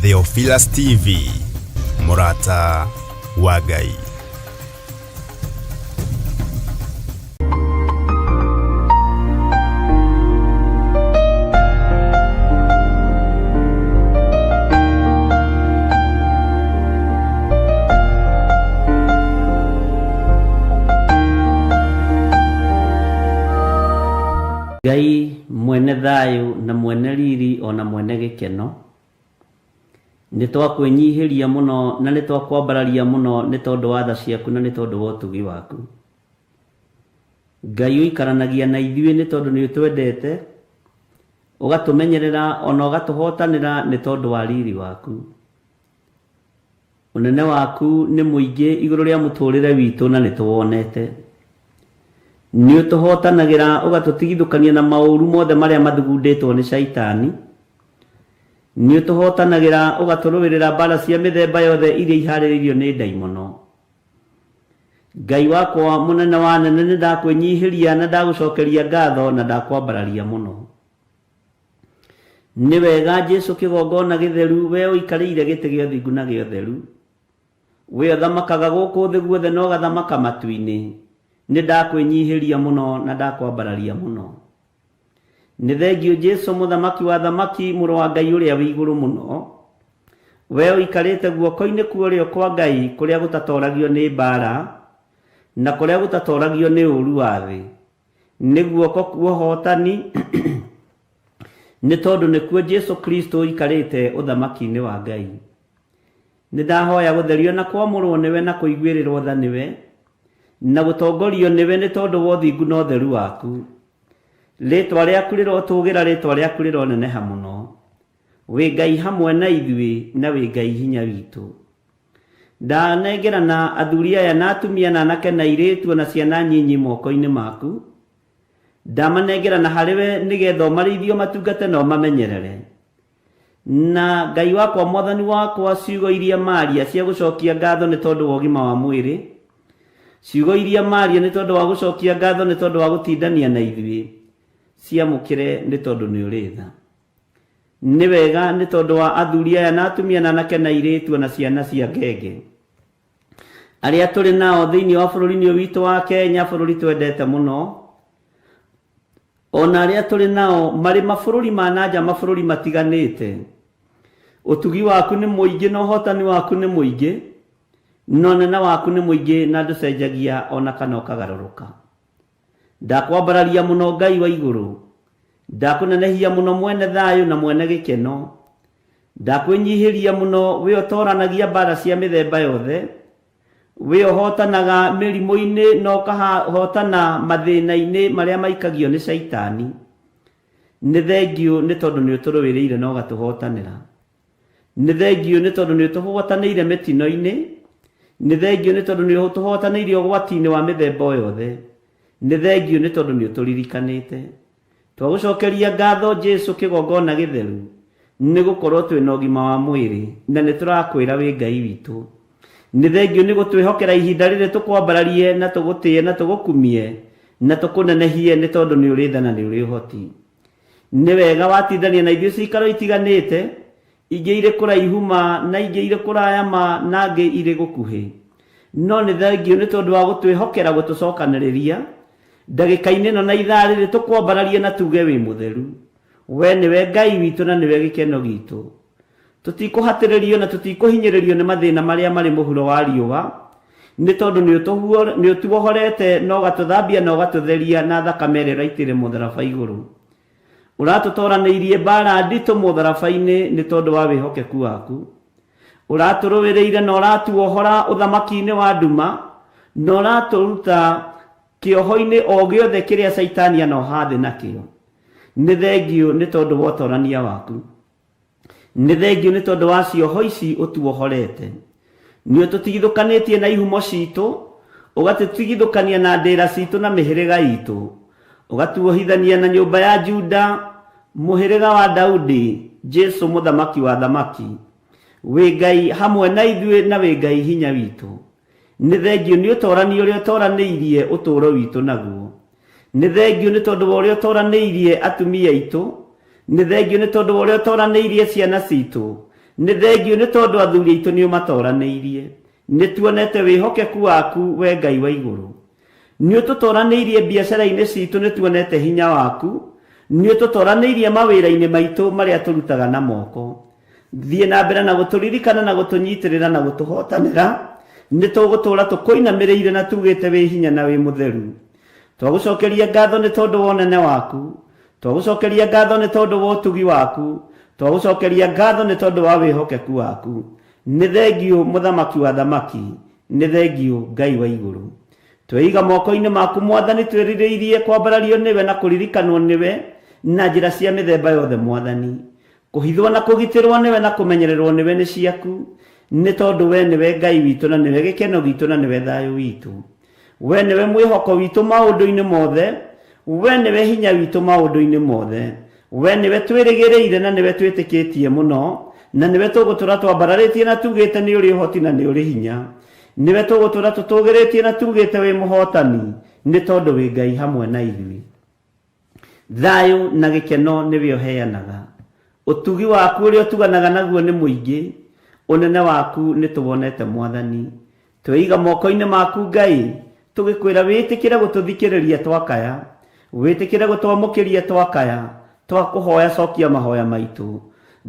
Theophilus TV, mũrata wa Ngai. Ngai mwene thayũ na mwene riri ona mwene gĩkeno, nĩ twakwĩnyihĩria mũno na nĩ twakwambararia mũno nĩ tondũ wa tha ciaku na nĩ tondũ wa ũtugi waku. Ngai ũikaranagia na ithuĩ nĩ tondũ nĩ ũtwendete, ũgatũmenyerera ona ũgatũhotanĩra nĩ tondũ wa riri waku. Ũnene waku nĩ mũingĩ igũrũ rĩa mũtũrĩre witũ na nĩ tũwonete. Nĩ ũtũhotanagĩra ũgatũtigithũkania na maũru mothe marĩa mathugundĩtwo nĩ Shaitani. Nĩ ũtũhotanagĩra ũgatũrũĩrĩra mbara cia mĩthemba yothe iria iharĩrĩirio nĩ ndaimono. Ngai wakwa mũnene wa anene nĩ ndakwĩnyihĩria na ndagũcokeria ngatho na ndakwambararia mũno. Nĩ wega Jesu kĩgongona gĩtheru, we ũikarĩire gĩtĩ gĩa ũthingu na gĩa ũtheru. We ũthamakaga gũkũ thĩ guothe na ũgathamaka matu-inĩ. Nĩ ndakwĩnyihĩria mũno na ndakwambararia mũno. Nĩ thengiũ Jesu mũthamaki wa athamaki, mũrũ wa Ngai ũrĩa wĩ igũrũ mũno. We ũikarĩte guoko-inĩ kwa ũrĩo kwa Ngai kũrĩa gũtatoragio nĩ mbaara na kũrĩa gũtatoragio nĩ ũũru wa thĩ. Nĩ guoko kwa ũhootani nĩ tondũ nĩkuo Jesu Kristo ũikarĩte ũthamaki-inĩ wa Ngai. Nĩ ndahoya gũtherio na kwamũrwo nĩwe na kũiguĩrĩrwo tha nĩwe, na gũtongorio nĩwe nĩ tondũ wa ũthingu na ũtheru waku. Rĩtwa rĩaku rĩrotũgĩra, rĩtwa rĩaku rĩroneneha mũno. Wĩ Ngai hamwe na ithuĩ na wĩ Ngai hinya witũ. Ndanengerana athuri aya na atumia na anake na airĩtu o na ciana nyinyi moko-inĩ maku. Ndamanengerana harĩ we nĩgetha ũmarĩithie ũmatungate na ũmamenyerere. Na Ngai wakwa Mwathani wakwa, ciugo iria maaria cia gũcokia ngatho nĩ tondũ wa ũgima wa mwĩrĩ, ciugo iria maaria nĩ tondũ wa gũcokia ngatho nĩ tondũ wa gũtindania na ithuĩ, ciamũkĩre nĩ tondũ nĩ ũrĩ tha. Nĩ wega nĩ tondũ wa athuri aya na atumia na anake na airĩtu o na ciana cia ngenge arĩa tũrĩ nao thĩinĩ wa bũrũri-inĩ ũyũ witũ wa Kenya, bũrũri twendete mũno, o na arĩa tũrĩ nao marĩ mabũrũri ma na nja, mabũrũri matiganĩte. Ũtugi waku nĩ mũingĩ na ũhotani waku nĩ mũingĩ, na ũnene waku nĩ mũingĩ na ndũcenjagia o na kana ũkagarũrũka. Ndakwambararia mũno Ngai wa igũrũ, ndakũnenehia mũno mwene thayũ na mwene gĩkeno. Ndakwĩnyihĩria mũno we ũtoranagia mbara cia mĩthemba yothe, we ũhotanaga mĩrimũ-inĩ na ũkahotana mathĩna-inĩ marĩa maikagio nĩ Shaitani. Nĩ thengiũ nĩ tondũ nĩ ũtũrũĩrĩire na ũgatũhotanĩra. Nĩ thengiũ nĩ tondũ nĩ ũtũhotanĩire mĩtino-inĩ. Nĩ thengiũ nĩ tondũ nĩ ũtũhotanĩire ũgwati-inĩ wa mĩthemba o yothe. Nĩ thengiũ nĩ tondũ nĩ ũtũririkanĩte. Twagũcokeria ngatho Jesu kĩgongona gĩtheru, nĩ gũkorwo twĩ na ũgima wa mwĩrĩ na nĩ tũrakwĩra wĩ Ngai witũ. Nĩ thengiũ nĩ gũtwĩhokera ihinda rĩrĩ tũkwambararie na tũgũtĩe na tũgũkumie na tũkũnenehie nĩ tondũ nĩ ũrĩ tha na nĩ ũrĩ ũhoti. Nĩ wega watindania na ithuĩ ciikaro itiganĩte, ingĩ irĩ kũraihu ma na ingĩ irĩ kũraya ma na angĩ irĩ gũkuhĩ. No nĩ thengiũ nĩ tondũ wa gũtwĩhokera gũtũcokanĩrĩria ndagĩka-inĩ ĩno na ithaa rĩrĩ tũkwambararie na tuge wĩ mũtheru. We nĩwe Ngai witũ na nĩwe gĩkeno gitũ. Tũtikũhatĩrĩrio na tũtikũhinyĩrĩrio nĩ mathĩna marĩa marĩ mũhuro wa riũa, nĩ tondũ nĩ ũtuohorete na ũgatũthambia na ũgatũtheria na thakame ĩrĩa ũraitĩire mũtharaba igũrũ. Ũratũtoranĩirie mbaara nditũ mũtharaba-inĩ nĩ tondũ wa wĩhokeku waku. Ũratũrũĩrĩire na ũratuohora ũthamaki-inĩ wa nduma na ũratũruta kĩoho-inĩ o gĩothe kĩrĩa Caitani anoha thĩ nakĩo. Nĩ thengiũ nĩ tondũ wa ũtorania waku. Nĩ thengiũ nĩ tondũ wa cioho ici ũtuohorete. Nĩ ũtũtigithũkanĩtie na ihumo citũ, ũgatũtigithũkania na ndĩra citũ na mĩhĩrĩga itũ, ũgatuohithania na nyũmba ya Juda, mũhĩrĩga wa Daudi, Jesu mũthamaki wa athamaki. Wĩ Ngai hamwe na ithuĩ na wĩ Ngai hinya witũ. Nĩ thengiũ nĩ ũtorani ũrĩa ũtoranĩirie ũtũũro witũ naguo. Nĩ thengiũ nĩ tondũ wa ũrĩa ũtoranĩirie atumia aitũ. Nĩ thengiũ nĩ tondũ wa ũrĩa ũtoranĩirie ciana citũ. Nĩ thengiũ nĩ tondũ athuri aitũ nĩ ũmatoranĩirie. Nĩ tuonete wĩhokeku waku we Ngai wa igũrũ. Nĩ ũtũtoranĩirie biacara-inĩ citũ, nĩ tuonete hinya waku. Nĩ ũtũtoranĩirie mawĩra-inĩ maitũ marĩa tũrutaga na moko. Thiĩ na mbere na gũtũririkana na gũtũnyitĩrĩra na gũtũhotanĩra. Nĩ tũgũtũũra tũkũinamĩrĩire na tugĩte wĩ hinya na wĩ mũtheru. Twagũcokeria ngatho nĩ tondũ wa ũnene waku. Twagũcokeria ngatho nĩ tondũ wa ũtugi waku. Twagũcokeria ngatho nĩ tondũ wa wĩhokeku waku. Nĩ thengiũ mũthamaki wa thamaki, nĩ thengiũ Ngai wa igũrũ. Tweiga moko-inĩ maku Mwathani, twĩrirĩirie kwambarario nĩwe na kũririkanwo nĩwe na njĩra cia mĩthemba yothe Mwathani. Kũhithwo na kũgitĩrwo nĩwe na kũmenyererwo nĩwe nĩ ciaku, nĩ tondũ we nĩwe Ngai witũ na nĩwe gĩkeno gitũ na nĩwe thayũ witũ. We nĩwe mwĩhoko witũ maũndũ-inĩ mothe, we nĩwe hinya witũ maũndũ-inĩ mothe. We nĩwe twĩrĩgĩrĩire na nĩwe twĩtĩkĩtie mũno, na nĩwe tũgũtũra twambararĩtie na tugĩte nĩ ũrĩ ũhoti na nĩ ũrĩ hinya. Nĩwe tũgũtũra tũtũgĩrĩtie na tugĩte wĩ mũhotani, nĩ tondũ wĩ Ngai hamwe na ithuĩ. Thayũ na gĩkeno nĩwe ũheanaga. Ũtugi waku ũrĩa ũtuganaga naguo nĩ mũingĩ, ũnene waku nĩ tũwonete Mwathani. Tweiga moko-inĩ maku Ngai, tũgĩkwĩra wĩtĩkĩre gũtũthikĩrĩria twakaya, wĩtĩkĩre gũtwamũkĩria twakaya, twakũhoya cokia mahoya maitũ.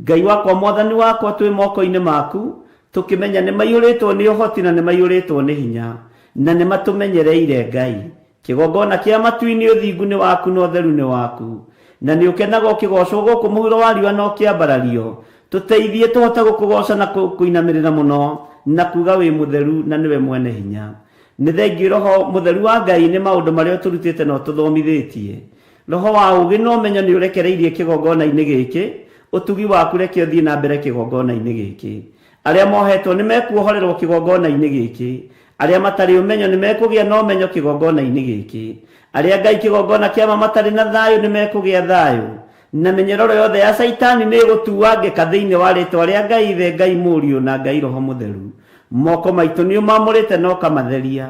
Ngai wakwa Mwathani wakwa twĩ moko-inĩ maku, tũkĩmenya nĩ maiyũrĩtwo nĩ ũhoti na nĩ maiyũrĩtwo nĩ hinya, na nĩ matũmenyereire Ngai. Kĩgongona kĩa matu-inĩ ũthingu nĩ waku na ũtheru nĩ waku, na nĩ ũkenaga ũkĩgoocwo gũkũ mũhuro wa riũa na ũkĩambarario. Tũteithie tũhote gũkũgooca na kũinamĩrĩra mũno na kuuga wĩ mũtheru na nĩwe mwene hinya. Nĩ thengiũ Roho Mũtheru wa Ngai nĩ maũndũ marĩa ũtũrutĩte na ũtũthomithĩtie. Roho wa ũũgĩ na ũmenyo nĩ ũrekereirie kĩgongona-inĩ gĩkĩ, ũtugi waku reke ũthiĩ na mbere kĩgongona-inĩ gĩkĩ. Arĩa mohetwo nĩ mekuohorerwo kĩgongona-inĩ gĩkĩ. Arĩa matarĩ ũmenyo nĩ mekũgĩa na ũmenyo kĩgongona-inĩ gĩkĩ. Arĩa Ngai kĩgongona kĩa ma matarĩ na thayũ nĩ mekũgĩa thayũ. Na mĩnyororo yothe ya Caitani nĩ ĩgũtuangĩka thĩinĩ wa rĩtwa rĩa Ngai Ithe, Ngai Mũriũ na Ngai Roho Mũtheru. Moko maitũ nĩ ũmamũrĩte na ũkamatheria.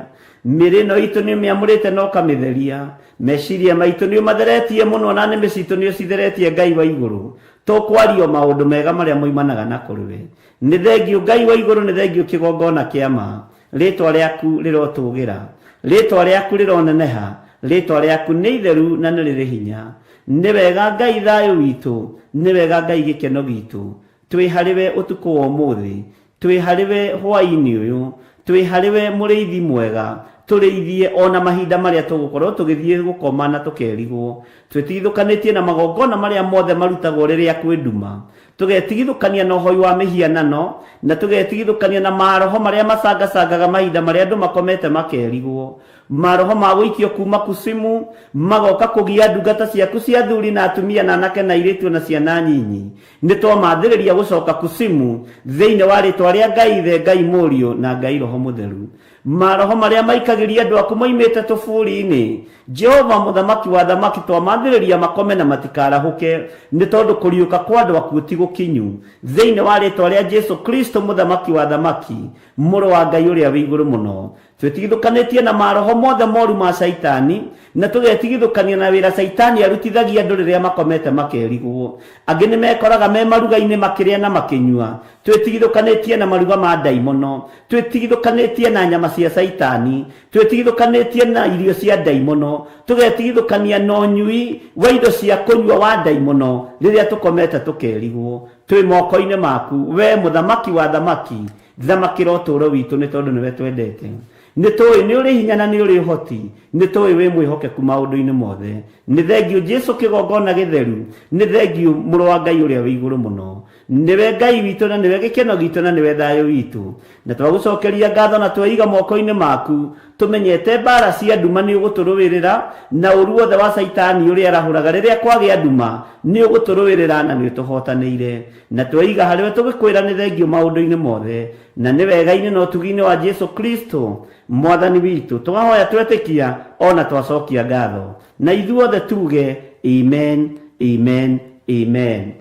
Mĩĩrĩ ĩno itũ nĩ ũmĩamũrĩte na ũkamĩtheria. Meciria maitũ nĩ ũmatheretie mũno na nĩmĩ citũ nĩ ũcitheretie Ngai wa igũrũ. Tũkwaria o maũndũ mega marĩa moimanaga na kũrĩ we. Nĩ thengiũ Ngai wa igũrũ, nĩ thengiũ kĩgongona kĩa ma. Rĩtwa rĩaku rĩrotũgĩra, rĩtwa rĩaku rĩroneneha, rĩtwa rĩaku nĩ itheru na nĩ rĩrĩ hinya. Nĩ wega Ngai thayũ witũ, nĩ wega Ngai gĩkeno gitũ. Twĩ harĩ we ũtukũ wa ũmũthĩ, twĩ harĩ we hwaĩ-inĩ ũyũ, twĩ harĩ we mũrĩithi mwega, tũrĩithie ona mahinda marĩa tũgũkorwo tũgĩthiĩ gũkoma na tũkerigwo. Twĩtigithũkanĩtie na magongona marĩa mothe marutagwo rĩrĩa kwĩ nduma. Tũgetigithũkania na ũhoi wa mĩhianano, na tũgetigithũkania na maroho marĩa macangacangaga mahinda marĩa andũ makomete makerigwo. Maroho ma gũikio kuma kusimu magoka kũgia ndungata ciaku cia athuri na atumia na anake na airĩtu na ciana nyinyi. Nĩ twamathĩrĩria gũcoka kusimu thĩinĩ wa rĩtwa rĩa Ngai Ithe, Ngai Mũriũ na Ngai Roho Mũtheru. Maroho marĩa maikagĩria andũ aku moimĩte tũburi-inĩ, Jehova mũthamaki wa athamaki, twamathĩrĩria makome na matikarahũke, nĩ tondũ kũriũka kwa andũ akuũ ti gũkinyu. Thĩinĩ wa rĩtwa rĩa Jesu Kristo mũthamaki wa athamaki, mũrũ wa Ngai ũrĩa wĩ igũrũ mũno, twĩtigithũkanĩtie na maroho mothe moru ma Caitani, na tũgetigithũkania na wĩra Caitani arutithagia andũ rĩrĩa makomete makerigwo. Angĩ nĩ mekoraga me maruga-inĩ makĩrĩa na makĩnyua. Twĩtigithũkanĩtie na maruga ma ndaimono. Twĩtigithũkanĩtie na nyama cia Caitani. Twĩtigithũkanĩtie na irio cia ndaimono. Tũgetigithũkania na ũnyui wa indo cia kũnyua wa ndaimono rĩrĩa tũkomete tũkerigwo. Twĩ moko-inĩ maku, we mũthamaki wa athamaki, thamakĩra ũtũũro witũ nĩ tondũ nĩwe twendete. Nĩ tũĩ nĩ ũrĩ hinya na nĩ ũrĩ ũhoti, nĩ tũĩ wĩ mwĩhokeku maũndũ-inĩ mothe. Nĩ thengiũ Jesu kĩgongona gĩtheru, nĩ thengiũ mũrũ wa Ngai ũrĩa wĩ igũrũ mũno. Nĩwe Ngai witũ na nĩwe gĩkeno gitũ na nĩwe thayũ witũ. Na twagũcokeria ngatho na tweiga moko-inĩ maku, tũmenyete mbara cia nduma nĩ ũgũtũrũĩrĩra, na ũru wothe wa Caitani ũrĩa arahũraga rĩrĩa kwagĩa nduma nĩ ũgũtũrũĩrĩra na nĩ ũtũhotanĩire. Na tweiga harĩwe tũgĩkwĩra nĩ thengiũ maũndũ-inĩ mothe, na nĩ wega-inĩ na ũtugi-inĩ wa Jesu Kristo Mwathani witũ. Twahoya twetĩkia ona twacokia ngatho. Na ithuothe tuge amen, amen, amen.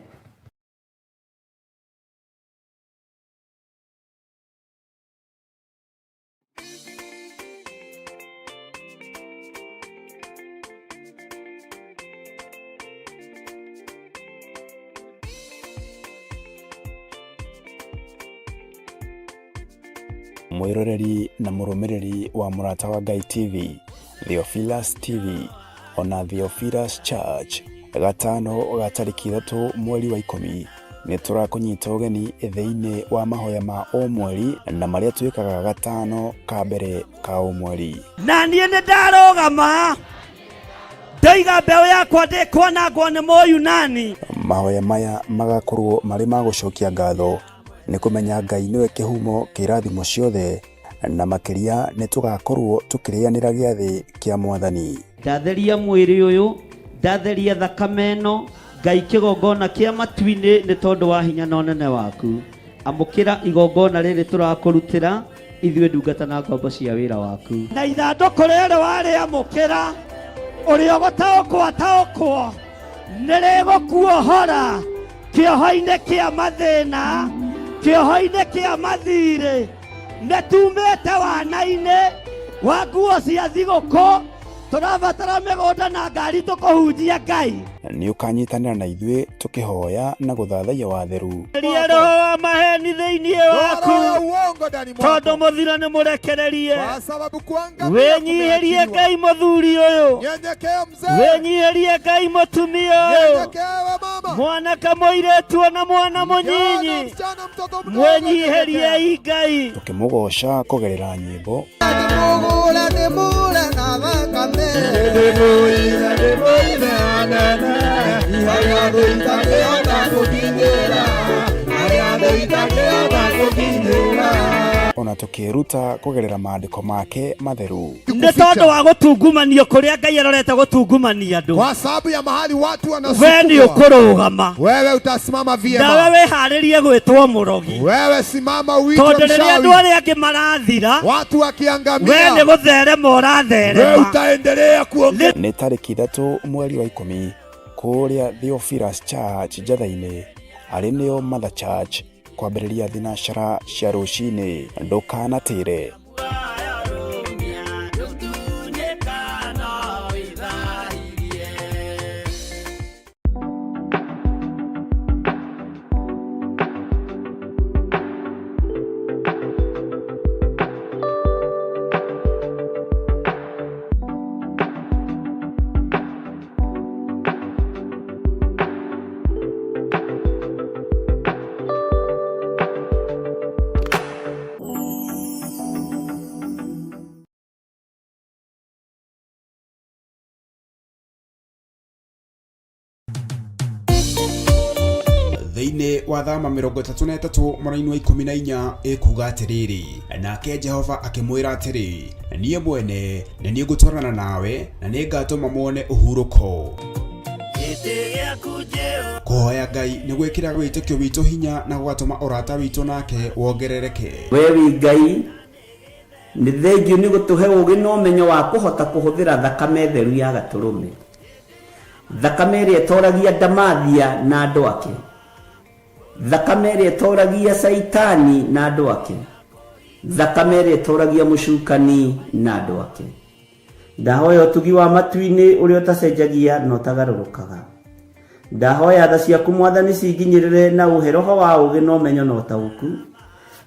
Mwĩroreri na mũrũmĩrĩri wa Mũrata wa Ngai TV, Theophilus TV, ona Theophilus Church, gatano ga tarĩki 3 mweri wa 10 nĩ tũrakũnyita ũgeni thĩinĩ wa mahoya ma o mweri na marĩa twĩkaga gatano ka mbere ka o mweri. Na niĩ nĩ ndarũgama ndoiga mbeũ yakwa ndĩkwanangwo nĩ Mũyunani. Mahoya maya magakorwo marĩ ma gũcokia ngatho nĩ kũmenya Ngai nĩwe kĩhumo kĩa irathimo ciothe, na makĩria nĩ tũgakorwo tũkĩrĩanĩra gĩathĩ kĩa Mwathani. Ndatheria mwĩrĩ ũyũ, ndatheria thakame ĩno, Ngai kĩgongona kĩa matu-inĩ nĩ tondũ wa hinya na ũnene waku. Amũkĩra igongona rĩrĩ tũrakũrutĩra ithuĩ ndungata na ngombo cia wĩra waku. Na ithandũkũ rĩrĩ warĩamũkĩra, ũrĩa ũgũtaũkwo ataũkwo, nĩ rĩgũkuohora kĩoho-inĩ kĩa mathĩna, kĩoho-inĩ kĩa mathirĩ. Nĩ tumĩte wana-inĩ wa nguo cia thigũkũ, tũrabatara mĩgũnda na ngari tũkũhunjia Ngai. Nĩ ũkanyitanĩra na ithuĩ tũkĩhoya na gũthathaiya watheru. Ria roho wa maheni thĩinĩ waku, tondũ mũthiro nĩ mũrekererie. Wĩnyihĩrie Ngai mũthuri ũyũ, wĩnyihĩrie Ngai mũtumia ũyũ, mwanake mũirĩtu ona mwana mũnyinyi, mwĩnyihĩriei Ngai. Tũkĩmũgoca kũgerera nyĩmbo, ona tũkĩĩruta kũgerera maandĩko make matheru. Nĩ tondũ wa gũtungumanio kũrĩa Ngai arorete gũtungumania andũ. Kwa sababu ya mahali watu We nĩ wanasukumwa, ũkũrũgama, wewe utasimama nawe vyema. wĩharĩrie gwĩtwo mũrogi, Wewe simama uitwe tondũ rĩrĩa andũ mchawi. arĩa angĩ marathira, Watu we nĩ wakiangamia, gũtherema wewe ũratherema. utaendelea kuongea. Nĩ tarĩki 3 mweri wa 10 kũrĩa Theophilus Church Njatha-inĩ, arĩ nĩo Mother Church, kwambĩrĩria thinacara cia rũcinĩ. Ndũkanatĩre. Thĩinĩ wa thama 33 mũraini wa 14 ĩkuga atĩrĩrĩ, nake Jehova akĩmwĩra atĩrĩ, niĩ mwene nĩ niĩ ngũtwarana nawe na nĩ ngatũma muone ũhurũko. Kũhoya Ngai nĩ gwĩkĩraga wĩtĩkio witũ hinya na gũgatũma ũrata witũ nake wongerereke. We wĩ Ngai, nĩ thengiũ nĩ gũtũhe ũũgĩ na ũmenyo wa kũhota kũhũthĩra thakame theru ya gatũrũme, thakame ĩrĩa ĩtoragia Ndamathia na andũ ake, thakame ĩrĩa ĩtoragia Caitani na andũ ake, thakame ĩrĩa ĩtoragia mũcukani na andũ ake. Ndahoya ũtugi wa matu-inĩ ũrĩa ũtacenjagia na ũtagarũrũkaga. Ndahoya tha ciaku Mwathani cinginyĩrĩre na ũhe roho wa ũũgĩ na ũmenyo na ũtaũku,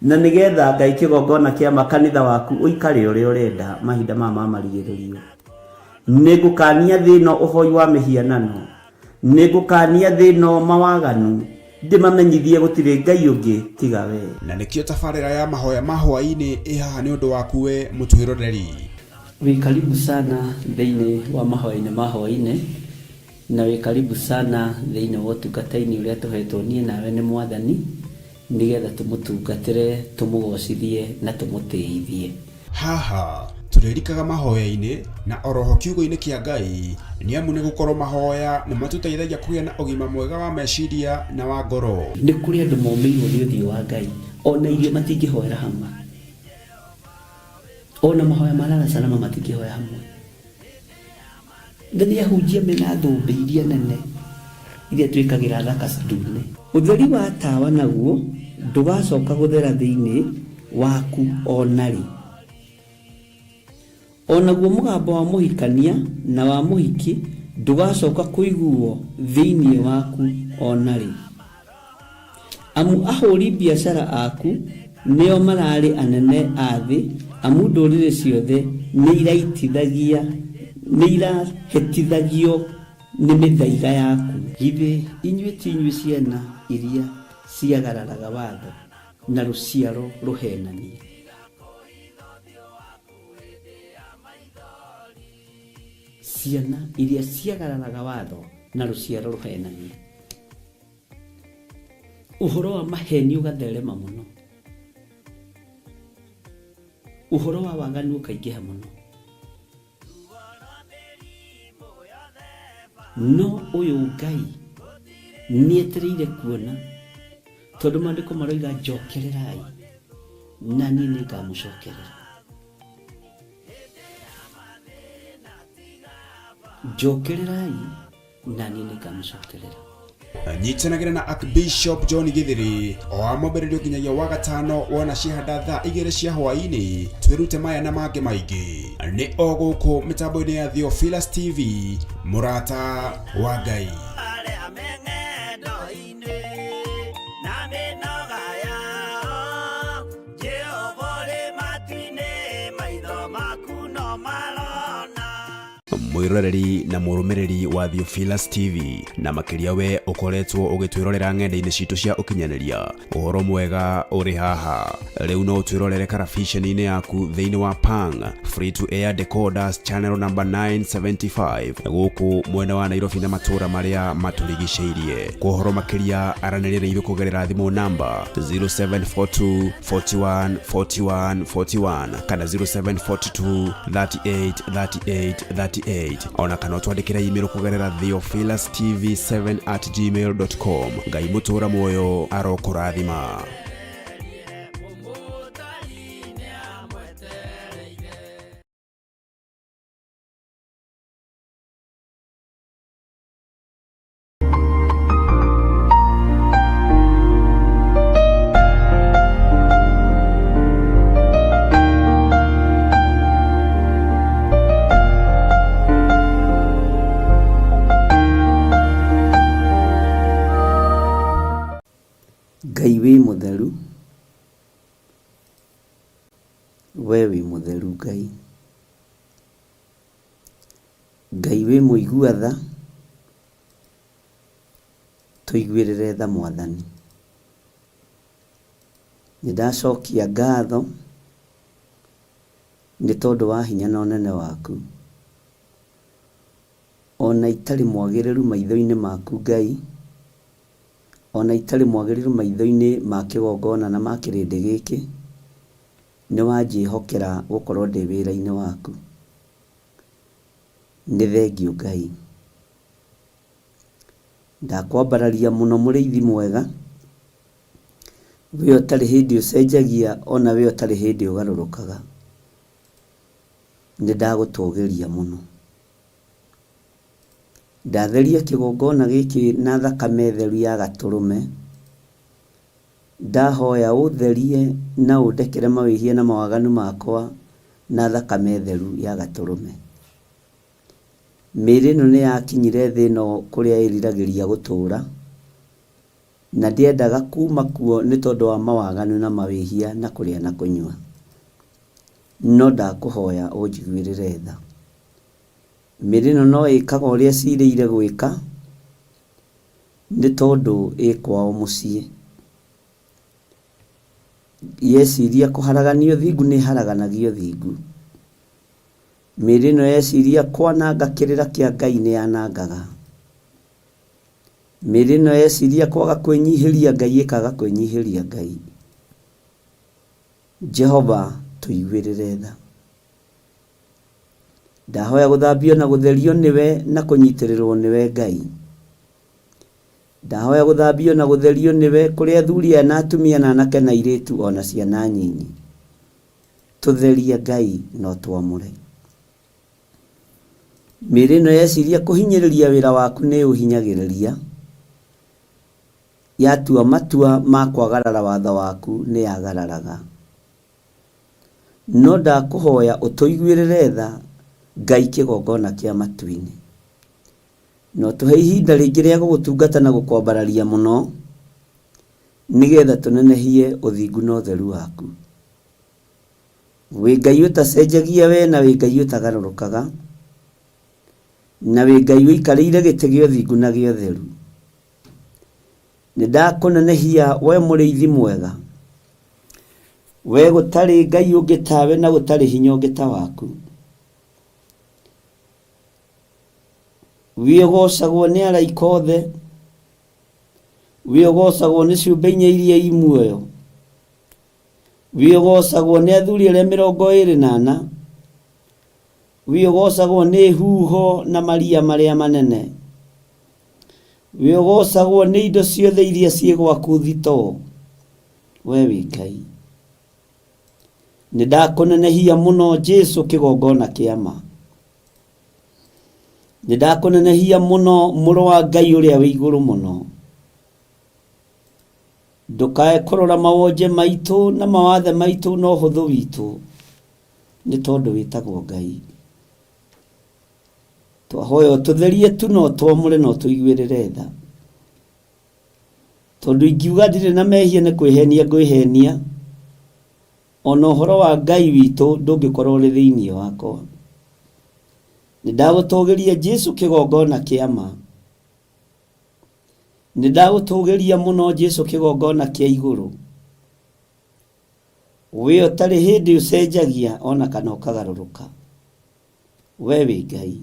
na nĩgetha Ngai kĩgongona kĩa makanitha waku ũikare ũrĩa ũrenda mahinda maya ma marigĩrĩrio. Nĩngũkania thĩ ĩno ũhoi wa mĩhianano, nĩngũkania thĩ ĩno mawaganu, ndĩmamenyithie gũtirĩ Ngai ũngĩ tiga we. Na nĩkĩo tabarĩra ya mahoya ma hwaĩ-inĩ ĩ haha nĩ ũndũ waku we mũtwĩroreri. Wĩ karibu sana thĩinĩ wa mahoya-inĩ ma hwaĩ-inĩ, na wĩ karibu sana thĩinĩ wa ũtungata-inĩ ũrĩa tũhetwo niĩ nawe nĩ Mwathani, nĩgetha tũmũtungatĩre, tũmũgocithie na tũmũtĩithie. Haha tũrĩrikaga mahoya-inĩ na oroho kiugo-inĩ kĩa Ngai, nĩ amu nĩ gũkorwo mahoya nĩ matũteithagia kũgĩa na ũgima mwega wa meciria na wa ngoro. Nĩ kũrĩ andũ momĩirwo nĩ ũthiũ wa Ngai, ona irio matingĩhoera hamwe, ona mahoya ma lala salama matingĩhoya hamwe. Na nĩ ahunjia mena thũmbĩ iria nene iria twĩkagĩra thaka ndune. Ũtheri wa tawa naguo ndũgacoka gũthera thĩinĩ waku ona rĩ. Onaguo mũgambo wa mũhikania na wa mũhiki ndũgacoka kũiguo thĩinĩ waku ona rĩ. Amu ahũri biacara aku Nĩo mararĩ anene a thĩ, amu ndũrĩrĩ ciothe nĩ irahĩtithagio nĩ mĩthaiga yaku. Githĩ inyuĩ ti inyuĩ ciana iria ciagararaga watho na rũciaro rũhenanie? Ciana iria ciagararaga watho na rũciaro rũhenanie. Ũhoro wa maheni ũgatherema mũno, ũhoro wa waganu ũkaingĩha mũno, no ũyũ Ngai nĩetereire kuona, tondũ maandĩko maroiga njokererai na niĩ nĩngamũcokerera. Njokererai na niĩ nĩngamũcokerera. Nyitanagĩra na Archbishop John Githiri o wa mwambĩrĩrio nginyagia wa gatano wona ciahanda thaa 2 cia hwaĩ-inĩ, twĩrute maya na mangĩ maingĩ nĩ o gũkũ mĩtambo-inĩ ya Theophilus TV, mũrata wa Ngai. Mwiroreri na mũrũmĩrĩri wa Theophilus TV, na makĩria we ũkoretwo ũgĩtwĩrorera ng'enda-inĩ citũ cia ũkinyanĩria, ũhoro mwega ũrĩ haha. Rĩu no ũtwĩrorere karabiceni-inĩ yaku thĩinĩ wa Pang Free to Air Decoders channel number 975 gũkũ mwena wa Nairobi na matũũra marĩa matũrigicĩirie. Kwa ũhoro makĩria aranĩria na ithuĩ kũgerera thimũ namba 0742 41 41 41 kana 0742 38 38 38, ona kana ũtwandĩkĩre email kũgerera theophilustv7@gmail.com. Ngai mũtũra muoyo arokũrathima. Ngai wĩ mũtheru, we wĩ mũtheru Ngai. Ngai wĩ mũigua tha, tũiguĩrĩre tha Mwathani. Nĩ ndacokia ngatho nĩ tondũ wa hinya na ũnene waku. Ona itarĩ mwagĩrĩru maitho-inĩ maku Ngai, ona itarĩ mwagĩrĩru maitho-inĩ ma kĩgongona na ma kĩrĩndĩ gĩkĩ, nĩ wanjĩhokera gũkorwo ndĩ wĩra-inĩ waku. Nĩ thengiũ Ngai. Ndakwambararia mũno mũrĩithi mwega, we ũtarĩ hĩndĩ ũcenjagia ona we ũtarĩ hĩndĩ ũgarũrũkaga. Nĩ ndagũtũgĩria mũno. Ndatheria kĩgongona gĩkĩ na thakame theru ya gatũrũme. Ndahoya ũtherie na ũndekere mawĩhia na mawaganu makwa na thakame theru ya gatũrũme. Mĩĩrĩ ĩno nĩ yakinyire thĩ ĩno kũrĩa ĩriragĩria gũtũũra, na ndĩendaga kuma kuo nĩ tondũ wa mawaganu na mawĩhia na kũrĩa na kũnyua. No ndakũhoya ũnjiguĩrĩre tha. Mĩĩrĩ ĩno no ĩkaga ũrĩa ĩcirĩire gwĩka, nĩ tondũ ĩ kwao mũciĩ. Yeciria kũharagania ũthingu nĩ ĩharaganagia ũthingu. Mĩĩrĩ ĩno yeciria kwananga kĩrĩra kĩa Ngai nĩ yanangaga. Mĩĩrĩ ĩno yeciria kwaga kwĩnyihĩria Ngai ĩkaga kwĩnyihĩria Ngai. Jehova tũiguĩrĩre tha. Ndahoya gũthambio na gũtherio nĩwe na kũnyitĩrĩrwo nĩwe Ngai. Ndahoya gũthambio na gũtherio nĩwe kũrĩ athuri aya na atumia na anake na airĩtu ona ciana nyinyi. Tũtherie Ngai no twamũre. Mĩĩrĩ ĩno yeciria kũhinyĩrĩria wĩra waku nĩ ũhinyagĩrĩria. Yatua matua ma kwagarara watho waku nĩ yagararaga. No ndakũhoya ũtũiguĩrĩre tha Ngai kĩgongona kĩa matu-inĩ. No tũhe ihinda rĩngĩ rĩa gũgũtungata na gũkwambararia mũno. Nĩgetha tũnenehie ũthingu na ũtheru waku. Wĩ Ngai ũtacenjagia we na wĩ Ngai ũtagarũrũkaga, na wĩ Ngai ũikarĩire gĩtĩ gĩa ũthingu na gĩa ũtheru. Nĩ ndakũnenehia we mũrĩithi mwega, we gũtarĩ Ngai ũngĩ tawe na gũtarĩ hinya ũngĩ ta waku. Wĩ ũgocagwo nĩ araika othe, wĩ ũgocagwo nĩ ciũmbe inya iria i muoyo, wĩ ũgocagwo nĩ athuri arĩa 24, wĩ ũgocagwo nĩ huho na maria marĩa manene, wĩ ũgocagwo nĩ indo ciothe iria ciĩ gwaku thitoo, we wĩ Ngai. Nĩ ndakũnenehia mũno Jesu kĩgongona kĩa ma. Nĩ ndakũnenehia mũno mũrũ wa Ngai ũrĩa wĩ igũrũ mũno. Ndũkae kũrora mawonje maitũ na mawathe maitũ na ũhũthũ witũ, nĩ tondũ wĩtagwo Ngai. Twahoya ũtũtherie tu na ũtwamũre na ũtũiguĩrĩre tha. Tondũ ingiuga ndirĩ na mehia nĩ kwĩhenia ngwĩhenia, ona ũhoro wa Ngai witũ ndũngĩkorwo ũrĩ thĩinĩ wakwa. Nĩ ndagũtũgĩria Jesu kĩgongona kĩa ma. Nĩ ndagũtũgĩria mũno Jesu kĩgongona kĩa igũrũ. We ũtarĩ hĩndĩ ũcenjagia ona kana ũkagarũrũka. We wĩ Ngai.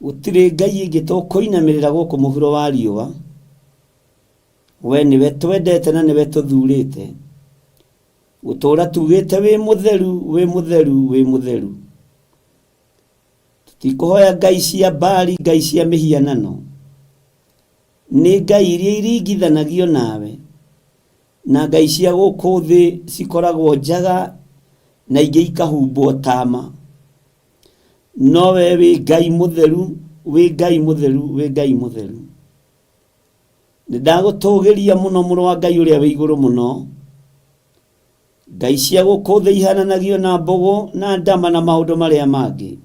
Gũtirĩ Ngai ĩngĩ tũkũinamĩrĩra gũkũ mũhuro wa riũa. We nĩwe twendete na nĩwe tũthurĩte. Gũtũũra tugĩte wĩ mũtheru, wĩ mũtheru, wĩ mũtheru. Tũtikũhoya ngai cia Baali, ngai cia mĩhianano. Nĩ ngai iria iringithanagio nawe, na ngai cia gũkũ thĩ cikoragwo njaga na ingĩ ikahumbwo tama. No we wĩ Ngai mũtheru, wĩ Ngai mũtheru, wĩ Ngai mũtheru. Nĩ ndagũtũgĩria mũno mũrũ wa Ngai ũrĩa wĩ igũrũ mũno. Ngai cia gũkũ thĩ ihananagio na mbũgũ na ndama na maũndũ marĩa mangĩ.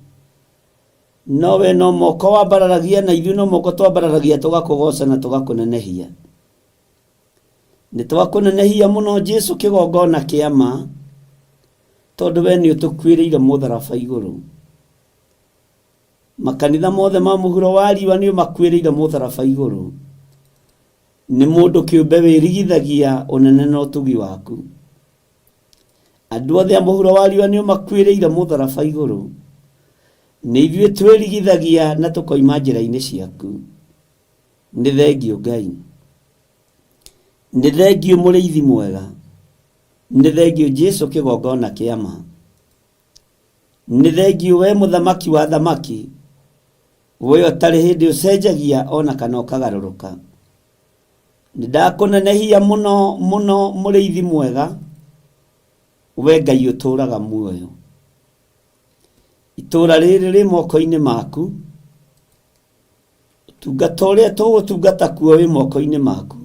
No we no moko wambararagia na ithuĩ no moko twambararagia tũgakũgoca na tũgakũnenehia. Nĩ twakũnenehia mũno Jesu kĩgongona kĩa ma, tondũ we nĩ ũtũkuĩrĩire mũtharaba igũrũ. Makanitha mothe ma mũhuro wa riũa nĩ ũmakuĩrĩire mũtharaba igũrũ. Nĩ mũndũ kĩũmbe wĩrigithagia ũnene na ũtugi waku. Andũ othe a mũhuro wa riũa nĩ ũmakuĩrĩire mũtharaba igũrũ. Nĩ ithuĩ twĩrigithagia na tũkoima njĩra-inĩ ciaku. Nĩ thengiũ Ngai. Nĩ thengiũ mũrĩithi mwega. Nĩ thengiũ Jesu kĩgongona kĩa ma. Nĩ thengiũ we mũthamaki wa thamaki. We ũtarĩ hĩndĩ ũcenjagia ona kana ũkagarũrũka. Nĩ ndakũnenehia mũno mũno mũrĩithi mwega. We Ngai ũtũũraga muoyo. Itũũra rĩrĩ rĩ moko-inĩ maku. Ũtungata ũrĩa tũgũtungata kuo wĩ moko-inĩ maku.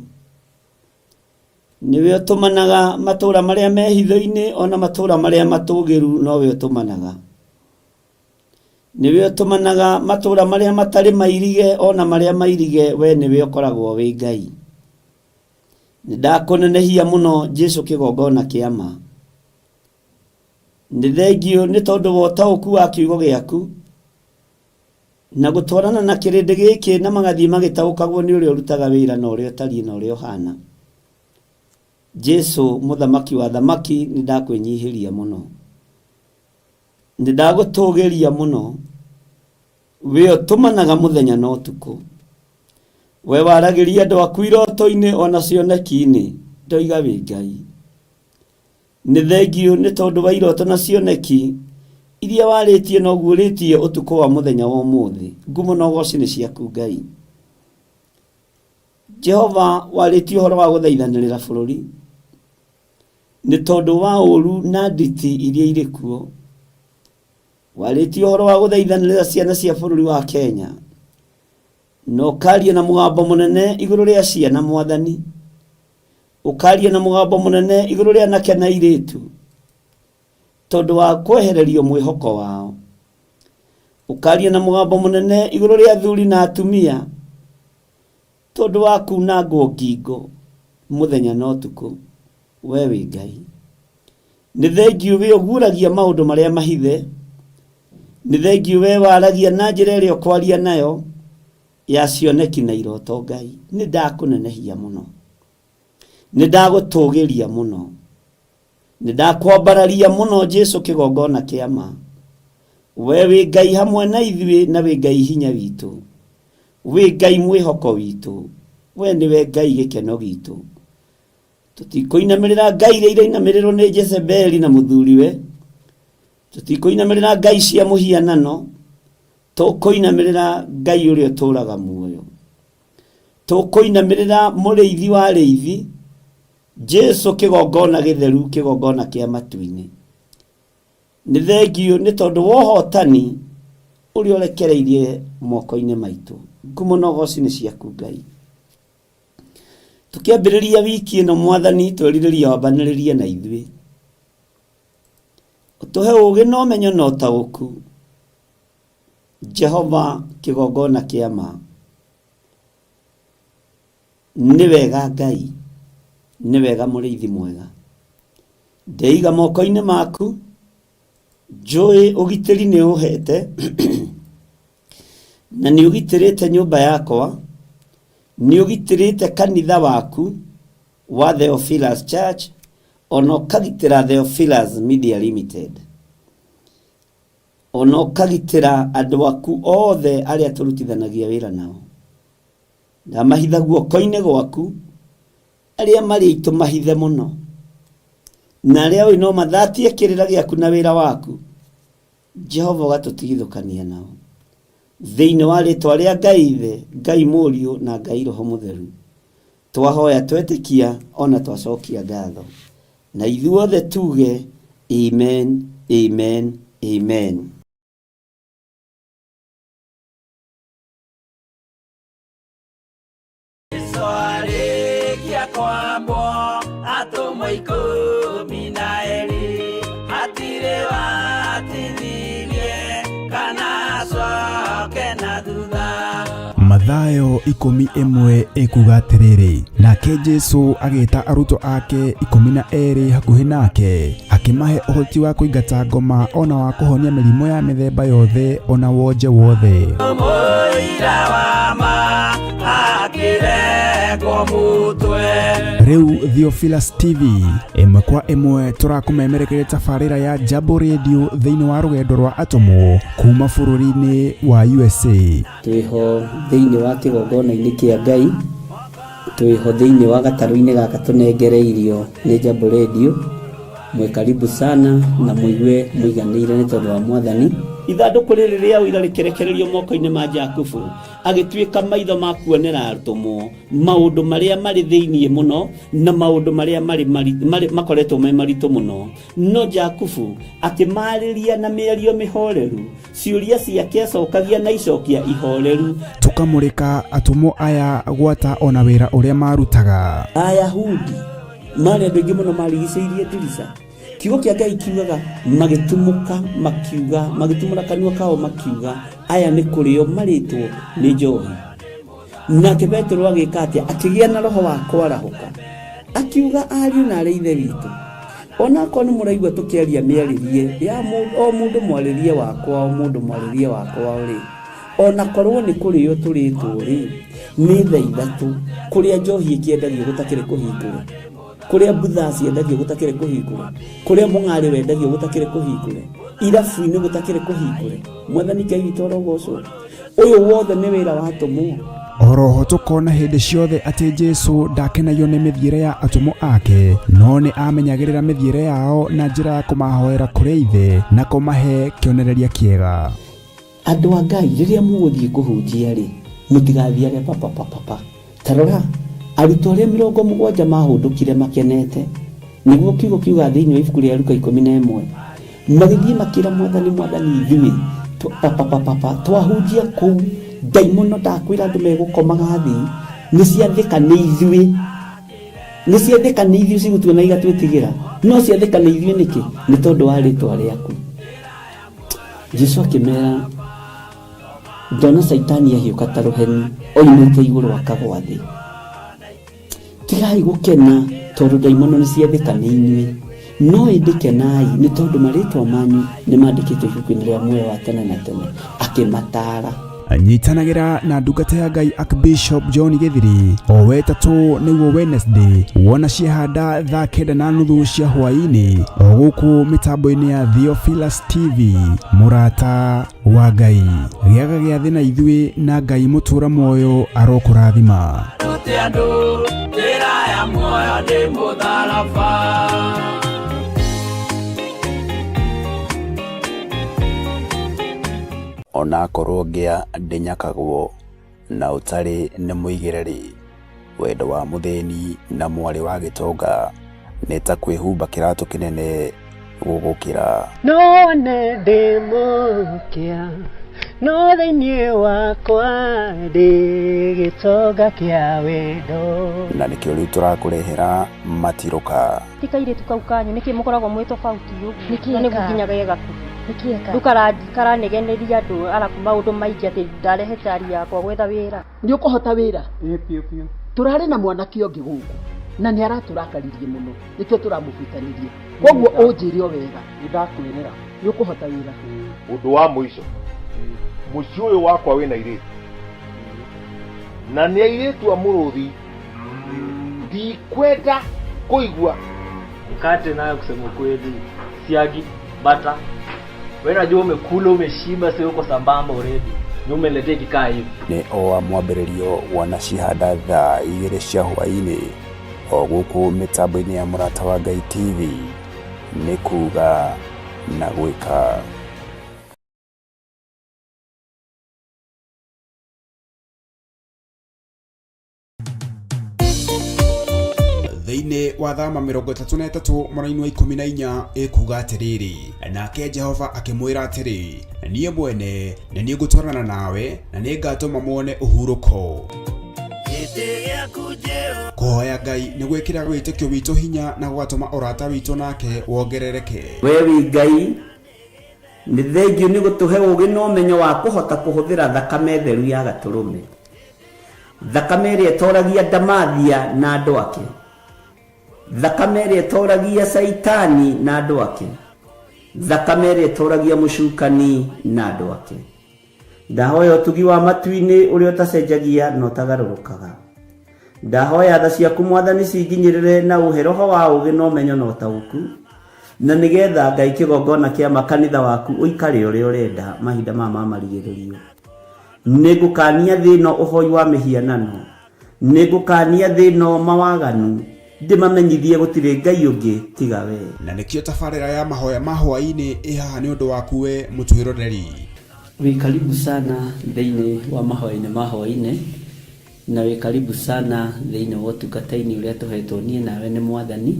Nĩwe ũtũmanaga matũũra marĩa me hitho-inĩ ona matũũra marĩa matũũgĩru nowe ũtũmanaga. Nĩwe ũtũmanaga matũũra marĩa matarĩ mairige ona marĩa mairige we nĩwe ũkoragwo wĩ Ngai. Nĩ ndakũnenehia mũno Jesu kĩgongona kĩa ma. Nĩ thengiũ nĩ tondũ wa ũtaũku wa kiugo gĩaku na gũtwarana na kĩrĩndĩ gĩkĩ na magathiĩ magĩtaũkagwo nĩ ũrĩa ũrutaga wĩra na ũrĩa ũtariĩ na ũrĩa ũhana. Jesu mũthamaki wa thamaki nĩ ndakwĩnyihĩria mũno. Nĩ ndagũtũgĩria mũno. We ũtũmanaga mũthenya na ũtukũ. We waragĩria andũ aku iroto-inĩ ona cioneki-inĩ. Ndoiga wĩ Ngai. Nĩ thengiũ nĩ tondũ wa iroto na cioneki iria warĩtie na ũguũrĩtie ũtukũ wa mũthenya wa ũmũthĩ. Ngumo na ũgoci nĩ ciaku Ngai. Jehova warĩtie ũhoro wa gũthaithanĩrĩra bũrũri nĩ tondũ wa ũũru na nditi iria irĩ kuo. Warĩtie ũhoro wa gũthaithanĩrĩra ciana cia bũrũri wa Kenya na ũkaria na mũgambo mũnene igũrũ rĩa ciana Mwathani, ũkaria na mũgambo mũnene igũrũ rĩa anake na airĩtu tondũ wa kwehererio mwĩhoko wao. Ũkaria na mũgambo mũnene igũrũ rĩa athuri na atumia. Tondũ wa kunangwo ngingo mũthenya na ũtukũ, we wĩ Ngai. Nĩ thengiũ we ũguũragia maũndũ marĩa mahithe, nĩ thengiũ we waragia na njĩra ĩrĩa ũkwaria nayo ya cioneki na iroto. Ngai, nĩ ndakũnenehia mũno, nĩ ndagũtũgĩria mũno, nĩ ndakwambararia mũno, Jesu kĩgongona kĩa ma. We wĩ Ngai hamwe na ithuĩ, na wĩ Ngai hinya witũ, wĩ Ngai mwĩhoko witũ, we nĩwe Ngai gĩkeno gitũ. Tũtikũinamĩrĩra ngai iria irainamĩrĩrwo nĩ Jezebeli na mũthuriwe, tũtikũinamĩrĩra ngai cia mũhianano, tũkũinamĩrĩra Ngai ũrĩa ũtũũraga muoyo, tũkũinamĩrĩra mũrĩithi wa arĩithi, Jesu kĩgongona gĩtheru, kĩgongona kĩa matu-inĩ. Nĩ thengiũ nĩ tondũ wa ũhotani ũrĩa ũrekereirie moko-inĩ maitũ. Ngumo na ũgoci nĩ ciaku Ngai. Tũkĩambĩrĩria wiki ĩno Mwathani, twerirĩria wambanĩrĩrie na ithuĩ, ũtũhe ũũgĩ na ũmenyo na ũtaũku. Jehova kĩgongona kĩa ma, nĩ wega Ngai, nĩ wega mũrĩithi mwega. Ndeiga moko-inĩ maku, njũĩ ũgitĩri nĩ ũhete na nĩ ũgitĩrĩte nyũmba yakwa, nĩ ũgitĩrĩte kanitha waku wa Theophilus Church, ona ũkagitĩra Theophilus Media Limited, ona ũkagitĩra andũ aku othe arĩa tũrutithanagia wĩra nao. Ndamahitha guoko-inĩ gwaku, arĩa marĩ aitũ mahithe mũno, na arĩa ũĩ no mathatie kĩrĩra gĩaku na wĩra waku, Jehova ũgatũtigithũkania nao. Thĩinĩ wa rĩtwa rĩa Ngai Ithe, Ngai Mũriũ na Ngai Roho Mũtheru, twahoya twetĩkia ona twacokia ngatho. Na ithuothe tuge amen, amen, amen. Arĩkia kwambwo atũmwo 12 hatirĩ watithirie kana acoke na thutha. Mathayo 11 ĩkuga atĩrĩrĩ, nake Jesu agĩta arutwo ake 12 hakuhĩ nake, akĩmahe ũhoti wa kũingata ngoma ona wa kũhonia mĩrimũ ya mĩthemba yothe ona wonje wothe. Mũira wa ma akĩrengwo mũtwe. Rĩu Theophilus TV ĩmwe kwa ĩmwe tũrakũmemerekeria tabarĩra ya Jambo Radio thĩinĩ wa rũgendo rwa atũmwo kuma bũrũri-inĩ wa USA. Twĩho thĩinĩ wa kĩgongona-inĩ kĩa Ngai, twĩho thĩinĩ wa gatarũ-inĩ gaka tũnengereirio nĩ Jambo Radio. Mwĩ karibu sana na mũigue mũiganĩire nĩ tondũ wa Mwathani. Ithandũkũ rĩrĩ rĩa ũira rĩkĩrekererio moko-inĩ ma Jakubu, agĩtuĩka maitho ma kuonera atũmwo maũndũ marĩa marĩ thĩinĩ mũno na maũndũ marĩa marĩ makoretwo me maritũ mũno. No Jakubu akĩmarĩria na mĩario mĩhoreru, ciũria ciake acokagia na icokia ihoreru. Tũkamũrĩka atũmwo aya gwata ona wĩra ũrĩa marutaga. Ayahudi marĩ andũ aingĩ mũno marigicĩirie ndirica. Kiugo kĩa Ngai kiugaga magĩtumũka makiuga, magĩtumũra kanua kao makiuga, aya nĩ kũrĩo marĩtwo nĩ njohi. Nake Petero agĩka atĩa? Akĩgĩa na roho wa kwarahũka, akiuga, ariũ na arĩ ithe witũ, onakorwo nĩ mũraigua tũkĩaria mĩarĩrie ya o mũndũ mwarĩrie wakwa, o mũndũ mwarĩrie wakwa rĩ, onakorwo nĩ kũrĩo tũrĩtwo rĩ, nĩ thaa 3 kũrĩa njohi ĩkĩendagio gũtakĩrĩ kũhingũre, kũrĩa mbutha ciendagio gũtakĩrĩ kũhingũre, kũrĩa mũng'arĩ wendagio gũtakĩrĩ kũhingũre, irabu-inĩ gũtakĩrĩ kũhingũre. Mwathani Ngai witũ arogocwo. Ũyũ wothe nĩ wĩra wa atũmwo. Oroho tũkona hĩndĩ ciothe atĩ Jesu ndakenagio nĩ mĩthiĩre ya atũmwo ake, no nĩ amenyagĩrĩra mĩthiĩre yao na njĩra ya kũmahoera kũrĩ Ithe na kũmahe kĩonereria kĩega. Andũ a Ngai, rĩrĩa mũgũthiĩ kũhunjia rĩ, mũtigathiage papa papa papa. Ta rora, arutwo arĩa 70 mahũndũkire makenete, nĩguo kiugo kiuga thĩinĩ wa ibuku rĩa Luka 11, magĩthiĩ makĩra Mwathani, Mwathani, ithuĩ papa papa papa twahunjia kũu ndaimono ndakwĩra andũ megũkomaga thĩ, nĩ ciathĩka nĩ ithuĩ, nĩ ciathĩka nĩ ithuĩ cigũtuona igatwĩtigĩra, no ciathĩka nĩ ithuĩ nĩkĩ? Nĩ tondũ wa rĩtwa rĩaku. Jesu akĩmera, Ndona Caitani ahiũka ta rũheni oimĩte igũrũ akagwa thĩ. Tigai gũkena tondũ ndaimono nĩ ciathĩka nĩ inyuĩ, no ĩndĩ kenai nĩ tondũ marĩtwa manyu nĩ mandĩkĩtwo ibuku-inĩ rĩa muoyo wa tene na tene. Akĩmataara. Nyitanagĩra na ndungata ya Ngai Archbishop John Gĩthiri o wetatũ nĩguo Wednesday wona ciahanda thaa 9:30 cia hwaĩ-inĩ o gũkũ mĩtambo-inĩ ya Theophilus TV. Mũrata wa Ngai, gĩaga gĩathĩ na ithuĩ na Ngai mũtũra muoyo arokũrathima. Rute andũ njĩra ya muoyo nĩ mũtharaba. Onakorwo ngĩa ndĩnyakagwo na ũtarĩ nĩ mũigĩre-rĩ, wendo wa mũthĩni na mwarĩ wa gĩtonga nĩ ta kwĩhumba kĩratũ kĩnene gũgũkĩra. No nĩ ndĩ mũkĩa, no thĩinĩ wakwa ndĩ gĩtonga kĩa wendo. Na nĩkĩo rĩu tũrakũrehera matirũka. Ti kairĩtu kau kanyu nĩkĩ mũkoragwo mwĩ tofauti ũguo? Nĩkĩ Na nĩguo eka? nginya ge gakuhĩ. Nĩkĩ eka? Rĩu karanegeneria andũ arabu maũndũ maingĩ atĩ ndarehe cari yakwa gwetha wĩra. Nĩ ũkũhota wĩra? Tũrarĩ na mwanake ũngĩ gũkũ na nĩ aratũrakaririe mũno nĩkĩo tũramũbutanirie. Koguo ũnjĩre o wega. Nĩndakwĩrĩra. Nĩ ũkũhota wĩra? Ũndũ wa mũico, mũciĩ ũyũ wakwa wĩna airĩtu na nĩ airĩtu a mũrũthi, ndikwenda kũigua. Mkate nayo kusema ukweli, siagi, bata. Wewe unajua umekula umeshiba, sio uko sambamba already. Ni umeniletea ikikaa hivi. Nĩ o wa mwambĩrĩrio wona cihanda thaa 2 cia hwaĩ-inĩ o gũkũ mĩtambo-inĩ ya Mũrata wa Ngai TV nĩ kuga na gwĩka. Thĩinĩ wa thama 33 mũraini wa 14 ĩkuga atĩrĩrĩ, nake Jehova akĩmwĩra atĩrĩ, niĩ mwene nĩ niĩ ngũtwarana nawe na nĩ ngatũma muone ũhurũko. Kũhoya Ngai nĩ gwĩkĩra wĩtĩkio witũ hinya na gũgatũma ũrata witũ nake wongerereke. We wĩ Ngai, nĩ thengiũ nĩ gũtũhe ũũgĩ na ũmenyo wa kũhota kũhũthĩra thakame theru ya gatũrũme, thakame ĩrĩa ĩtoragia ndamathia na andũ ake, thakame ĩrĩa ĩtoragia Caitani na andũ ake, thakame ĩrĩa ĩtoragia mũcukani na andũ ake. Ndahoya ũtugi wa matu-inĩ ũrĩa ũtacenjagia na ũtagarũrũkaga. Ndahoya tha ciaku Mwathani cinginyĩrĩre na ũhe roho wa ũũgĩ na ũmenyo na ũtaũku, na nĩgetha Ngai kĩgongona kĩa makanitha waku ũikare ũrĩa ũrenda mahinda maya ma marigĩrĩrio. Nĩngũkania thĩ ĩno ũhoi wa mĩhianano, nĩngũkania thĩ ĩno mawaganu, ndĩmamenyithie gũtirĩ Ngai ũngĩ tiga we. Na nĩkĩo tabarĩra ya mahoya ma hwaĩ-inĩ ĩ haha nĩ ũndũ waku we mũtwĩroreri. Wĩ karibu sana thĩinĩ wa mahoya-inĩ ma hwaĩ-inĩ, na wĩ karibu sana thĩinĩ wa ũtungata-inĩ ũrĩa tũhetwo niĩ nawe nĩ Mwathani,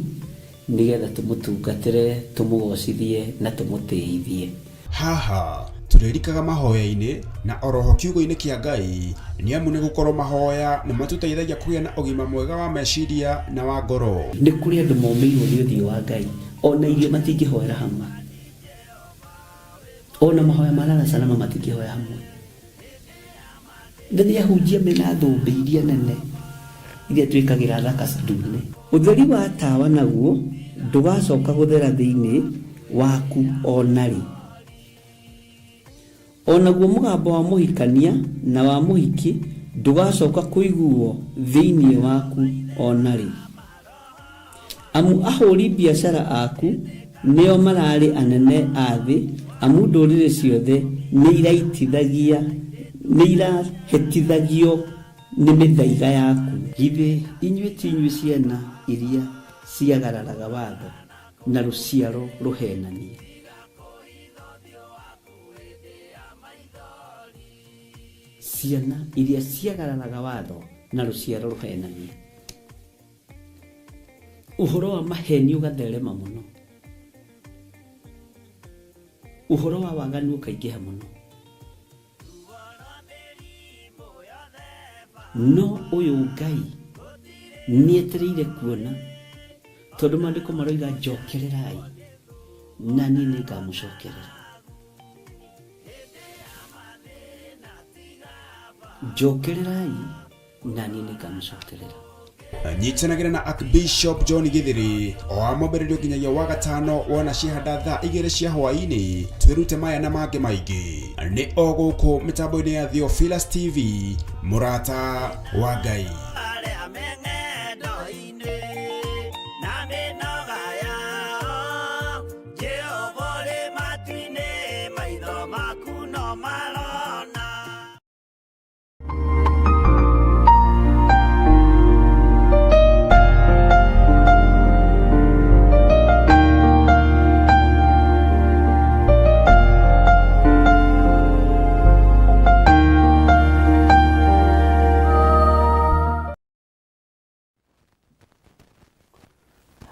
nĩgetha tũmũtungatĩre, tũmũgocithie na tũmũtĩithie. Haha tũrĩrikaga mahoya-inĩ na oroho kiugo-inĩ kĩa Ngai, nĩ amu nĩ gũkorwo mahoya nĩ matũteithagia kũgĩa na ũgima mwega wa meciria na wa ngoro. Nĩ kũrĩ andũ momĩirwo nĩ ũthiũ wa Ngai, ona irio matingĩhoera hamwe, ona mahoya ma lala salama matingĩhoya hamwe. Na nĩ ahunjia mena thũmbĩ iria nene iria twĩkagĩra thaka ndune. Ũtheri wa tawa naguo ndũgacoka gũthera thĩinĩ waku ona rĩ. Onaguo mũgambo wa mũhikania na wa mũhiki ndũgacoka kũiguo thĩinĩ waku ona rĩ. Amu ahũri biacara aku nĩo mararĩ anene a thĩ, amu ndũrĩrĩ ciothe nĩ irahĩtithagio nĩ mĩthaiga yaku. Githĩ inyuĩ ti inyuĩ ciana iria ciagararaga watho na rũciaro rũhenanie? Ciana iria ciagararaga watho na rũciaro rũhenanie. Ũhoro wa maheni ũgatherema mũno, ũhoro wa waganu ũkaingĩha mũno, no ũyũ Ngai nĩetereire kuona, tondũ maandĩko maroiga njokererai na niĩ nĩngamũcokerera. Njokererai na niĩ nĩngamũcokerera. Nyitanagĩra na Archbishop John Githiri o wa mwambĩrĩrio nginyagia wa gatano wona ciahanda thaa 2 cia hwaĩ-inĩ, twĩrute maya na mangĩ maingĩ nĩ o gũkũ mĩtambo-inĩ ya Theophilus TV, mũrata wa Ngai.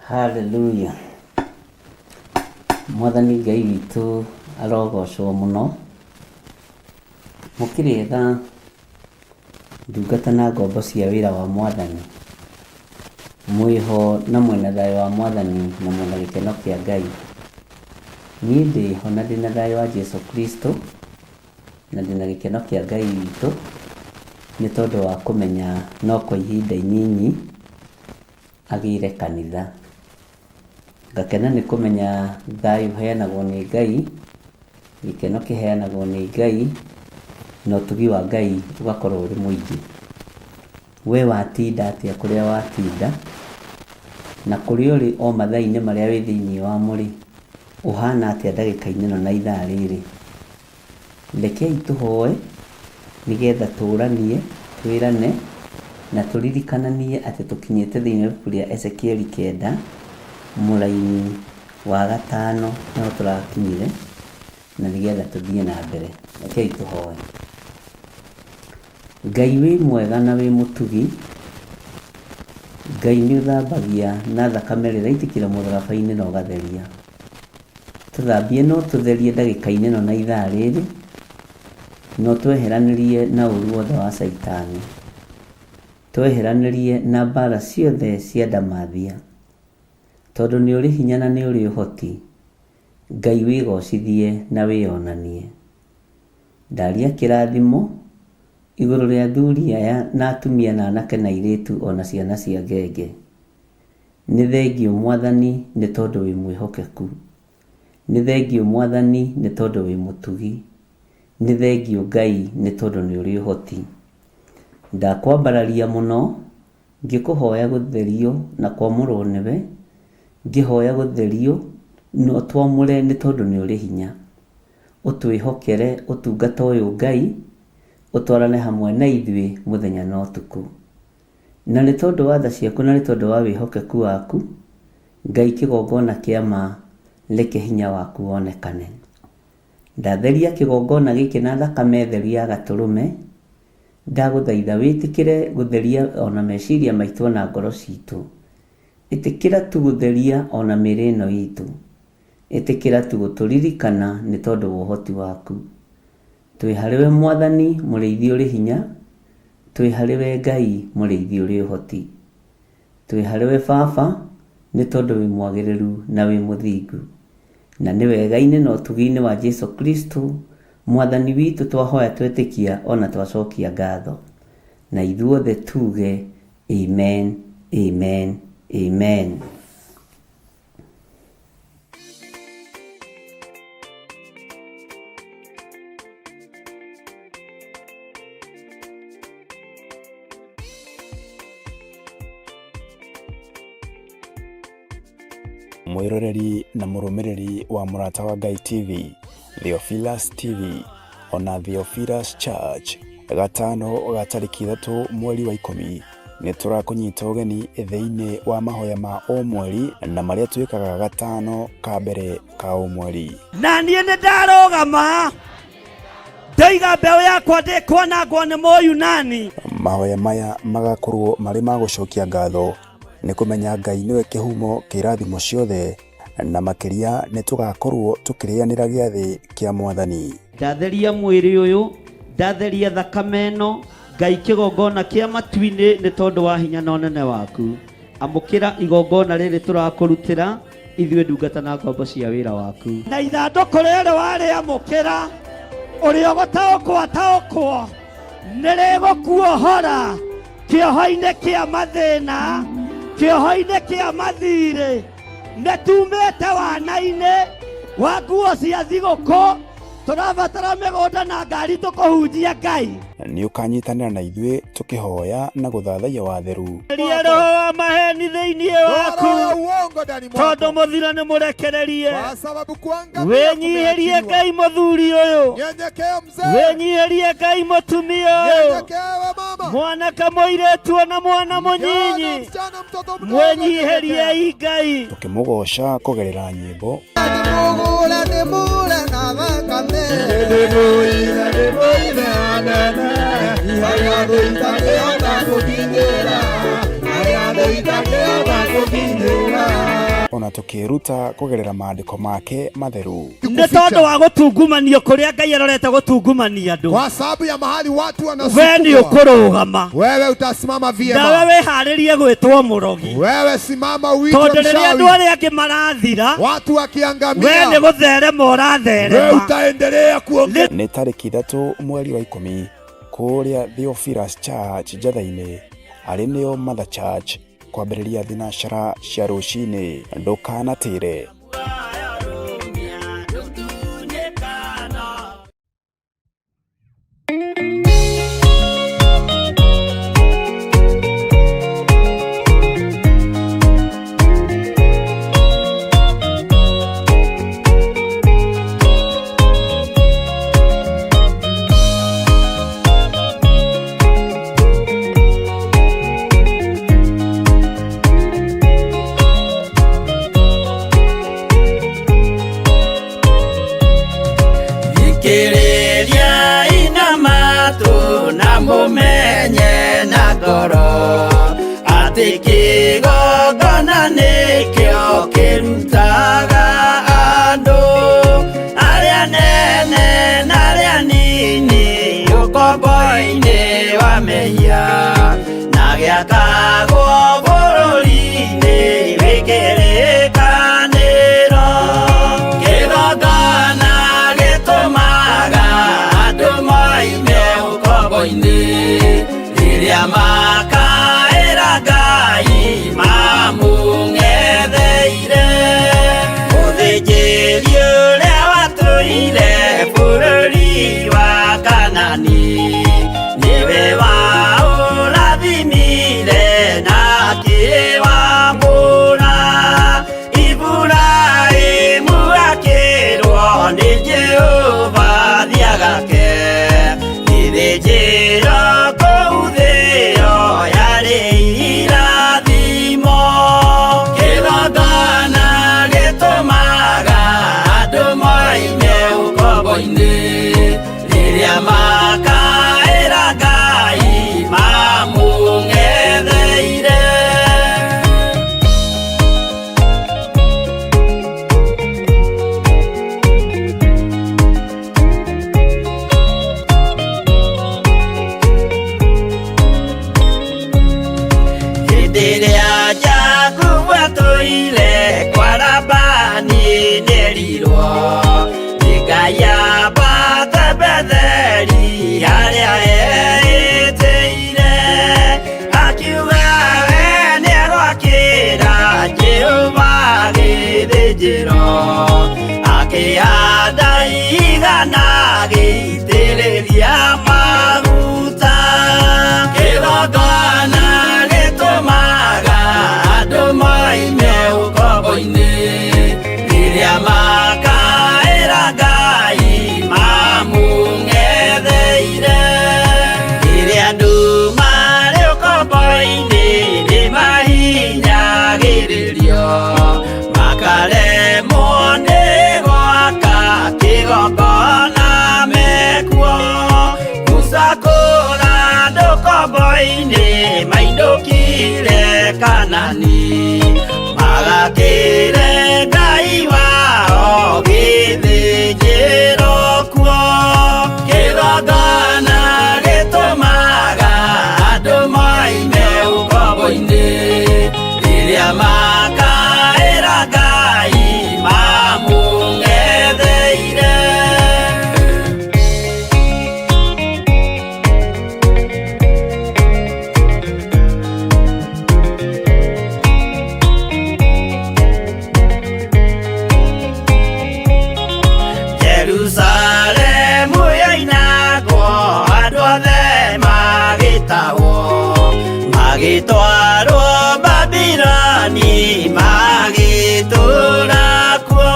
Haleluya. Mwathani Ngai witũ arogocwo mũno. Mũkĩrĩetha ndungata na ngombo cia wĩra wa Mwathani. Mwĩho na mwĩna thayũ wa Mwathani na mwĩna gĩkeno kĩa Ngai. Niĩ ndĩho na ndĩna thayũ wa Jesu Kristo na ndĩna gĩkeno kĩa Ngai witũ nĩ tondũ wa kũmenya no kwa ihinda inyinyi agĩre kanitha. Ngakena nĩ kũmenya thayũ ũheanagwo nĩ Ngai, gĩkeno kĩheanagwo nĩ Ngai, na ũtugi wa Ngai ũgakorwo ũrĩ mũingĩ. We watinda atĩa kũrĩa watinda, na kũrĩa ũrĩ o mathaa-inĩ marĩa wĩ thĩinĩ wamo rĩ, ũhana atĩa ndagĩka-inĩ ĩno na ithaa rĩrĩ? Rekei tũhoe nĩgetha tũranie, twĩrane na tũririkananie atĩ tũkinyĩte thĩinĩ wa ibuku rĩa Ezekieli 9 mũraini wa 5 nĩho tũrakinyire, na nĩgetha tũthiĩ na mbere. Rekei tũhoe. Ngai wĩ mwega na wĩ mũtugi, Ngai nĩ ũthambagia na thakame ĩrĩa ĩraitĩkĩra mũtharaba-inĩ na ũgatheria. Tũthambie na ũtũtherie ndagĩka-inĩ ĩno na ithaa rĩrĩ, na ũtweheranĩrie na ũru wothe wa Caitani. Tweheranĩrie na mbara ciothe cia ndamathia, tondũ nĩ ũrĩ hinya na nĩ ũrĩ ũhoti. Ngai wĩgocithie na wĩonanie. Ndaria kĩrathimo igũrũ rĩa athuri aya na atumia na anake na airĩtu ona ciana cia ngenge. Nĩ thengio Mwathani nĩ tondũ wĩ mwĩhokeku. Nĩ thengio Mwathani nĩ tondũ wĩ mũtugi. Nĩ thengio Ngai nĩ tondũ nĩ ũrĩ ũhoti. Ndakwambararia mũno ngĩkũhoya gũtherio na kwamũrwo nĩwe, ngĩhoya gũtherio na ũtwamũre nĩ tondũ nĩ ũrĩ hinya. Ũtwĩhokere ũtungata ũyũ Ngai, ũtwarane hamwe na ithuĩ mũthenya na ũtukũ. Na nĩ tondũ wa tha ciaku na nĩ tondũ wa wĩhokeku waku, Ngai kĩgongona kĩa ma, reke hinya waku wonekane. Ndatheria kĩgongona gĩkĩ na thakame theru ya gatũrũme, ndagũthaitha wĩtĩkĩre gũtheria ona meciria maitũ ona ngoro citũ. Ĩtĩkĩra tu gũtheria ona mĩĩrĩ ĩno itũ. Ĩtĩkĩra tu gũtũririkana nĩ tondũ wa ũhoti waku. Twĩ harĩwe Mwathani mũrĩithi ũrĩ hinya, twĩ harĩwe Ngai mũrĩithi ũrĩ ũhoti. Twĩ harĩwe Baba nĩ tondũ wĩ mwagĩrĩru na wĩ mũthingu. Na nĩ wega-inĩ na ũtugi-inĩ wa Jesu Kristo Mwathani witũ twahoya twetĩkia ona twacokia ngatho. Na ithuothe tuge amen, amen, amen. Mwĩroreri na mũrũmĩrĩri wa Mũrata wa Ngai TV, Theophilus TV, ona Theophilus Church, gatano ga tarĩki 3 mweri wa 10, nĩ tũrakũnyita ũgeni thĩinĩ wa mahoya ma o mweri na marĩa twĩkaga gatano ka mbere ka o mweri. Na niĩ nĩ ndarũgama ndoiga mbeũ yakwa ndĩkwanangwo nĩ Mũyunani. Mahoya maya magakorwo marĩ ma gũcokia ngatho nĩ kũmenya Ngai nĩwe kĩhumo kĩa irathimo ciothe, na makĩria nĩ tũgakorwo tũkĩrĩanĩra gĩathĩ kĩa Mwathani. Ndatheria mwĩrĩ ũyũ, ndatheria thakame ĩno, Ngai kĩgongona kĩa matu-inĩ nĩ tondũ wa hinya na ũnene waku. Amũkĩra igongona rĩrĩ tũrakũrutĩra ithuĩ ndungata na ngombo cia wĩra waku. Na ithandũkũ rĩrĩ warĩamũkĩra, ũrĩa ũgũtaũkwo ataũkwo, Nĩ rĩgũkuohora kĩoho-inĩ kĩa mathĩna, kĩoho-inĩ kĩa mathirĩ. Nĩ tumĩte wana-inĩ wa nguo cia thigũkũ, tũrabatara mĩgũnda na ngari tũkũhunjia Ngai. Nĩ ũkanyitanĩra na ithuĩ tũkĩhoya na gũthathaiya watheru. Ria roho wa maheni thĩinĩ waku, Roho ya uongo ndani mwako. tondũ mũthiro nĩ mũrekererie. Kwa sababu kuangamia Wĩnyihĩrie kumeachiliwa. Ngai mũthuri ũyũ, Nyenyekea mzee. wĩnyihĩrie Ngai mũtumia ũyũ, Nyenyekea we mama. mwanake mũirĩtu ona mwana mũnyinyi, Msichana mtoto mdogo. mwĩnyihĩriei Ngai. Tũkĩmũgooca kũgerera nyĩmbo ona tũkĩĩruta kũgerera maandĩko make matheru. Nĩ tondũ wa gũtungumanio kũrĩa Ngai arorete gũtungumania andũ. Kwa sababu ya mahali watu We nĩ wanasukumwa. ũkũrũgama. Wewe utasimama Nawe vyema. wĩharĩrie gwĩtwo mũrogi. Wewe simama uitwe Tondũ rĩrĩa andũ mchawi. arĩa angĩ marathira, Watu we nĩ wakiangamia. gũtherema Wewe ũratherema. utaendelea kuongea. Nĩ tarĩki 3 mweri wa 10 kũrĩa Theophilus Church Njatha-inĩ, arĩ nĩo Mother Church, kwambĩrĩria thinacara cia rũcinĩ. Ndũkanatĩre. Thikĩrĩria ina matũ na mũmenye na ngoro atĩ kĩgongona nĩkĩo kĩrutaga andũ arĩa nene na arĩa nini ũkombo-inĩ wa mehia na gĩakagwo bũrũri-inĩ wĩ kĩrĩkanĩro. Kĩgongona gĩtũmaga andũ moime ũkombo-inĩ rĩrĩa makaĩra Ngai mamũng'etheire. Mũthĩnjĩri ũrĩa watũire bũrũri wa Kanani nĩwe waũrathimire na akĩwamũra. Iburahĩmu akĩrwo nĩ Jehova thiagake gĩthĩnjĩro kũu thĩo yarĩ irathimo. Kĩgongona gĩtũmaga andũ moime ũkombo-inĩ rĩrĩa makaĩra Ngai mamũng'etheire. Hĩndĩ ĩrĩa Jakubu atũire kwa Labani nĩerirwo nĩ Ngai ambate Betheli harĩa eĩtĩire. Akiuga we nĩegwakĩra Jehova gĩthĩnjĩro, akĩhanda igana agĩitĩrĩria maguta. Kĩgongona gĩtũmaga andũ moime ũkombo-inĩ rĩrĩa makaĩra Ngai mamũng'etheire. Rĩrĩa andũ marĩ ũkombo-inĩ nĩmahinyagĩrĩrio, makaremwo nĩ gwaka kĩgongona mekuo. Musa kũra andũ ũkombo-inĩ mainũkire Kanani, magakĩre Ngai wao gĩthĩnjĩro kuo. Kĩgongona gĩtũmaga andũ moime ũkombo-inĩ rĩrĩa makaĩra Ngai mamũng'etheire. Magĩtwarwo Babiloni magĩtũũra kuo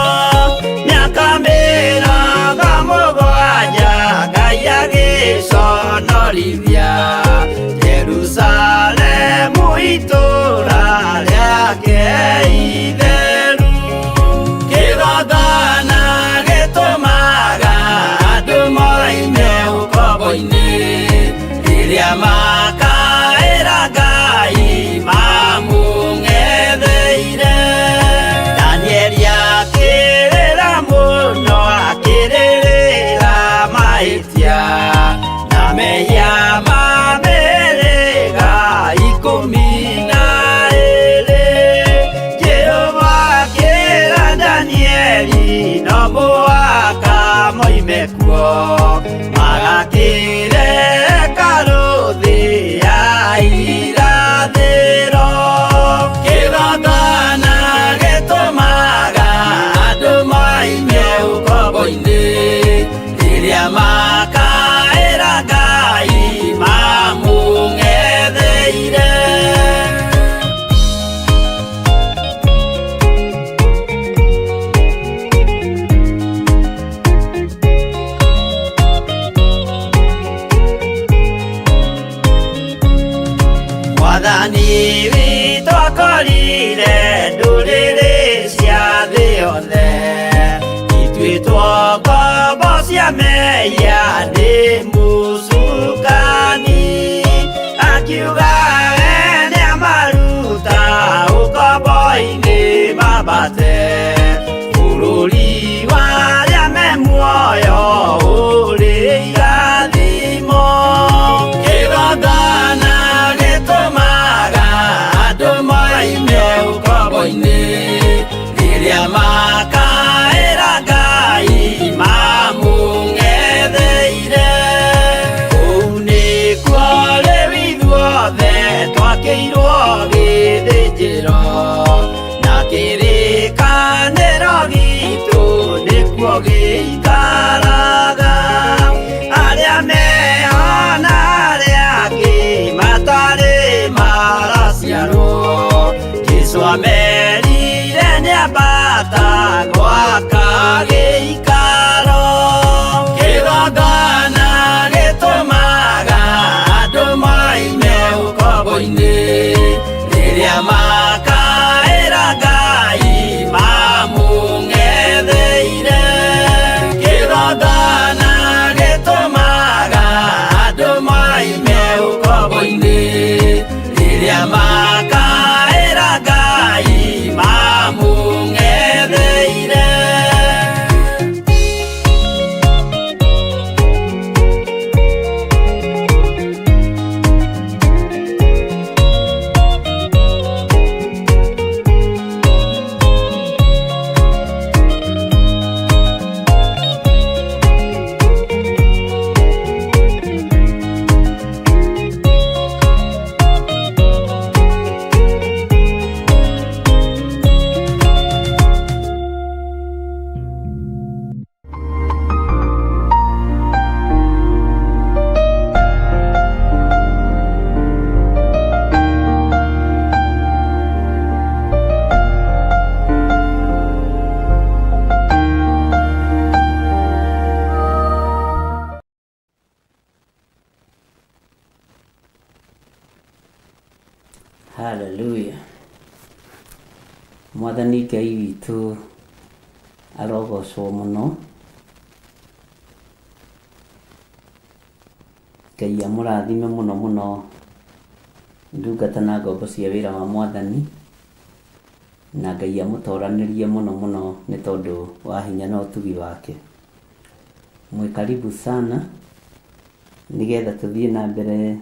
mĩaka 70 Ngai agĩconorithia Jerusalemu itũũra rĩake itheru. Kĩgongona gĩtũmaga andũ moime ũkombo-inĩ rĩrĩa makaĩra Ngai mamũng'etheire. Danieli akĩrĩra mũno akĩrĩrĩra mahĩtia na mehia ma mĩhĩrĩga 12. Jehova akĩra Danieli no mũhaka moime kuo magakĩre hekarũ thĩ ya irathĩro. Kĩgongona gĩtũmaga andũ moime ũkombo-inĩ rĩrĩa makaĩra Ngai mamũng'etheire. Mwathani witũ akorire ndũrĩrĩ cia thĩ yothe ituĩtwo ngombo cia mehia nĩ mũcukani, akiuga we nĩamaruta ũkombo-inĩ mambate bũrũri wa arĩa me muoyo ũrĩ irathimo. Kĩgongona gĩtũmaga andũ moime ũkombo-inĩ rĩrĩa makaĩra Ngai mamũng'etheire. Kũu nĩkuo rĩu ithuothe twakĩirwo gĩthĩnjĩro na kĩrĩkanĩro gitũ nĩkuo gĩikaraga. Arĩa meho na arĩa angĩ matarĩ maraciarwo Jesũ amerire nĩambata gwaka gĩikaro. Kĩgongona gĩtũmaga andũ moime ũkombo-inĩ rĩrĩa makaĩra Ngai mamũng'etheire. Kĩgongona gĩtũmaga andũ moime ũkombo-inĩ rĩrĩa makaĩra Ngai mamũng'etheire. Hallelujah. Mwathani Ngai witũ arogocwo mũno. Ngai amũrathime mũno mũno ndungata na ngombo cia wĩra wa Mwathani, na Ngai amũtoranĩrie mũno mũno nĩ tondũ wa hinya na ũtugi wake. Mwĩ karibu sana nĩgetha tũthiĩ na mbere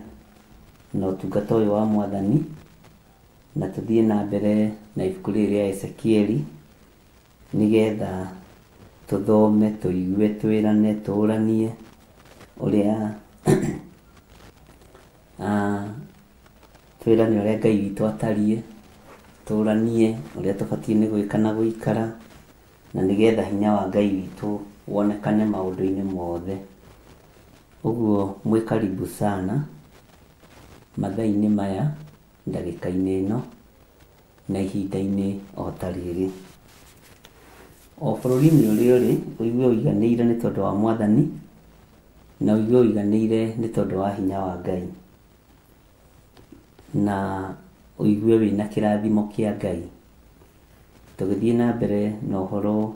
na ũtungata ũyũ wa Mwathani, na tũthiĩ na mbere na ibuku rĩrĩ rĩa Ezekieli nĩgetha tũthome, tũigue, twĩrane, tũũranie ũrĩa twĩrane ũrĩa Ngai witũ atariĩ, tũũranie ũrĩa tũbatiĩ nĩ gwĩka na gũikara, na nĩgetha hinya wa Ngai witũ wonekane maũndũ-inĩ mothe. Ũguo mwĩ karibu sana mathaa-inĩ maya ndagĩka-inĩ ĩno na ihinda-inĩ o ta rĩrĩ. O bũrũri-inĩ ũrĩa ũrĩ, ũigue ũiganĩire nĩ tondũ wa Mwathani, na ũigue ũiganĩire nĩ tondũ wa hinya wa Ngai, na ũigue wĩna kĩrathimo kĩa Ngai. Tũgĩthiĩ na mbere na ũhoro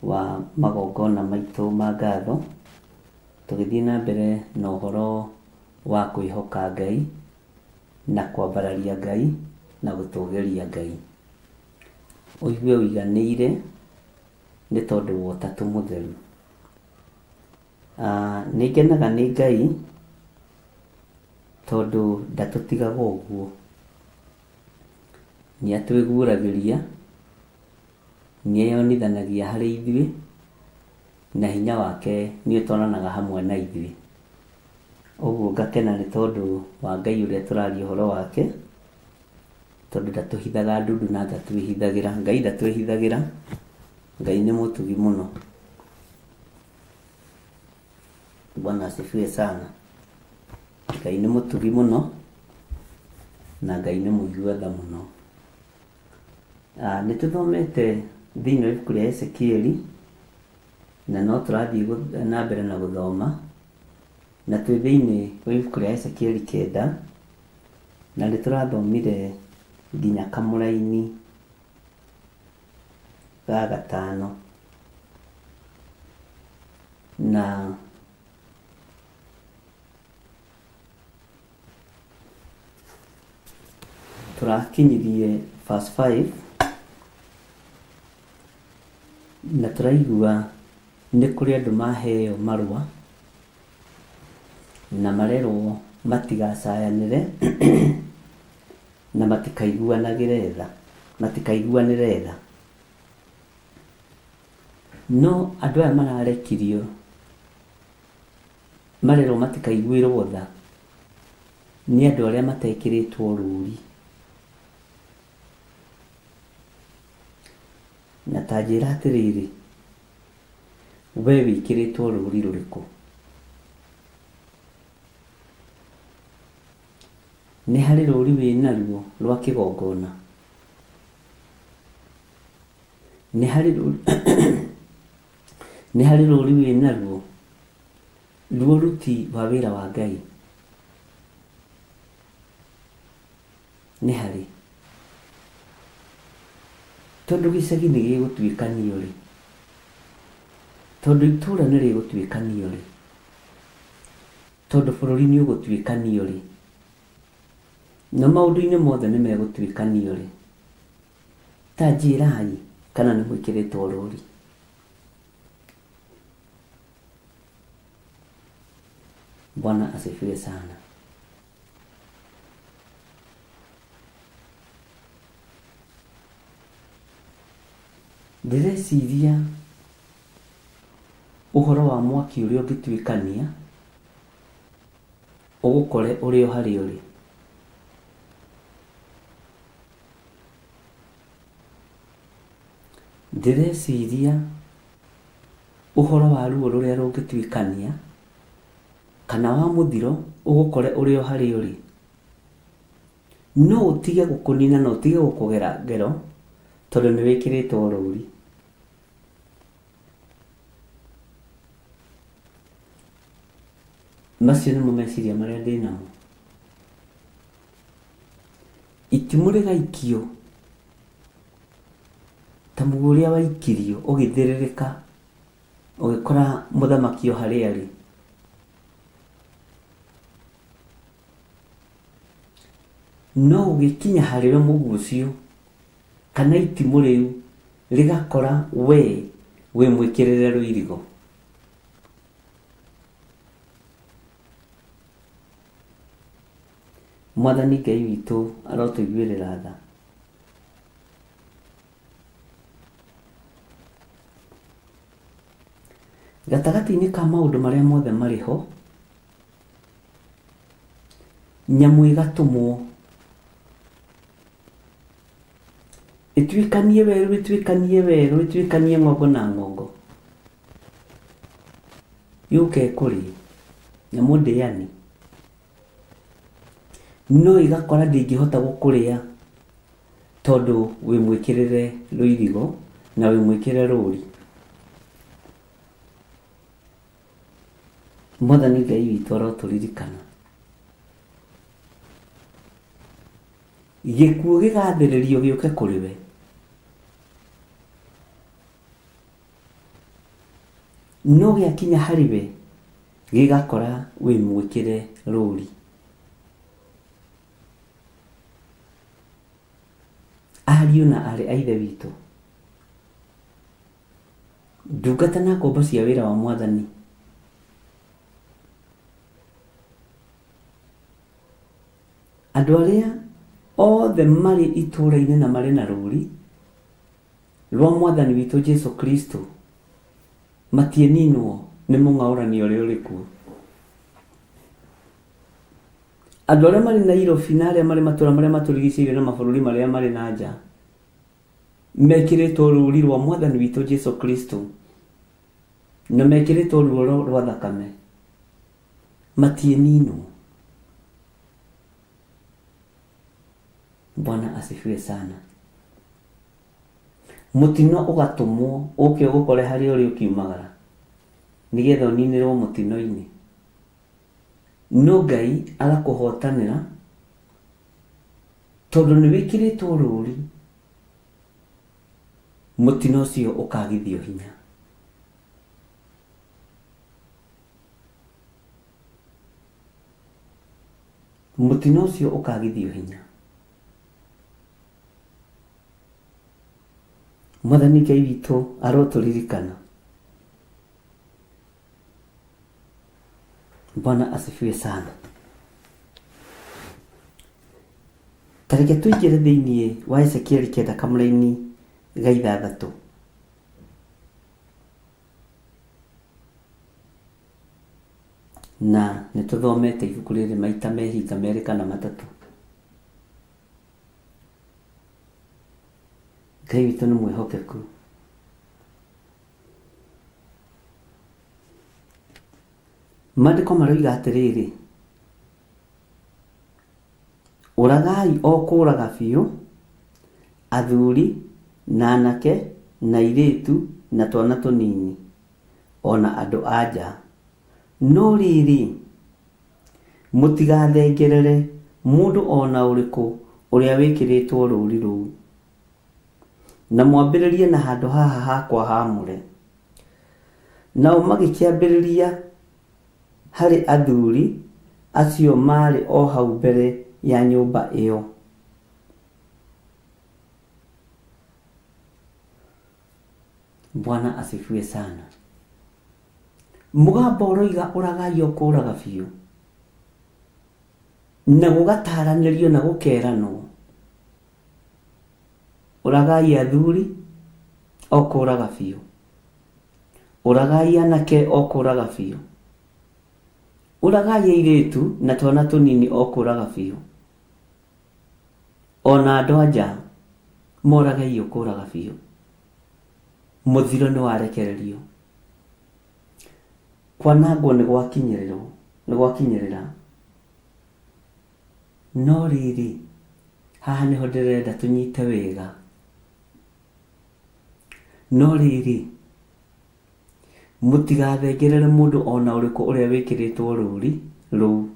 wa magongona maitũ ma ngatho, tũgĩthiĩ na mbere na ũhoro wa kwĩhoka Ngai, na kwambararia Ngai, na gũtũgĩria Ngai. Ũigue ũiganĩire nĩ tondũ wa Ũtatũ Mũtheru. Nĩ ngenaga nĩ Ngai tondũ ndatũtigaga ũguo. Nĩ atwĩguũragĩria, nĩ eyonithanagia harĩ ithuĩ, na hinya wake nĩ ũtwaranaga hamwe na ithuĩ. Ũguo ngakena nĩ tondũ wa Ngai ũrĩa tũraria ũhoro wake, tondũ ndatũhithaga ndundu na ndatwĩhithagĩra. Ngai ndatwĩhithagĩra, Ngai nĩ mũtugi mũno. Bwana asifiwe sana. Ngai nĩ mũtugi mũno na Ngai nĩ mũigua tha mũno. Nĩ tũthomete thĩinĩ wa ibuku rĩa Ezekieli na no tũrathiĩ na mbere na gũthoma na twĩ thĩinĩ wa ibuku rĩa Ezekieli 9 na nĩ tũrathomire nginya kamũraini ga gatano na tũrakinyirie verse 5 na tũraigua nĩ kũrĩ andũ maheo marũa na marerwo matigacayanĩre na matikaiguanagĩre tha, matikaiguanĩre tha. No andũ aya mararekirio marerwo matikaiguĩrwo tha nĩ andũ arĩa matekĩrĩtwo rũri. Na ta njĩra atĩrĩrĩ, we wĩkĩrĩtwo rũri rũrĩkũ? Nĩ harĩ rũri wĩnaruo rwa kĩgongona? Nĩ harĩ rũri nĩ harĩ rũri wĩnaruo rwa ũruti wa wĩra wa Ngai? Nĩ harĩ. Tondũ gĩcagi nĩ gĩgũtuĩkanio rĩ, tondũ itũra nĩ rĩgũtuĩkanio rĩ, tondũ bũrũri nĩ ũgũtuĩkanio rĩ, na maũndũ-inĩ mothe nĩ megũtuĩkanio rĩ, ta njĩrai kana nĩ mwĩkĩrĩtwo rũri. Bwana asifiwe sana. Ndĩreciria ũhoro wa mwaki ũrĩa ũngĩtuĩkania ũgũkore ũrĩ o harĩa ũrĩ. Ndĩreciria ũhoro wa ruo rũrĩa rũngĩtuĩkania kana wa mũthiro ũgũkore ũrĩ o harĩa ũrĩ. No ũtige gũkũnina na ũtige gũkũgera ngero tondũ nĩ wĩkĩrĩtwo rũri. Macio nĩmo meciria marĩa ndĩ namo. Itimũ rĩgaikio ta mũguĩ ũrĩa waikirio ũgĩthĩrĩrĩka ũgĩkora mũthamaki o harĩa arĩ. No ũgĩkinya harĩ we mũguĩ ũcio kana itimũ rĩu rĩgakora we wĩ mwĩkĩrĩre rũirigo. Mwathani Ngai witũ arotũiguĩrĩra tha. Gatagatĩ-inĩ ka maũndũ marĩa mothe marĩ ho, nyamũ ĩgatũmwo ĩtuĩkanie werũ, ĩtuĩkanie werũ, ĩtuĩkanie ng'ongo na ng'ongo, yũke ĩkũrĩe, nyamũ ndĩani. No ĩgakora ndĩngĩhota gũkũrĩa tondũ wĩ mwĩkĩrĩre rũirigo na wĩ mwĩkĩre rũri. Mwathani Ngai witũ arotũririkana. Gĩkuũ gĩgathĩrĩrio gĩũke kũrĩ we. No gĩakinya harĩ we gĩgakora wĩ mwĩkĩre rũri. Ariũ na aarĩ a Ithe witũ, ndungata na ngombo cia wĩra wa Mwathani, andũ arĩa othe marĩ itũũra-inĩ na marĩ na rũũri rwa Mwathani witũ Jesu Kristo matiĩninwo nĩ mũng'aũranio ũrĩa ũrĩ kuo. Andũ arĩa marĩ Nairobi na arĩa marĩ matũra marĩa matũrigicĩirie na mabũrũri marĩa marĩ na nja mekĩrĩtwo rũũri rwa Mwathani witũ Jesu Kristo na mekĩrĩtwo ruoro rwa thakame matiĩninwo. Bwana asifiwe sana. Mũtino ũgatũmwo ũke ũgũkore harĩa ũrĩ ũkiumagara nĩgetha ũninĩrwo mũtino-inĩ. No Ngai agakũhotanĩra tondũ nĩ wĩkĩrĩtwo rũũri, mũtino ũcio ũkagithio hinya. Mũtino ũcio ũkagithio hinya. Mwathani Ngai witũ arotũririkana. Bwana asifiwe sana. Ta reke tũingĩre thĩinĩ wa Ezekieli kenda kamũraini ga ithathatũ. Na nĩ tũthomete ibuku rĩrĩ maita mehinga merĩ kana matatũ. Ngai witũ nĩ mwĩhokeku. Maandĩko maroiga atĩrĩrĩ, ũragai o kũũraga biũ, athuri, na anake, na airĩtu, na twana tũnini, o na andũ-a-nja. No rĩrĩ, mũtigathengerere mũndũ o na ũrĩkũ ũrĩa wĩkĩrĩtwo rũũri rũu, na mwambĩrĩrie na handũ haha hakwa haamũre. Nao magĩkĩambĩrĩria harĩ athuri acio maarĩ o hau mbere ya nyũmba ĩyo. Bwana asifiwe sana. Mũgambo ũroiga ũragai o kũraga biũ, na gũgataranĩrio na gũkeranwo, ũragai athuri o kũraga biũ, ũragai anake o kũraga biũ, ũragai airĩtu na twana tũnini o kũraga biũ, o na andũ a nja moragei o kũraga biũ. Mũthiro nĩ warekererio. Kwanangwo nĩ gwakinyĩrĩrwo, nĩ gwakinyĩrĩra. No rĩrĩ, haha nĩho ndĩrenda tũnyite wega. No rĩrĩ, mũtigathengerere mũndũ o na ũrĩkũ ũrĩa wĩkĩrĩtwo rũũri rũu,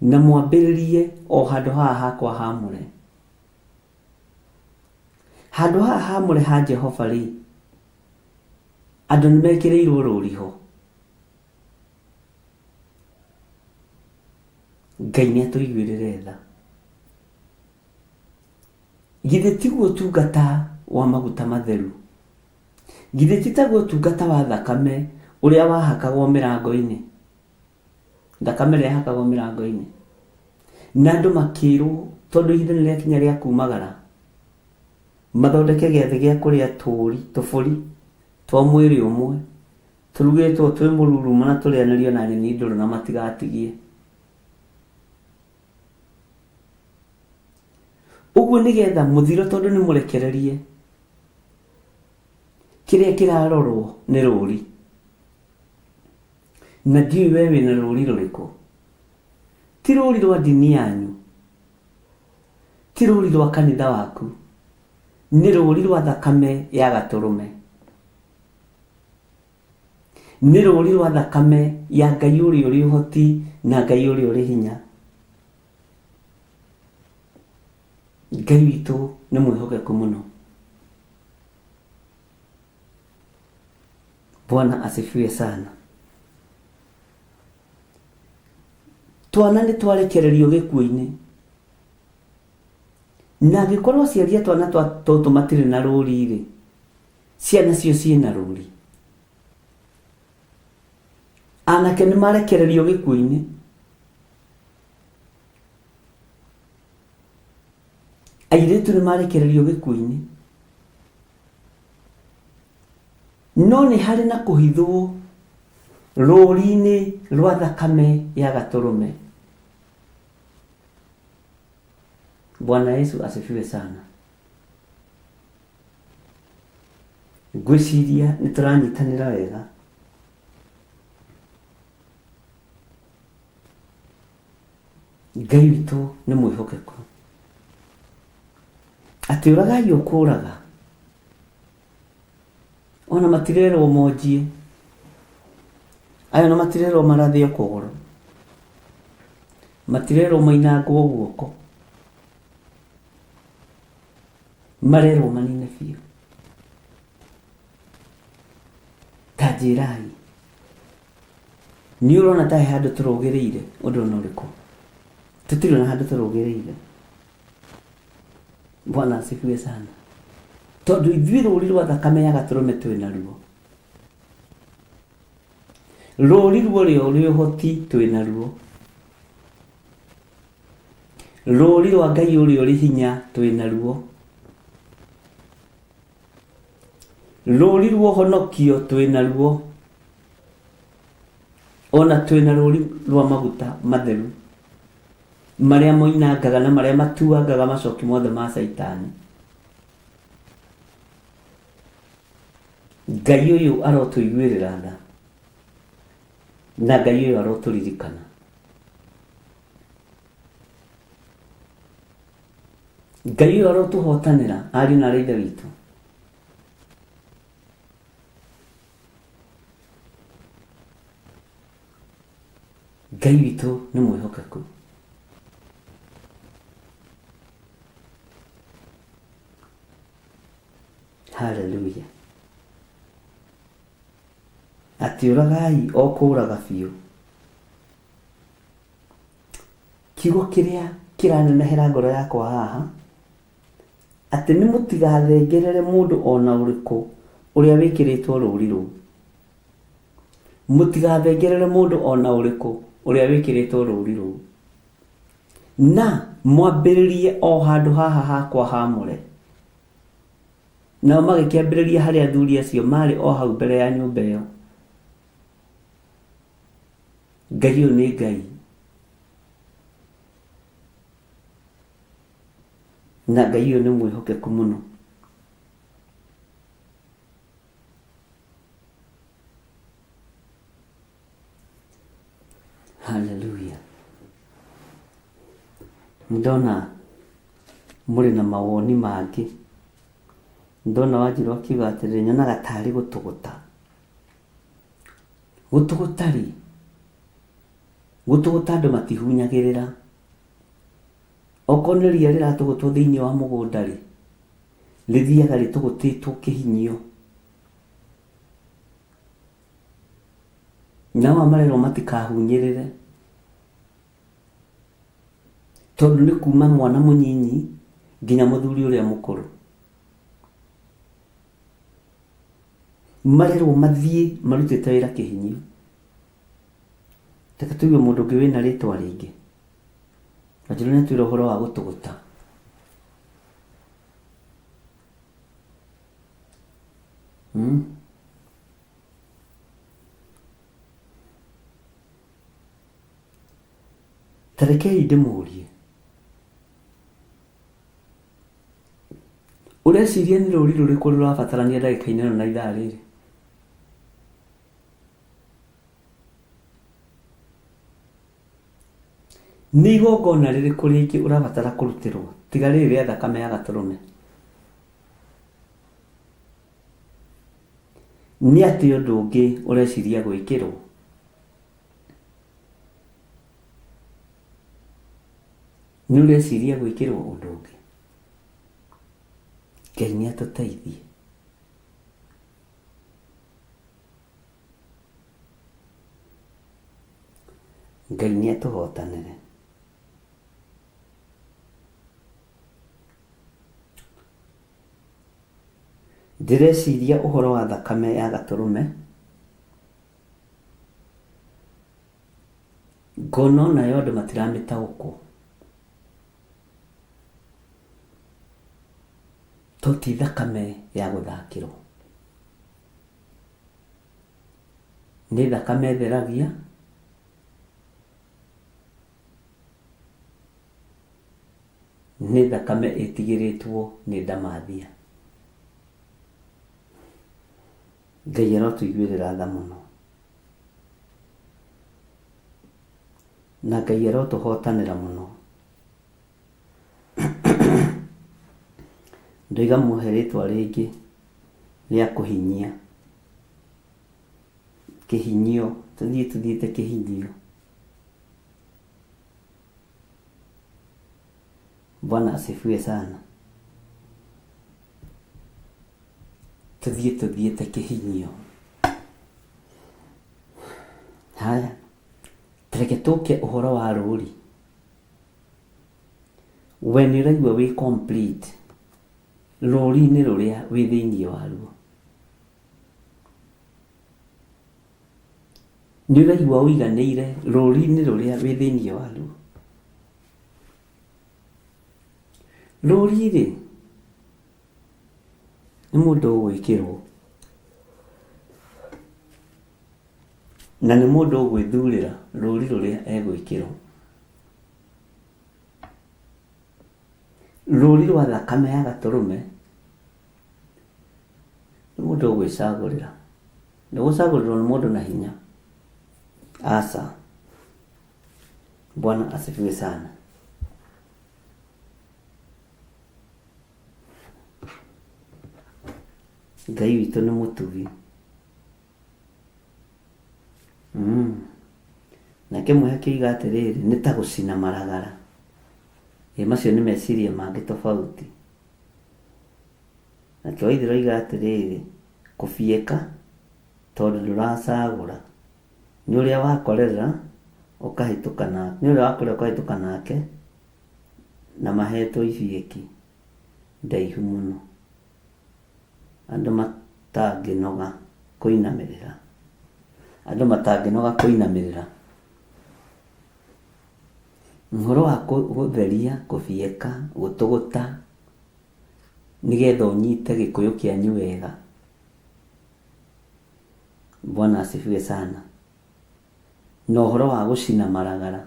na mwambĩrĩrie o handũ haha hakwa haamũre. Handũ haha haamũre ha Jehova-rĩ, andũ nĩ mekĩrĩirwo rũũri ho. Ngai nĩ atũiguĩrĩre tha. Githĩ tiguo ũtungata wa maguta matheru? Githĩ ti taguo ũtungata wa thakame ũrĩa wahakagwo mĩrango-inĩ? Thakame ĩrĩa yahakagwo mĩrango-inĩ. Na andũ makĩrwo tondũ ihinda nĩ rĩakinya rĩa kumagara, mathondeke gĩathĩ gĩa kũrĩa tũũri, tũbũri twa mwĩrĩ ũmwe, tũrugĩtwo twĩ mũrurumo na tũrĩanĩrio na nyeni ndũrũ na matigatigie. Ũguo nĩgetha mũthiro tondũ nĩ mũrekererie, kĩrĩa kĩrarorwo nĩ rũri. Na ndiũĩ we wĩna rũri rũrĩkũ. Ti rũri rwa ndini yanyu, ti rũri rwa kanitha waku, nĩ rũri rwa thakame ya gatũrũme. Nĩ rũri rwa thakame ya Ngai ũrĩa ũrĩ ũhoti na Ngai ũrĩa ũrĩ hinya. Ngai witũ nĩ mwĩhokeku mũno. Bwana asifiwe sana. Twana nĩ twarekererio gĩkuũ-inĩ. Na angĩkorwo aciari a twana tũtũ matirĩ na rũri-rĩ, ciana cio ciĩna rũri. Anake nĩ marekererio gĩkuũ-inĩ. Airĩtu nĩ marekererio gĩkuũ-inĩ. No nĩ harĩ na kũhithwo rũri-inĩ rwa thakame ya gatũrũme. Bwana Yesu asifiwe sana. Ngwĩciria nĩ tũranyitanĩra wega. Ngai witũ nĩ mwĩhokeku. Atĩ ũragai ũkũraga. Ona matirerwo monjie. Aya ona matirerwo marathio kũgũrũ. Matirerwo mainangwo guoko. Marerwo manine biũ. Ta njĩrai. Nĩ ũrona ta he handũ tũrũgĩrĩire ũndũ ona ũrĩkũ? Tũtirĩ ona handũ tũrũgĩrĩire. Bwana asifiwe sana. Tondũ ithuĩ rũri rwa thakame ya gatũrũme twĩ naruo. Rũri rwa ũrĩa ũrĩ ũhoti twĩ naruo. Rũri rwa Ngai ũrĩa ũrĩ hinya twĩ naruo. Rũri rwa ũhonokio twĩ naruo. Ona twĩ na rũri rwa maguta matheru marĩa moinangaga na marĩa matuangaga macoki mothe ma caitani. Ngai ũyũ arotũiguĩrĩra tha na Ngai ũyũ arotũririkana. Ngai ũyũ arotũhotanĩra ariũ na aarĩ a Ithe witũ. Ngai witũ nĩ mwĩhokeku. Haleluya. Atĩ ũragai o kũraga biũ. Kiugo kĩrĩa kĩranenehera ngoro yakwa haha, atĩ nĩ mũtigathengerere mũndũ ona ũrĩkũ ũrĩa wĩkĩrĩtwo rũri rũu. Mũtigathengerere mũndũ ona ũrĩkũ ũrĩa wĩkĩrĩtwo rũri rũu. Na mwambĩrĩrie o handũ haha hakwa haamũre. Nao magĩkĩambĩrĩria harĩ athuri acio maarĩ o hau mbere ya nyũmba ĩyo. Ngai ũyũ nĩ Ngai. Na Ngai ũyũ nĩ mwĩhokeku mũno. Haleluya. Ndona mũrĩ na mawoni mangĩ. Ndona Wanjirũ akiuga atĩrĩrĩ, nyonaga tarĩ gũtũgũta. Gũtũgũta rĩ, gũtũgũta andũ matihunyagĩrĩra. Okorwo nĩ ria rĩratũgũtwo thĩinĩ wa mũgũnda rĩ, rĩthiaga rĩtũgũtĩtwo kĩhinyio. Nao aya marerwo matikahunyĩrĩre tondũ nĩ kuma mwana mũnyinyi nginya mũthuri ũrĩa mũkũrũ. Marerwo mathiĩ marutĩte wĩra kĩhinyio. Reke tũigue mũndũ ũngĩ wĩna rĩtwa rĩngĩ. Wanjirũ nĩ atwĩra ũhoro wa gũtũgũta. Ta rekei ndĩmũrie. Ũreciria nĩ rũri rũrĩkũ rũrabatarania ndagĩka-inĩ ĩno na ithaa rĩrĩ? Nĩ igongona rĩrĩkũ rĩngĩ ũrabatara kũrutĩrwo tiga rĩrĩ rĩa thakame ya gatũrũme? Nĩ atĩa ũndũ ũngĩ ũreciria gwĩkĩrwo? Nĩ ũreciria gwĩkĩrwo ũndũ ũngĩ? Ngai nĩ atũteithie. Ngai nĩ atũhotanĩre. Ndĩreciria ũhoro wa thakame ya gatũrũme, ngona onayo andũ matiramĩtaũkwo. To ti thakame ya gũthakĩrwo. Nĩ thakame ĩtheragia, nĩ thakame ĩtigĩrĩtwo nĩ ndamathia. Ngai arotũiguĩrĩra tha mũno. Na Ngai arotũhotanĩra mũno. Ndoiga mũhe rĩtwa rĩngĩ rĩa kũhinyia. Kĩhinyio, tũthiĩ tũthiĩte kĩhinyio. Bwana asifiwe sana. Tũthiĩ tũthiĩte kĩhinyio. Haya, reke tũke ũhoro wa rũri. We nĩ ũraigua wĩ complete rũri-inĩ rũrĩa wĩ thĩinĩ waruo. Nĩ ũraigua ũiganĩire rũri-inĩ rũrĩa wĩ thĩinĩ waruo. Rũri rĩ, nĩ mũndũ ũgwĩkĩrwo na nĩ mũndũ ũgwĩthurĩra rũri rũrĩa egwĩkĩrwo. Rũri rwa thakame ya gatũrũme nĩ mũndũ ũgwĩcagũrĩra. Ndũgũcagũrĩrwo nĩ mũndũ na hinya. Aca. Bwana asifiwe sana. Ngai witũ nĩ mũtugi. Mm. Nake mũhe akĩiga atĩrĩrĩ, nĩ ta gũcina maragara. Ĩ macio nĩ meciria mangĩ tofauti. Nake Waithera oiga atĩrĩrĩ, kũbieka tondũ ndũracagũra. Nĩ ũrĩa wakorerera ũkahĩtũka nake, nĩ ũrĩa wakorera ũkahĩtũka nake na mahetwo ibieki ndaihu mũno. Andũ matangĩnoga kũinamĩrĩra. Andũ matangĩnoga kũinamĩrĩra. Ũhoro wa gũtheria, kũbieka, gũtũgũta, nĩgetha ũnyite gĩkũyũ kĩanyu wega. Bwana asifiwe sana. Na ũhoro wa gũcina maragara.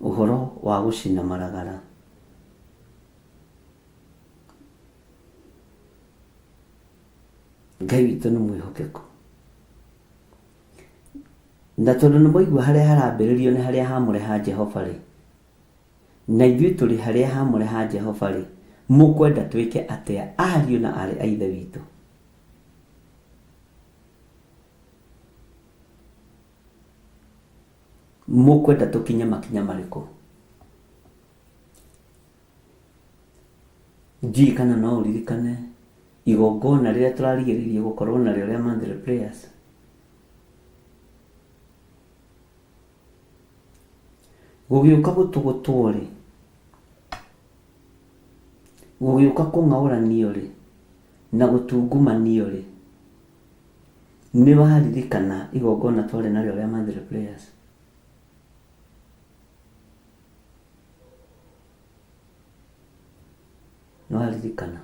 Ũhoro wa gũcina maragara. Ngai witũ nĩ mwĩhokeku. Na tondũ nĩ mwaigua harĩa harambĩrĩrio nĩ harĩa hamũre ha Jehova-rĩ, na ithuĩ tũrĩ harĩa hamũre ha Jehova-rĩ, mũkwenda twĩke atĩa ariũ na aarĩ a Ithe witũ? Mũkwenda tũkinye makinya marĩkũ? Ndiũĩ kana no ũririkane igongona rĩrĩa tũrarigĩrĩirie gũkorwo narĩo rĩa monthly prayers. Gũgĩũka gũtũgũtwo rĩ, gũgĩũka kũng'aũranio rĩ, na gũtungumanio rĩ, nĩ waririkana igongona twarĩ narĩo rĩa monthly prayers? Nĩ waririkana?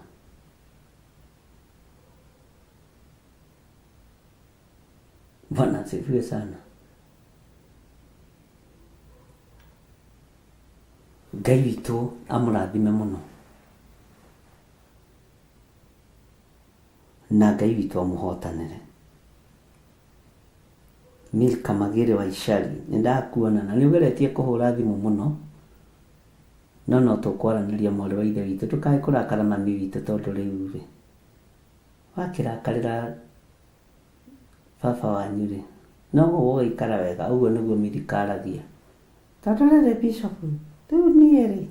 Bwana asifiwe sana. Ngai witũ amũrathime mũno na Ngai witũ amũhotanĩre. Milka Magĩrĩ wa Icari, nĩ ndakuona na nĩ ũgeretie kũhũra thimũ mũno, no no tũkwaranĩria mwarĩ wa ithe witũ, ndũkae kũrakara mami witũ tondũ rĩu rĩ, wakĩrakarĩra baba wanyu rĩ, no gũgũikara wega, ũguo nĩguo Milka aragia. Tondũ rĩrĩ bishop, rĩu niĩ rĩ,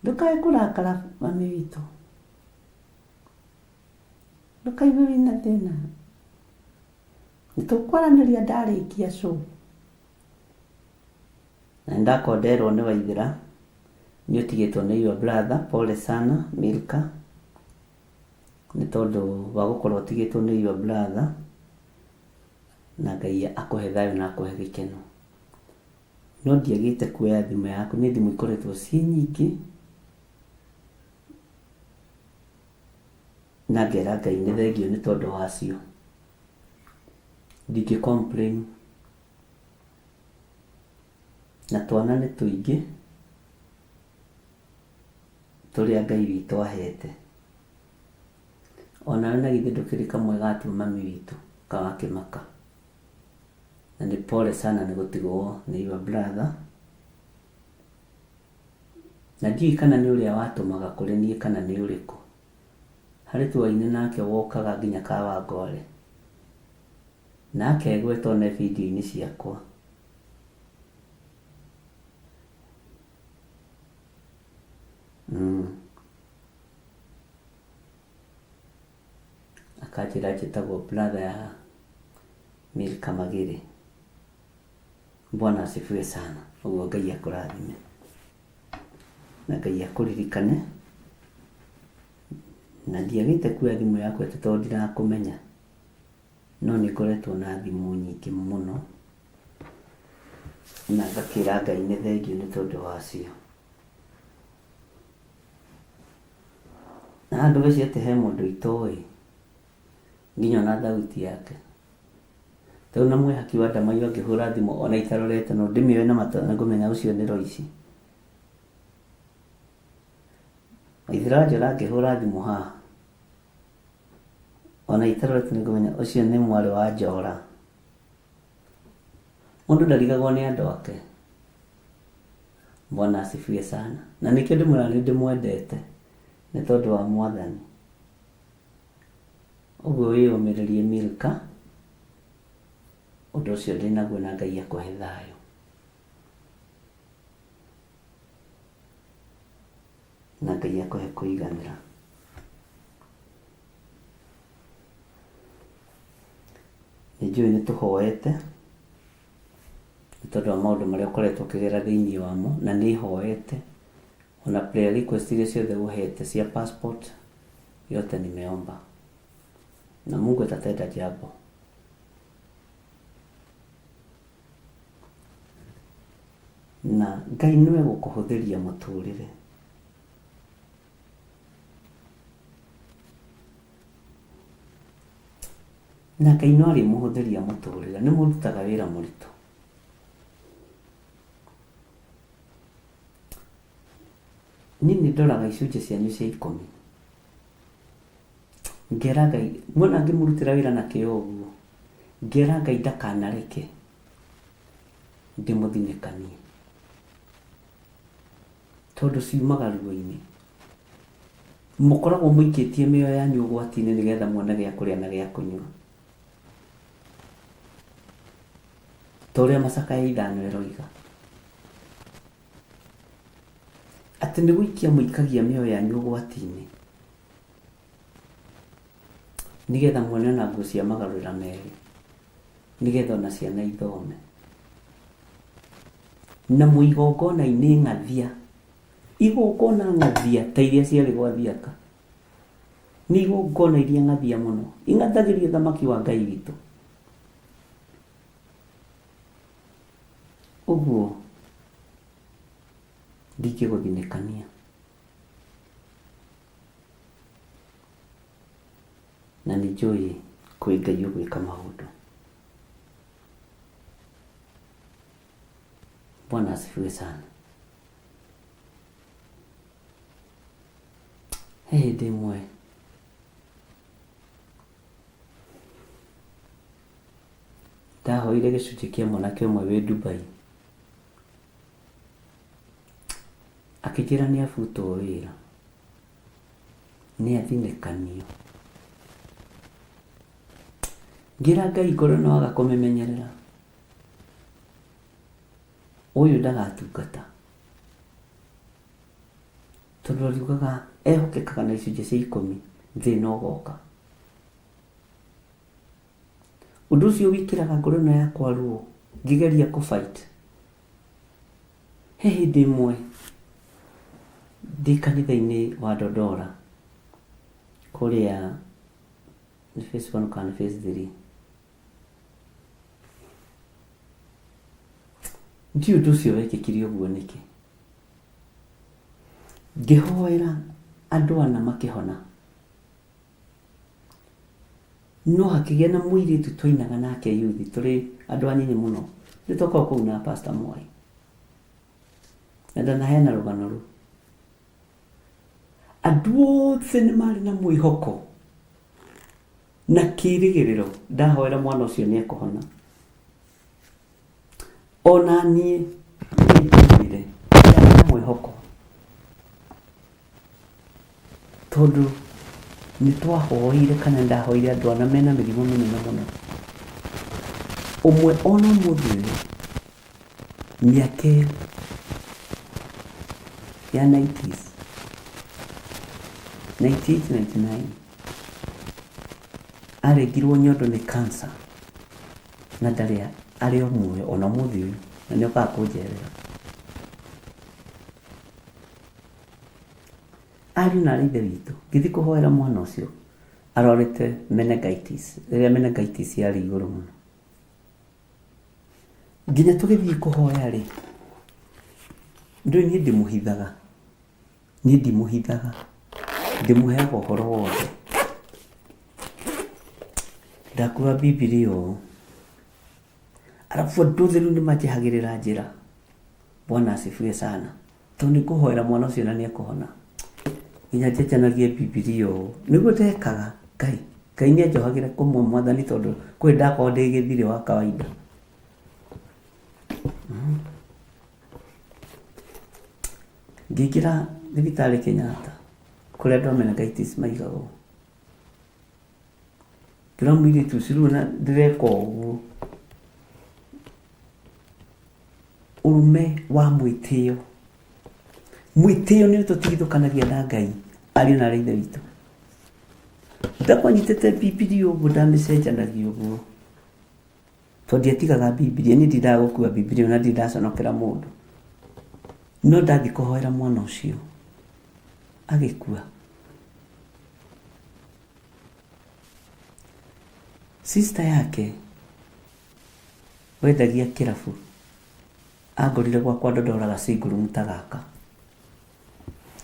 ndũkae kũrakara mami witũ, ndũkaigue wĩna thĩna. Nĩ tũkwaranĩria ndarĩkia show. Na nĩ ndakonderwo nĩ Waithĩra, nĩ ũtigĩtwo nĩ your brother, pole sana Milka, nĩ tondũ wa gũkorwo ũtigĩtwo nĩ your brother, na Ngai akũhe thayũ na akũhe gĩkeno. No ndiagĩte kuoya thimũ yaku, nĩ thimũ ikoretwo ciĩ nyingĩ, na ngera Ngai nĩ thengiũ nĩ tondũ wacio. Ndingĩ complain. Na twana nĩ tũingĩ tũrĩa Ngai witũ ahete. Onawe na githĩ ndũkĩrĩ kamwe gatuo mami witũ kawakĩmaka. Na nĩ pole sana nĩ gũtigwo nĩ your brother. Na ndiũĩ kana nĩ ũrĩa watũmaga kũrĩ niĩ kana nĩ ũrĩkũ. Harĩ tuoaine nake wokaga nginya Kawangware. Na akegweta one video-inĩ ciakwa. Akanjĩra njĩtagwo brother ya Milka Magĩrĩ. Bwana asifiwe sana. Ũguo Ngai akũrathime. Na Ngai akũririkane. Na ndiagĩte kuoya thimũ yaku atĩ tondũ ndirakũmenya. No nĩ ngoretwo na thimũ nyingĩ mũno. Na ngakĩra Ngai nĩ thengiũ nĩ tondũ wacio. Na ndũgecirie atĩ he mũndũ itoĩ. Nginya ona thauti yake. Tarĩu na mwĩhaki wa ndamaiyũ angĩhũra thimũ ona itarorete no ndĩmĩoe na matũ na ngũmenya ũcio nĩ Loici. Waithĩra wa Njora angĩhũra thimũ haha ona itarorete nĩ ngũmenya ũcio nĩ mwarĩ wa Njora. Mũndũ ndarigagwo nĩ andũ ake. Bwana asifiwe sana. Na nĩkĩo ndĩmwĩraga nĩ ndĩmwendete nĩ tondũ wa Mwathani. Ũguo wĩyũmĩrĩrie Milka, ũndũ ũcio ndĩnaguo na Ngai akũhe thayũ. Na Ngai akũhe kũiganĩra. Nĩ njũĩ nĩ tũhoete nĩ tondũ wa maũndũ marĩa ũkoretwo ũkĩgera thĩinĩ wamo na nĩ hoete ona prayer request iria ciothe ũhete cia passport yote nimeomba na Mungu atatenda jambo. Na Ngai nĩwe gũkũhũthĩria mũtũrĩre. Na Ngai no arĩmũhũthĩria mũtũrĩre, nĩ mũrutaga wĩra mũritũ. Niĩ nĩ ndoraga icunjĩ cianyu cia ikũmi. Ngera Ngai, muona ngĩmũrutĩra wĩra na kĩo ũguo, ngera Ngai ndakanareke ndĩmũthinĩkanie. Tondũ ciumaga ruo-inĩ. Mũkoragwo mũikĩtie mĩoyo yanyu ũgwati-inĩ nĩgetha muone gĩa kũrĩa na gĩa kũnyua. Ta ũrĩa macakaya ithano ĩroiga. Atĩ nĩ gũikia mũikagia mĩoyo yanyu ũgwati-inĩ nĩgetha muone ona nguo cia magarũrĩra merĩ, nĩgetha ona ciana ithome. Na mwĩ igongona-inĩ ng'athia, igongona ng'athia ta iria ciarĩ gwa Thiaka. Nĩ igongona iria ng'athia mũno, ing'athagĩria ũthamaki wa Ngai witũ. Ũguo ndingĩgũthinĩkania. Na nĩ njũĩ kwĩ Ngai ũgwĩka maũndũ. Bwana asifiwe sana. He hĩndĩ ĩmwe Ndahoire gĩcunjĩ kĩa mwanake ũmwe wĩ Dubai. Akĩnjĩra nĩ abutwo wĩra, nĩ athinĩkanio. Ngĩra Ngai ngoro ĩno waga kũmĩmenyerera, ũyũ ndagatungata. Tondũ ariugaga ehokekaga na icunjĩ cia ikũmi, thĩna ũgoka. Ũndũ ũcio wĩkĩraga ngoro ĩno yakwa ruo, ngĩgeria kũ fight. He hĩndĩ ĩmwe ndĩ kanitha-inĩ wa Dodora, kũrĩa nĩ phase 1 kana nĩ phase 3. Ndiũĩ ũndũ ũcio wekĩkire ũguo nĩkĩ. Ngĩhoera andũ ana makĩhona. No hakĩgĩa na mũirĩtu twainaga nake yuthi tũrĩ andũ anyinyi mũno. Nĩ twakoragwo kũu na Pastor Mwai. Na ndanaheana rũgano rũu. Andũ othe nĩ marĩ na mwĩhoko na kĩrĩgĩrĩro ndahoera mwana ũcio nĩ ekũhona. Ona niĩ nĩ ndaiguire ndarĩ na mwĩhoko tondũ nĩ twahoire kana nĩ ndahoire andũ ana mena mĩrimũ mĩnene mũno. Ũmwe ona ũmũthĩ ũyũ mĩaka ĩyo ya 90s, 98, 99 arengirwo nyondo nĩ cancer na ndarĩ arĩ o muoyo ona ũmũthĩ ũyũ na nĩ okaga kũnjerera. Ariũ na aarĩ a Ithe witũ, ngĩthiĩ kũhoera mwana ũcio arwarĩte meningitis, rĩrĩa meningitis yarĩ igũrũ mũno. Nginya tũgĩthiĩ kũhoya rĩ, ndũĩ niĩ ndĩmũhithaga, niĩ ndimũhithaga, ndĩmũheaga ũhoro wothe. Ndakua Bibilia ũũ, arabu andũ othe rĩu nĩmanjehagĩrĩra njĩra, Bwana asifiwe sana, tondũ nĩngũhoera mwana ũcio na nĩekũhona. Nginya njenjanagie Bibilia ũũ, nĩguo ndekaga, Ngai, Ngai nĩanjohagĩre kũmwe mwathani tondũ kwĩ ndakorwo ndĩ gĩthirĩ wa kawaida. Ngĩingĩra thibitarĩ Kenyatta, kũrĩa andũ a meningitis maigagwo. Ngĩra mũirĩtu ũcio rĩu ona ndĩreka ũguo, ũrũme wa mwĩtĩo. Mwĩtĩo nĩ ũtũtigithũkanagia na Ngai, ariũ na aarĩ a Ithe witũ. Ndakorwo nyitĩte Bibilia ũguo ndamĩcenjanagia ũguo. Tondũ ndiatigaga Bibilia, niĩ ndindaga gũkua Bibilia na ndirĩ ndaconokera mũndũ. No ndathiĩ kũhoera mwana ũcio, agĩkua. Sister yake wendagia kĩrabu angorire gwakwa ndondoraga ga single room ta gaka.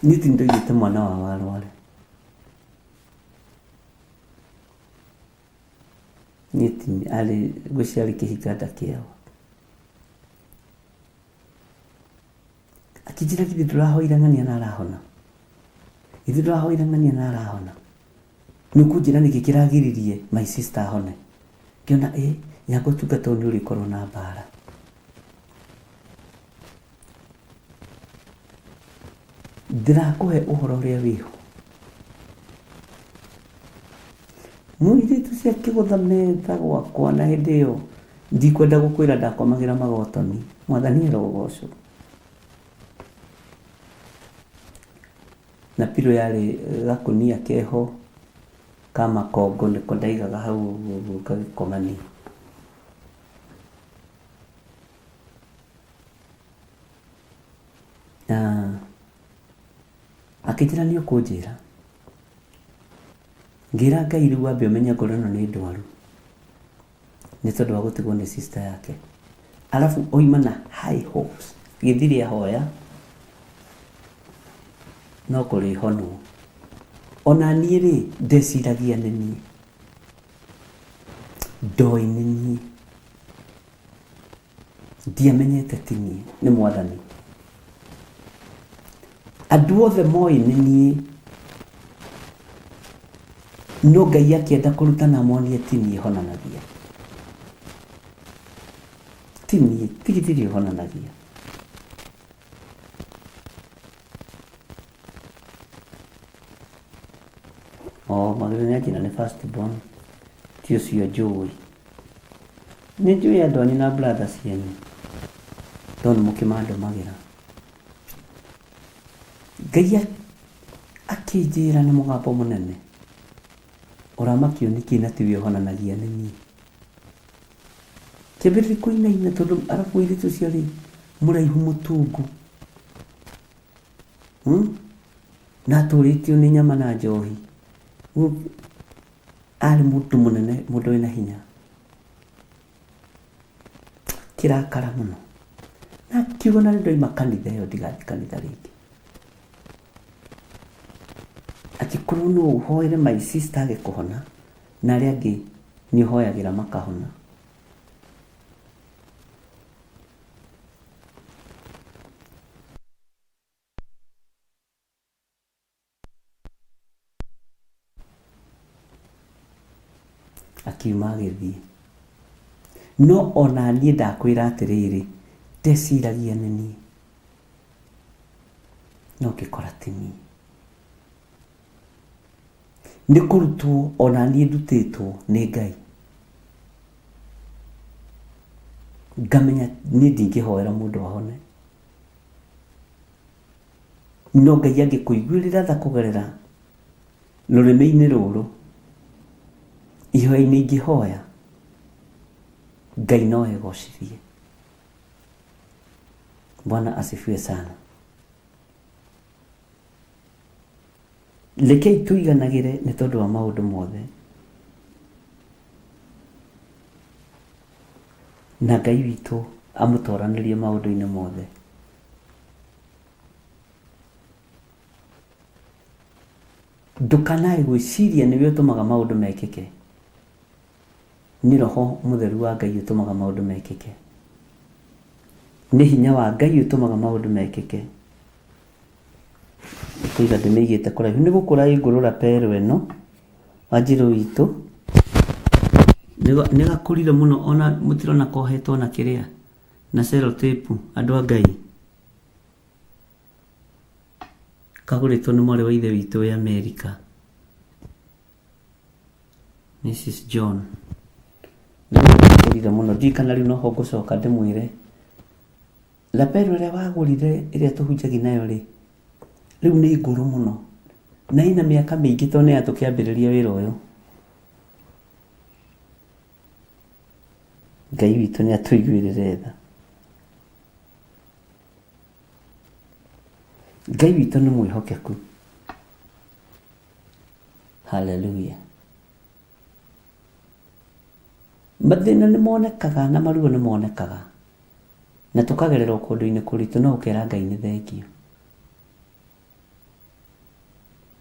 Niĩ ti ndoigĩte mwana wao arware. Niĩ ti arĩ ngwĩciria arĩ kĩhinga nda kĩao. Akĩnjĩra githĩ ndũrahoire ng'ania na arahona? Githĩ ndũrahoire ng'ania na arahona? Nĩ ũkũnjĩra nĩkĩ kĩragiririe my sister ahone? Ngĩona ĩ, nyanga ũtungata ũyũ nĩ ũrĩkorwo na mbara. Ndĩrakũhe ũhoro ũrĩa wĩho. Mũirĩtu ũcio akĩgũtha metha gwakwa na hĩndĩ ĩyo ndikwenda gũkwĩra ndakomagĩra magotoni. Mwathani arogocwo. Na pillow yarĩ gakũnia keho ka makongo nĩko ndaigaga hau ũguo ũguo ngagĩkomania. Na akĩnjĩra nĩ ũkũnjĩra. Ngĩra Ngai rĩu wambe ũmenye ngoro ĩno nĩ ndwaru nĩ tondũ wa gũtigwo nĩ sister yake. Alafu oima na high hopes gĩthirĩ ahoya no kũrĩhonwo. Ona niĩ rĩ ndeciragia nĩ niĩ, ndoĩ nĩ niĩ, ndiamenyete ti niĩ nĩ Mwathani. Andũ othe moĩ nĩ niĩ, no Ngai akĩenda kũrutana amonie ti niĩ honanagia. Ti niĩ, tigithiri ũhonanagia. O, magĩrĩire nĩ anjĩra nĩ first born, ti ũcio njũĩ. Nĩ njũĩ andũ anyu na brother cianyu, tondũ nĩ mũkĩmandũmagĩra. Ngai akĩnjĩra na mũgambo mũnene, ũramakio nĩkĩ na tiwe ũhonanagia nĩ niĩ. Kĩambĩrĩria kũinaina tondũ arabu mũirĩtu ũcio rĩ, mũraihu mũtungu. Na atũrĩtio nĩ nyama na njohi. Arĩ mũndũ mũnene, mũndũ wĩna hinya. Kĩrakara mũno. Na akiuga na nĩ kanitha ĩyo ndigathiĩ kanitha rĩngĩ. Angĩkorwo no ũhoere my sister age kũhona, na arĩa angĩ nĩ ũhoyagĩra makahona. Akiuma agĩthiĩ. No ona niĩ ndakwĩra atĩrĩrĩ, ndeciragia nĩ niĩ. No ngĩkora ti niĩ. Nĩ kũrutwo ona niĩ ndutĩtwo nĩ Ngai. Ngamenya niĩ ndingĩhoera mũndũ ahone. No Ngai angĩkũiguĩrĩra tha kũgerera rũrĩmĩ-inĩ rũrũ, ihoya-inĩ ingĩhoya, Ngai no egocithie. Bwana asifiwe sana. Rekei tũiganagĩre nĩ tondũ wa maũndũ mothe. Na Ngai witũ amũtoranĩrie maũndũ-inĩ mothe. Ndũkanae gwĩciria nĩwe ũtũmaga maũndũ mekĩke. Nĩ Roho Mũtheru wa Ngai ũtũmaga maũndũ mekĩke. Nĩ hinya wa Ngai ũtũmaga maũndũ mekĩke. Kũiga ndĩmĩigĩte kũraihu. Nĩ gũkũra ĩngũrũra pero ĩno, Wanjirũ witũ. Nĩ gakũrire mũno ona mũtirona kohetwo na kĩrĩa, na cellotape, andũ a Ngai. Kagũrĩtwo nĩ mwarĩ wa ithe witũ wĩ Amerika. Mrs. John. Nĩ gakũrire mũno. Ndiũĩ kana rĩu noho ngũcoka ndĩmwĩre. Lapel ĩrĩa wagũrire ĩrĩa tũhunjagia nayo rĩ, rĩu nĩ ngũrũ mũno. Na ĩna mĩaka mĩingĩ tondũ nĩ ya tũkĩambĩrĩria wĩra ũyũ. Ngai witũ nĩ atũiguĩrĩre tha. Ngai witũ nĩ mwĩhokeku. Hallelujah. Mathĩna nĩ monekaga na maruo nĩ monekaga. Na tũkagerera o kũndũ-inĩ kũritũ no ũkera Ngai nĩ thengiũ.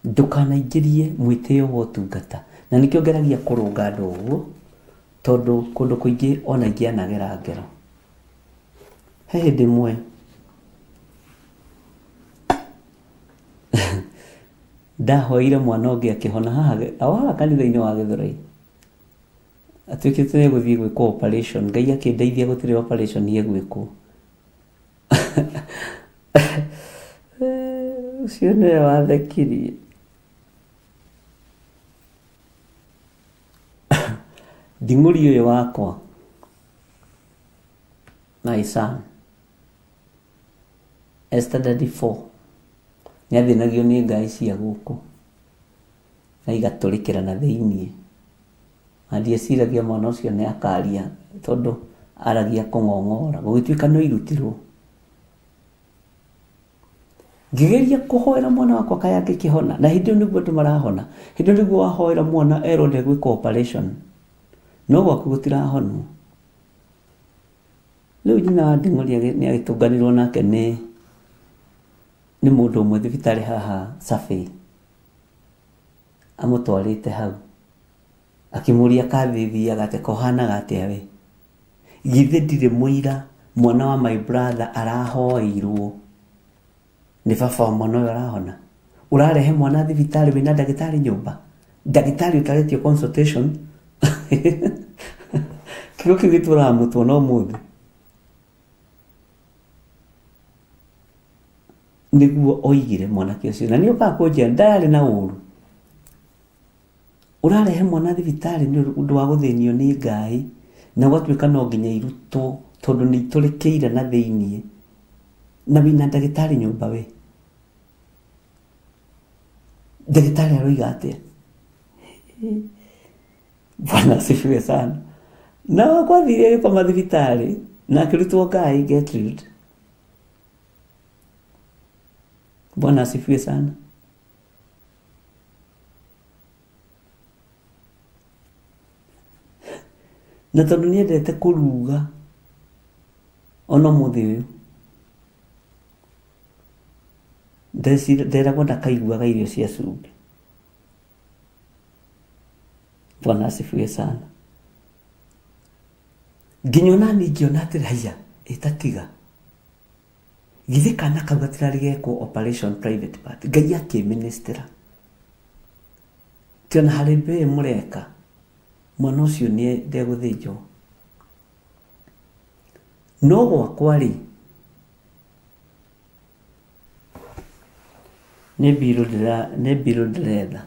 Ndũkanaingĩrie mwĩtĩo wa ũtungata. Na nĩkĩo ngeragia kũrũnga andũ ũguo, tondũ kũndũ kũingĩ ona ingĩanagera ngero. He hĩndĩ ĩmwe ndahoeire mwana ũngĩ akĩhona haha o haha kanitha-inĩ wa Gĩthũrai. Atuĩkĩte nĩ egũthiĩ gwĩkwo operation, Ngai akĩndeithia gũtirĩ operation egwĩkwo. Ũcio nĩwe wathekirie. Nding'ũri ũyũ wakwa, my son, Esther daddy 4, nĩ athĩnagio nĩ ngai cia gũkũ na igatũrĩkĩra na thĩiniĩ. Na ndieciragia mwana ũcio nĩ akaria tondũ aragia kũng'ong'ora, gũgĩtuĩka no irutirwo. Ngĩgeria kũhoera mwana wakwa kaĩ angĩkĩhona, na hĩndĩ ĩyo nĩguo andũ marahona. Hĩndĩ ĩyo nĩguo wahoera mwana erwo ndegwĩkwo operation, no gwaku gũtirahonwo. Rĩu nyina wa Nding'ũri nĩ agĩtũnganirwo nake nĩ nĩ mũndũ ũmwe thibitarĩ haha Survey, amũtwarĩte hau. Akĩmũria kathĩ ĩthiaga atĩa, kohanaga atĩa we. Githĩ ndirĩ mũira mwana wa my brother arahoeirwo nĩ baba wa mwana ũyũ arahona. Ũrarehe mwana thibitarĩ wĩna ndagĩtarĩ nyũmba? Ndagĩtarĩ ũtaretio consultation? Kiugo kĩu gĩtũraga mũtwe ona ũmũthĩ. Nĩguo oigire mwanake ũcio na nĩ okaga kũnjĩra ndararĩ na ũru. Ũrarehe mwana thibitarĩ nĩ ũndũ wa gũthĩnio nĩ ngaĩ na gwatuĩka no nginya irutwo tondũ nĩ itũrĩkĩire na thĩiniĩ na wĩna ndagĩtarĩ nyũmba we. Ndagĩtarĩ aroiga atĩa? Bwana asifiwe sana. Na wakwa athire agĩkoma thibitarĩ na akĩrutwo ngaĩ Gertrude. Bwana asifiwe sana. Na tondũ nĩendete kũruga ona ũmũthĩ ũyũ nderagwo ndakaiguaga irio cia cumbĩ. Bwana asifiwe sana. Nginya ona niĩ ngĩona atĩrĩ haiya ĩtatiga githĩ kana kau gatirarĩ gekwo operation private part. Ngai akĩmĩnĩstĩra ti ona harĩ mbĩĩ mũreka mwana ũcio nĩ ndegũthĩnjwo. No gwakwa rĩ nĩ mbirũ ndĩretha,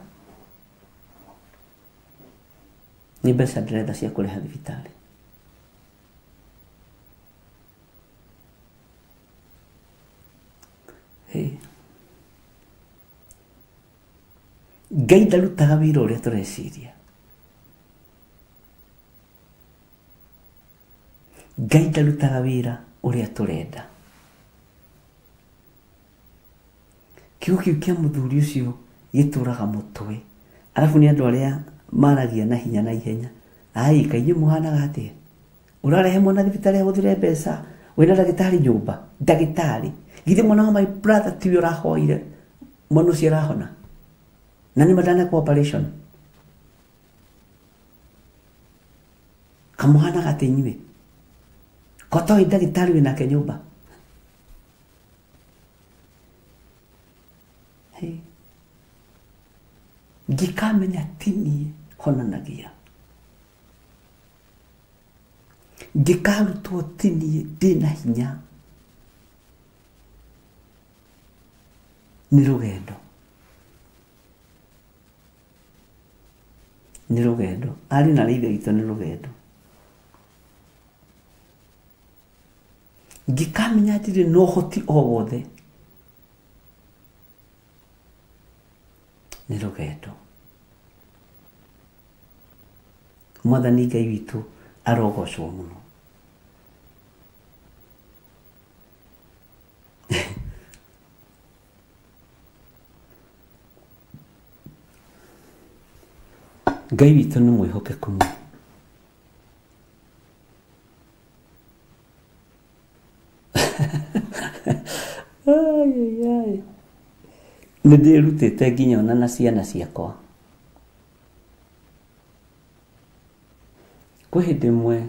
nĩ mbeca ndĩretha cia kũrĩha thibitarĩ. Ngai ndarutaga wĩra ũrĩa tũreciria. Ngai ndarutaga wĩra ũrĩa tũrenda. Kiugo kĩu kĩa mũthuri ũcio gĩtũraga mũtwe. Arabu nĩ andũ arĩa maragia na hinya na ihenya. Ai, kaĩ inyuĩ mũhanaga atĩa? Ũrarehe mwana thibitarĩ ahũthĩre mbeca, wĩna ndagĩtarĩ nyũmba? Ndagĩtarĩ. Githĩ mwana wa my brother tiwe ũrahoire mwana ũcio arahona? Na nĩ ma ndanekwo operation. Kamũhanaga atĩa inyuĩ? Ko toĩ ndagĩtarĩ wĩnake nyũmba? Hey. Ngĩkamenya ti niĩ honanagia. Ngĩkarutwo ti niĩ ndĩna hinya. Nĩ rũgendo. Nĩ rũgendo. Ariũ na aarĩ a Ithe witũ nĩ rũgendo. Ngĩkamenya ndirĩ na ũhoti o wothe. Nĩ rũgendo. Mwathani Ngai witũ arogocwo mũno. Ngai witũ nĩ mwĩhokeku mũno. Ai, ai, ai. Nĩ ndĩrutĩte nginya ona na ciana ciakwa. Kwĩ hĩndĩ ĩmwe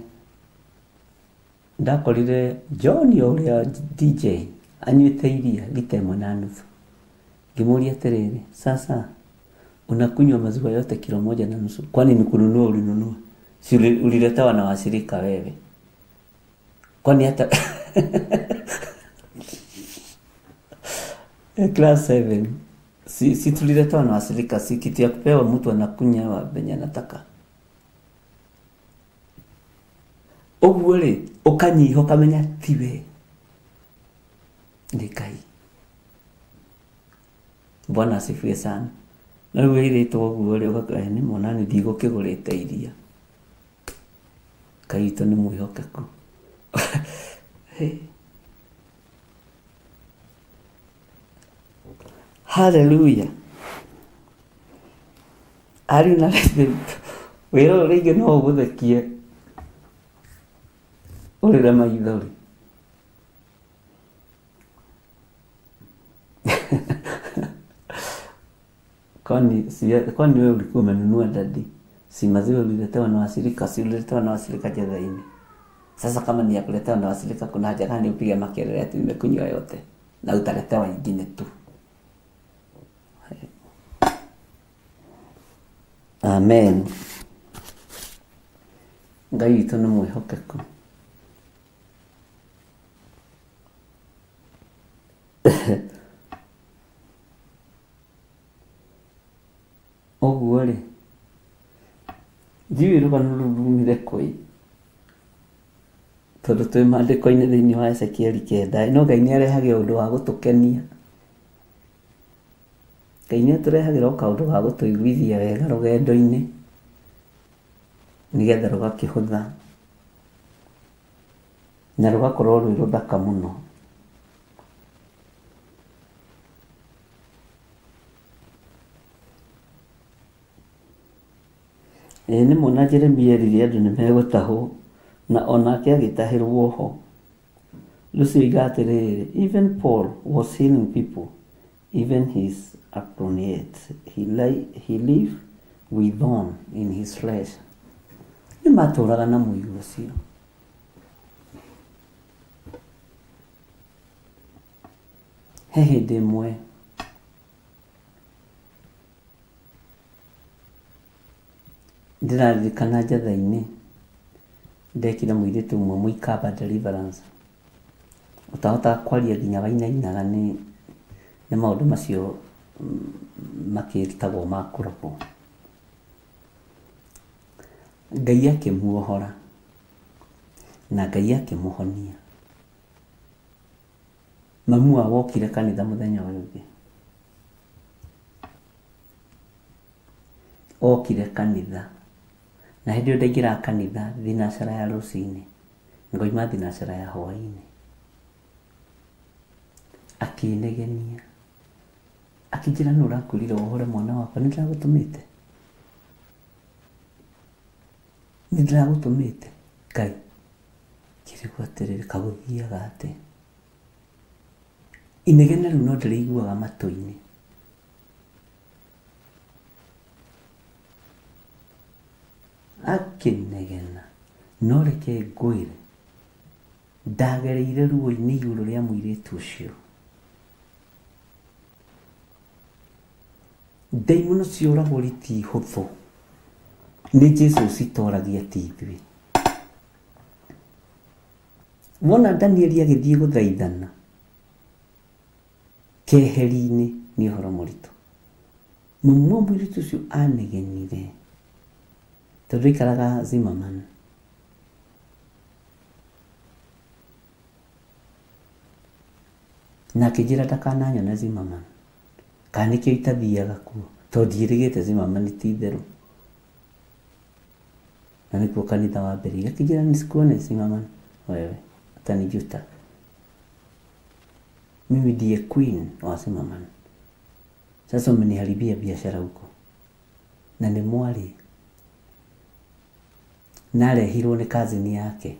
ndakorire John ũrĩa DJ anyuĩte iria lita ĩmwe na nuthu. Ngĩmũria atĩrĩrĩ, sasa unakunywa maziwa yote kilo moja na nusu, kwani ni kununua ulinunua? Si uliletewa na washirika wewe? Kwani hata class 7 si tuliletewa na washirika, si kitu ya kupewa mtu anakunywa venye anataka. Ũguo rĩ ũkanyiha ũkamenya tiwe nĩ Ngai. Bwana asifiwe sana. Na rĩu wĩrĩtwo ũguo rĩ ũgakora nĩ mwana nĩ ndigũkĩgũrĩte iria. Ngai witũ nĩ mwĩhokeku. Hallelujah. Ariũ na aarĩ a Ithe witũ, wĩra ũyũ rĩngĩ no ũgũthekie ũrĩre maithori. Kwani wewe ulikuwa umenunua dadi? Si maziwa uliletewa na washirika, si uliletewa na washirika jethaini. Sasa kama ni ya kuletewa na washirika, kuna haja gani upige makelele ati nimekunywa yote na utaletewa ingine tu? Amen. Ngai witũ nĩ mwĩhokeku. Ũguo rĩ, ndiũĩ rũgano rũu rumire kũ tondũ twĩ maandĩko-inĩ thĩinĩ wa Ezekieli 9, no Ngai nĩ arehage ũndũ wa gũtũkenia. Ngai nĩ atũrehagĩra o kaũndũ ga gũtũiguithia wega rũgendo-inĩ nĩgetha rũgakĩhũtha na rũgakorwo rwĩ rũthaka mũno. Ĩĩ nĩ ma ona Jeremia erire andũ nĩ megũtahwo na onake agĩtahĩrwo ho. Lucy oiga atĩrĩrĩ, even Paul was healing people, even his acroniate, he, li he live with thorn in his flesh. Nĩ matũraga na mũigua ũcio. He hĩndĩ ĩmwe Ndĩraririkana njatha-inĩ ndekire mũirĩtu ũmwe mũikamba deliverance, ũtahotaga kwaria nginya wainainaga nĩ nĩ maũndũ macio makĩtagwo ma kũrogwo. Ngai akĩmuohora na Ngai akĩmũhonia. Mamu wao okire kanitha mũthenya ũyũ ũngĩ. Okire kanitha, na hĩndĩ ĩyo ndaingĩraga kanitha thinacara ya rũcinĩ, ngoima thinacara ya hwainĩ. Akĩnegenia, akĩnjĩra nũ ũrakwĩrire wohore mwana wakwa, nĩ ndĩragũtũmĩte? Nĩ ndĩragũtũmĩte? Ngai, ngĩrigwo atĩrĩrĩ, kagũthiaga atĩa? Inegene rĩu no ndĩrĩiguaga matũ-inĩ. Akĩnegena, no reke ngwĩre, ndagereire ruo-inĩ igũrũ rĩa mũirĩtu ũcio. Ndaimono cia ũragũri ti hũthũ, nĩ Jesu ũcitoragia ti ithuĩ. Wona Danieli agĩthiĩ gũthaithana keheri-inĩ nĩ ũhoro mũritũ. Mũmwe mũirĩtu ũcio anegenire tondũ aikaraga Zimmerman. Na akĩnjĩra ndakananyone Zimmerman. Kana nĩkĩo itathiaga kuo tondũ ndiĩrĩgĩte Zimmerman ti itherũ. Na nĩkuo kanitha wambĩrĩirie. Akĩnjĩra nisikuone Zimmerman wewe utanijuta. Mimi ndiye queen wa Zimmerman. Sasa umeniharibia biashara huko. Na nĩ mwarĩ na arehirwo nĩ cousin yake.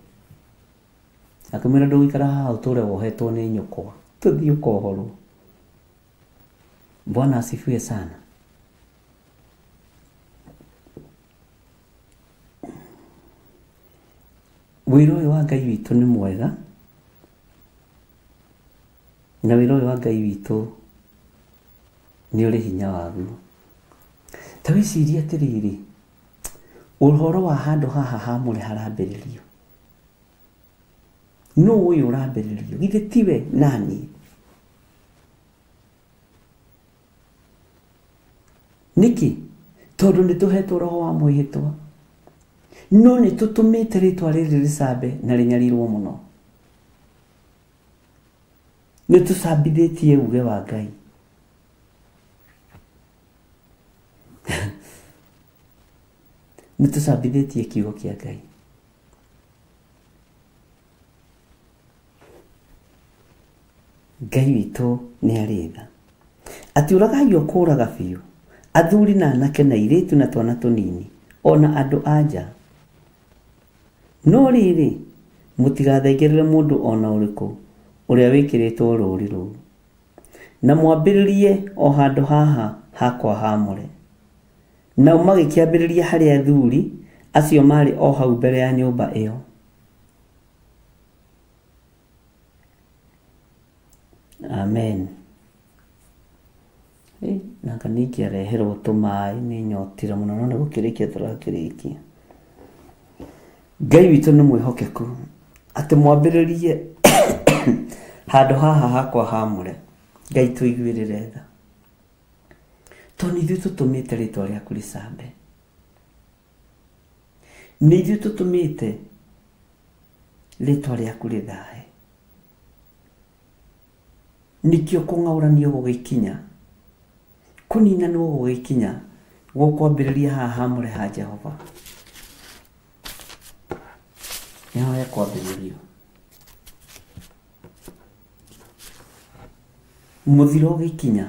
Akĩmwĩra ndũgũikara haha ũtũre wohetwo nĩ nyũkwa. Tũthiĩ ũkohorwo. Bwana asifiwe sana. Wĩra ũyũ wa Ngai witũ nĩ mwega, na wĩra ũyũ wa Ngai witũ nĩ ũrĩ hinya waguo. Ta wĩcirie atĩrĩrĩ, ũhoro wa handũ haha hamũre harambĩrĩrio. Nũ ũyũ ũrambĩrĩrio? Githĩ tiwe naniĩ? Nĩkĩ? Tondũ nĩ tũhetwo roho wa mwĩhĩtwa. No nĩ tũtũmĩte rĩtwa rĩrĩ rĩcambe na rĩnyarirwo mũno. Nĩ tũcambithĩtie uge wa Ngai. Nĩ tũcambithĩtie kiugo kĩa Ngai. Ngai witũ nĩ arĩ tha. Atĩ ũragai o kũũraga biũ, athuri na anake na airĩtu na twana tũnini, o na andũ a nja. No rĩrĩ, mũtigathengerere mũndũ o na ũrĩkũ ũrĩa wĩkĩrĩtwo rũũri rũu, na mwambĩrĩrie o handũ haha hakwa haamũre. Nao magĩkĩambĩrĩria harĩ athuri acio maarĩ o hau mbere ya nyũmba ĩyo. Amen. Nanga nĩ ingĩareherwo tũmaĩ nĩ nyotire mũno no nĩ gũkĩrĩkia tũrakĩrĩkia. Ngai witũ nĩ mwĩhokeku atĩ mwambĩrĩrie handũ haha hakwa hamũre. Ngai tũiguĩrĩre tha. Tondũ nĩ ithuĩ tũtũmĩte rĩtwa rĩaku rĩcambe. Nĩ ithuĩ tũtũmĩte rĩtwa rĩaku rĩthahe. Nĩkĩo kũng'aũranio gũgĩkinya, kũninanwo gũgĩkinya, gũkwambĩrĩria haha hamũre ha Jehova. Nĩho hekwambĩrĩrio. Mũthiro ũgĩkinya,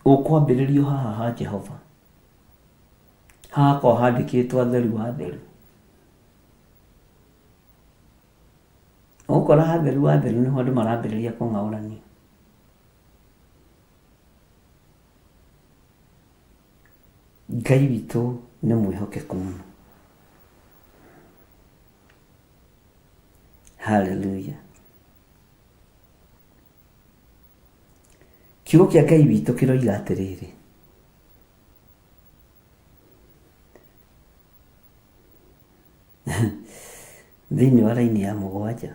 ũkwambĩrĩrio haha ha Jehova. Haha hakoragwo handĩkĩtwo atheru wa atheru. Ũgũkora hatheru wa atheru nĩho andũ marambĩrĩria kũng'aũranio. Ngai witũ nĩ mwĩhokeku mũno. Haleluya. Kiugo kĩa Ngai witũ kĩroiga atĩrĩrĩ, thĩinĩ wa raini ya 7,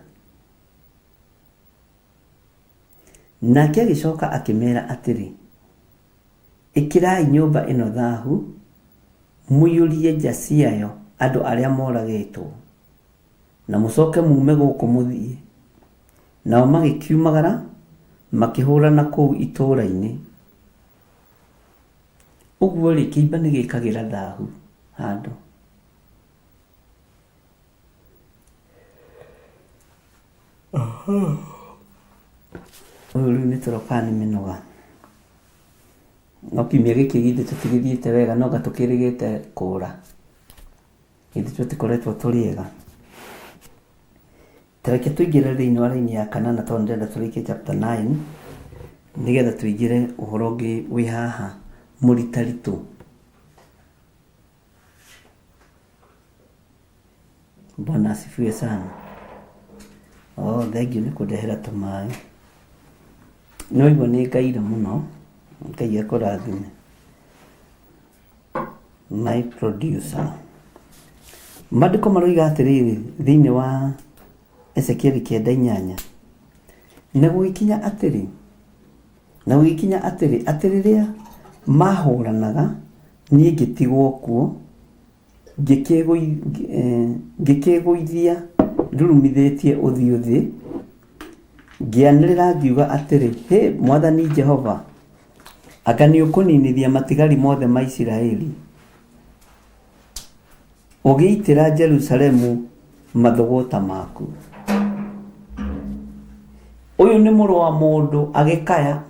nake agĩcoka akĩmera atĩrĩ, ĩkĩrai nyũmba ĩno thahu, mũiyũrie nja ciayo andũ arĩa moragĩtwo, na mũcoke mume gũkũ mũthiĩ. Nao magĩkiumagara makĩhũrana kũu itũũra-inĩ. Ũguo rĩ, kĩimba nĩ gĩkagĩra thahu handũ. Ũyũ rĩu nĩ toro kana nĩ mĩnoga. No kiumia gĩkĩ githĩ tũtigĩthiĩte wega, no anga tũkĩrĩgĩte kũra. Githĩ tũtikoretwo tũrĩ ega. Ta reke tũingĩre thĩinĩ wa raini ya 8 tondũ ndĩrenda tũrĩkie chapter 9 nĩgetha tũingĩre ũhoro ũngĩ wĩ haha mũritaritũ. Bwana asifiwe sana. Oh, thank you nĩ kũndehera tũmaĩ. Nĩ waigua nĩ ngaire mũno. Ngai akũrathime. My producer. Maandĩko maroiga atĩrĩrĩ thĩinĩ wa Ezekieli 9:8. Na gũgĩkinya atĩrĩ, na gũgĩkinya atĩrĩ, atĩ rĩrĩa mahũranaga, niĩ ngĩtigwo kuo, ngĩkĩgũithia ndurumithĩtie ũthiũ thĩ, ngĩanĩrĩra ngiuga atĩrĩ, hĩ Mwathani Jehova, anga nĩ ũkũninithia matigari mothe ma Isiraeli, ũgĩitĩra Jerusalemu mathũgũta maku. Ũyũ nĩ mũrũ wa mũndũ agĩkaya.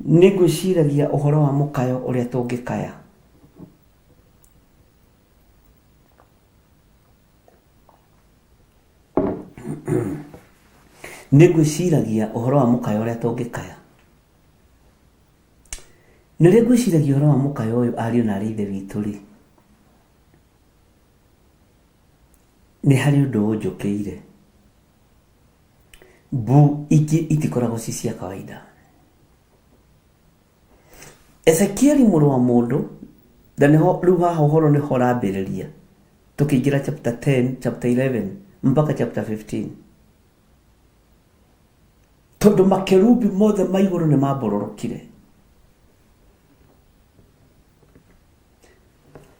Nĩ ngwĩciragia ũhoro wa mũkayo ũrĩa tũngĩkaya. Nĩ ngwĩciragia ũhoro wa mũkayo ũrĩa tũngĩkaya. Na rĩrĩa ngwĩciragia ũhoro wa mũkayo ũyũ ariũ na arĩ ithe witũ rĩ, nĩ harĩ ũndũ ũnjũkĩire. Mbu ingĩ itikoragwo ci cia kawaida. Ezekieli mũrũ wa mũndũ, na nĩho rĩu haha ũhoro nĩho ũrambĩrĩria. Tũkĩingĩra chapter 10, chapter 11 mpaka chapter 15. Tondũ makerubi mothe ma igũrũ nĩ mambororokire.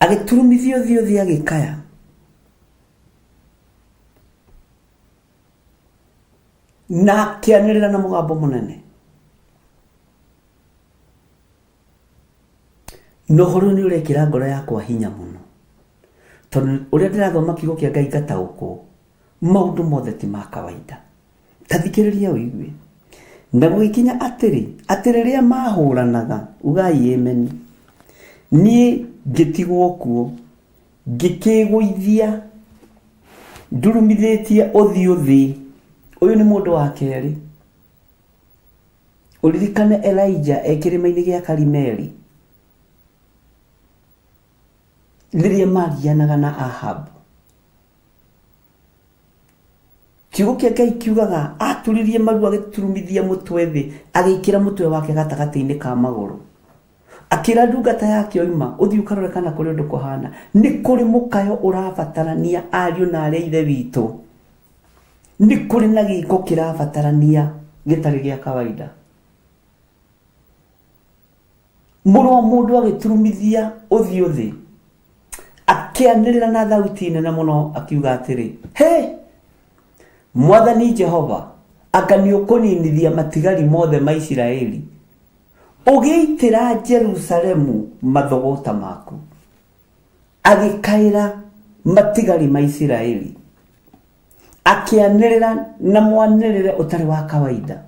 Agĩturumithia ũthiũ thĩ agĩkaya. Na akĩanĩrĩra na mũgambo mũnene. Na ũhoro ũyũ nĩ ũrekĩra ngoro yakwa hinya mũno. Tondũ ũrĩa ndĩrathoma kiugo kĩa Ngai ngataũkwo, maũndũ mothe ti ma kawaida. Ta thikĩrĩria ũigue. Na gũgĩkinya atĩrĩ, atĩ rĩrĩa mahũranaga, ugai ameni, niĩ ngĩtigwo kuo, ngĩkĩgũithia ndurumithĩtie ũthiũ thĩ. Ũyũ nĩ mũndũ wa kerĩ. Ũririkane Elijah e kĩrĩma-inĩ gĩa Karimeli, rĩrĩa magianaga na Ahab. Kiugo kĩa Ngai kiugaga aturirie maru agĩturumithia mũtwe thĩ, agĩikĩra mũtwe wake gatagatĩ-inĩ ka magũrũ. Akĩra ndungata yake oima, ũthiĩ ũkarore kana kũrĩ ũndũ kũhana. Nĩ kũrĩ mũkayo ũrabatarania ariũ na arĩa ithe witũ. Nĩ kũrĩ na gĩko kĩrabatarania gĩtarĩ gĩa kawaida. Mũrũ wa mũndũ agĩturumithia ũthiũ thĩ, akĩanĩrĩra na thauti nene mũno akiuga atĩrĩ, Hĩ! Mwathani Jehova, anga nĩ ũkũninithia matigari mothe ma Isiraeli, ũgĩitĩra Jerusalemu mathũgũta maku? Agĩkaĩra matigari ma Isiraeli, akĩanĩrĩra na mwanĩrĩre ũtarĩ wa kawaida,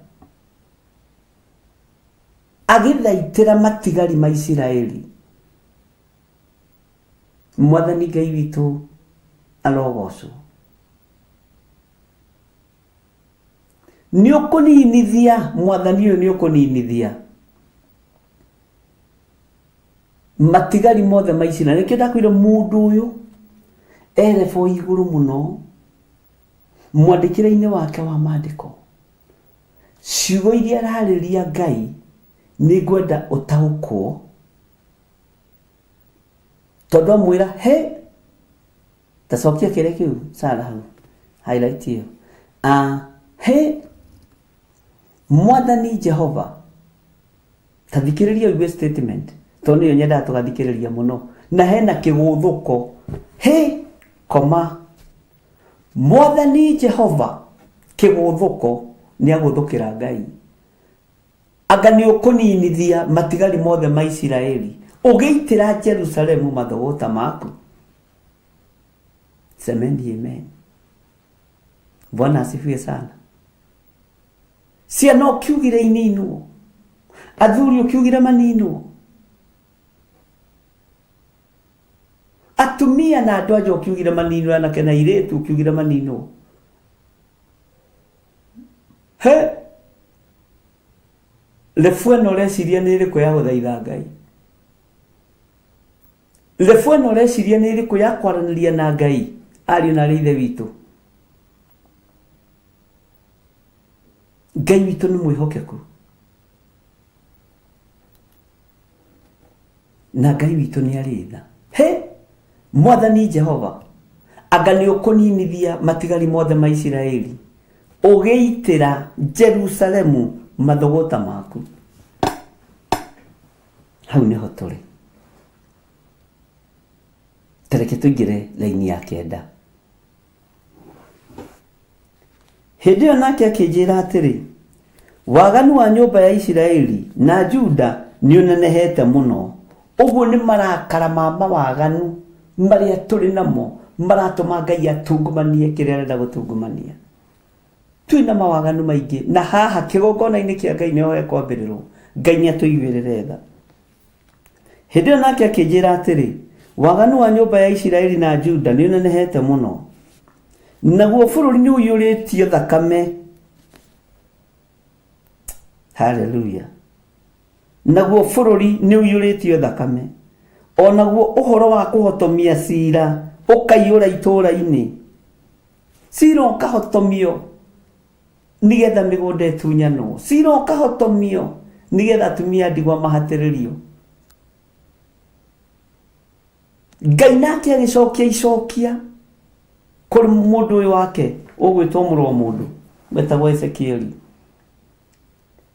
agĩthaitĩra matigari ma Isiraeli. Mwathani Ngai witũ arogocwo. Nĩ ũkũninithia, Mwathani ũyũ nĩ ũkũninithia matigari mothe ma Isiraeli. Nĩkĩo ndakwĩra mũndũ ũyũ erebo igũrũ mũno mwandĩkĩre-inĩ wake wa maandĩko. Ciugo iria ararĩria Ngai nĩ ngwenda ũtaũkwo, tondũ amwĩra he ta cokia kĩrĩa kĩu Sara hau highlight ĩyo ah, he Mwathani Jehova, ta thikĩrĩria ũigue statement tondũ nĩyo nyendaga tũgathikĩrĩria mũno na hena kĩgũthũko he koma Mwathani Jehova kĩgũthũko nĩ agũthũkĩra Ngai. Anga nĩ ũkũninithia matigari mothe ma Isiraeli, ũgĩitĩra Jerusalemu mathũgũta maku? Semeni amen. Bwana asifiwe sana. Ciana ũkiugire ininwo, athuri ũkiugire maninwo, atumia na andũ anja ũkiugire maninwo, anake na airĩtu ũkiugire maninwo. He rebu ĩno ũreciria nĩ ĩrĩkũ ya gũthaitha Ngai? Rebu ĩno ũreciria nĩ ĩrĩkũ ya kwaranĩria na Ngai? Ariũ na arĩ ithe witũ, Ngai witũ nĩ mwĩhokeku na Ngai witũ nĩ arĩ tha. He Mwathani Jehova, anga nĩ ũkũninithia matigari mothe ma Isiraeli, ũgĩitĩra Jerusalemu mathũgũta maku? Hau nĩho tũrĩ. Tareke tũingĩre raini ya kenda. Hĩndĩ ĩyo nake akĩnjĩra atĩrĩ, Waganu wa nyũmba ya Isiraeli na Juda nĩũnenehete mũno, ũguo nĩ marakara ma mawaganu marĩa tũrĩ namo maratũma Ngai atungumanie kĩrĩa arenda gũtungumania. Twĩ na mawaganu maingĩ, na haha kĩgongona-inĩ kĩa Ngai nĩho hekwambĩrĩrwo. Ngai nĩatũiguĩrĩre tha. Hĩndĩ ĩyo nake akĩnjĩra atĩrĩ, Waganu wa nyũmba ya Isiraeli na Juda nĩũnenehete mũno, naguo bũrũri nĩũiyũrĩtio thakame. Haleluya! Naguo bũrũri nĩũiyũrĩtio thakame, o naguo ũhoro wa kũhotomia ciira ũkaiyũra itũũra-inĩ. Ciira ũkahotomio nĩgetha mĩgũnda ĩtunyanwo. Ciira ũkahotomio nĩgetha atumia a ndigwa mahatĩrĩrio. Ngai nake agĩcokia icokia kũrĩ mũndũ ũyũ wake ũgwĩtwo mũrũ wa mũndũ wetagwo Ezekieli.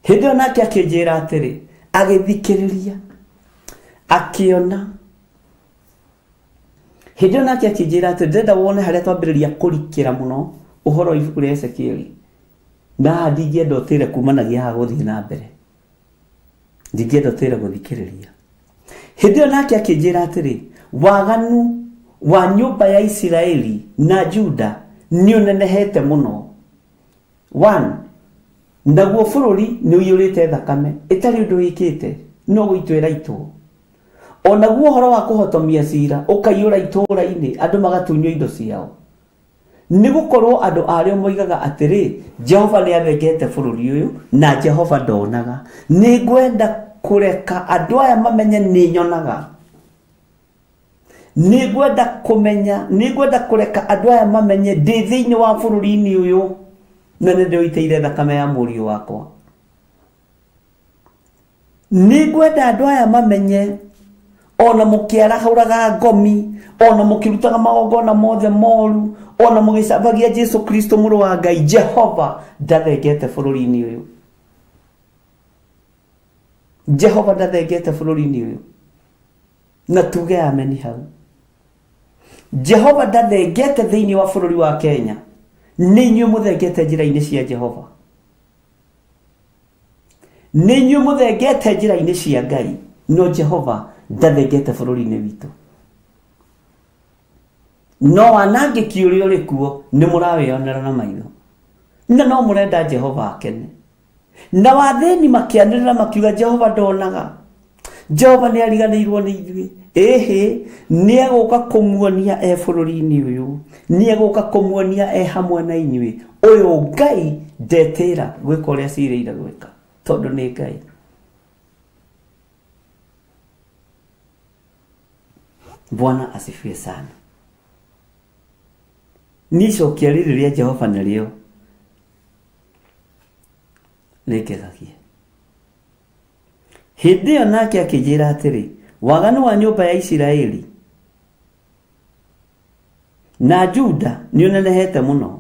Hĩndĩ ĩyo nake akĩnjĩra atĩrĩ, agĩthikĩrĩria akĩona. Hĩndĩ ĩyo nake akĩnjĩra atĩrĩ, ndĩrenda wone harĩa twambĩrĩria kũrikĩra mũno ũhoro wa ibuku rĩa Ezekieli. Na haha ndingĩenda ũtĩre kumanagia haha gũthiĩ na mbere. Ndingĩenda ũtĩre gũthikĩrĩria. Hĩndĩ ĩyo nake akĩnjĩra atĩrĩ, waganu wa nyũmba ya Isiraeli na Juda nĩ ũnenehete mũno. One, naguo bũrũri nĩ ũiyũrĩte thakame ĩtarĩ ũndũ ĩkĩte, no gũitwo ĩraitwo. O naguo ũhoro wa kũhotomia ciira ũkaiyũra itũũra-inĩ, andũ magatunywo indo ciao. Nĩ gũkorũo andũ arĩo moigaga atĩrĩ, 'Jehova nĩ athengete bũrũri ũyũ, na Jehova ndonaga. Nĩ ngwenda kũreka andũ aya mamenye nĩ nyonaga. Nĩ ngwenda kũmenya, nĩ ngwenda kũreka andũ aya mamenye ndĩ thĩinĩ wa bũrũri-inĩ ũyũ na nĩ ndĩũitĩire thakame ya mũriũ wakwa. Nĩ ngwenda andũ aya mamenye ona mũkĩarahũraga ngomi, ona mũkĩrutaga magongona mothe moru, ona mũgĩcambagia Jesu Kristo mũrũ wa Ngai, Jehova ndathengete bũrũri-inĩ ũyũ. Jehova ndathengete bũrũri-inĩ ũyũ na tuge ameni hau. Jehova ndathengete thĩinĩ wa bũrũri wa Kenya, nĩ inyuĩ mũthengete njĩra-inĩ cia Jehova, nĩ inyuĩ mũthengete njĩra-inĩ cia Ngai, no Jehova ndathengete bũrũri-inĩ witũ. No wanangĩki ũrĩa ũrĩ kuo nĩ mũrawĩonera na maitho, na no mũrenda Jehova akene. Na wathĩni makĩanĩrĩra makiuga, Jehova ndonaga, Jehova nĩ ariganĩirwo nĩ ithuĩ. Ĩhĩ, nĩ egũka kũmuonia e bũrũri-inĩ ũyũ, nĩ egũka kũmuonia e hamwe na inyuĩ. Ũyũ Ngai ndetĩra gwĩka ũrĩa acirĩire gwĩka, tondũ nĩ Ngai. Bwana asifiwe sana. Niĩ icokia rĩrĩ rĩa Jehova nĩrĩo rĩngegagia. Hĩndĩ ĩyo nake akĩnjĩra atĩrĩ, waganu wa nyũmba ya Isiraeli na Juda nĩũnenehete mũno,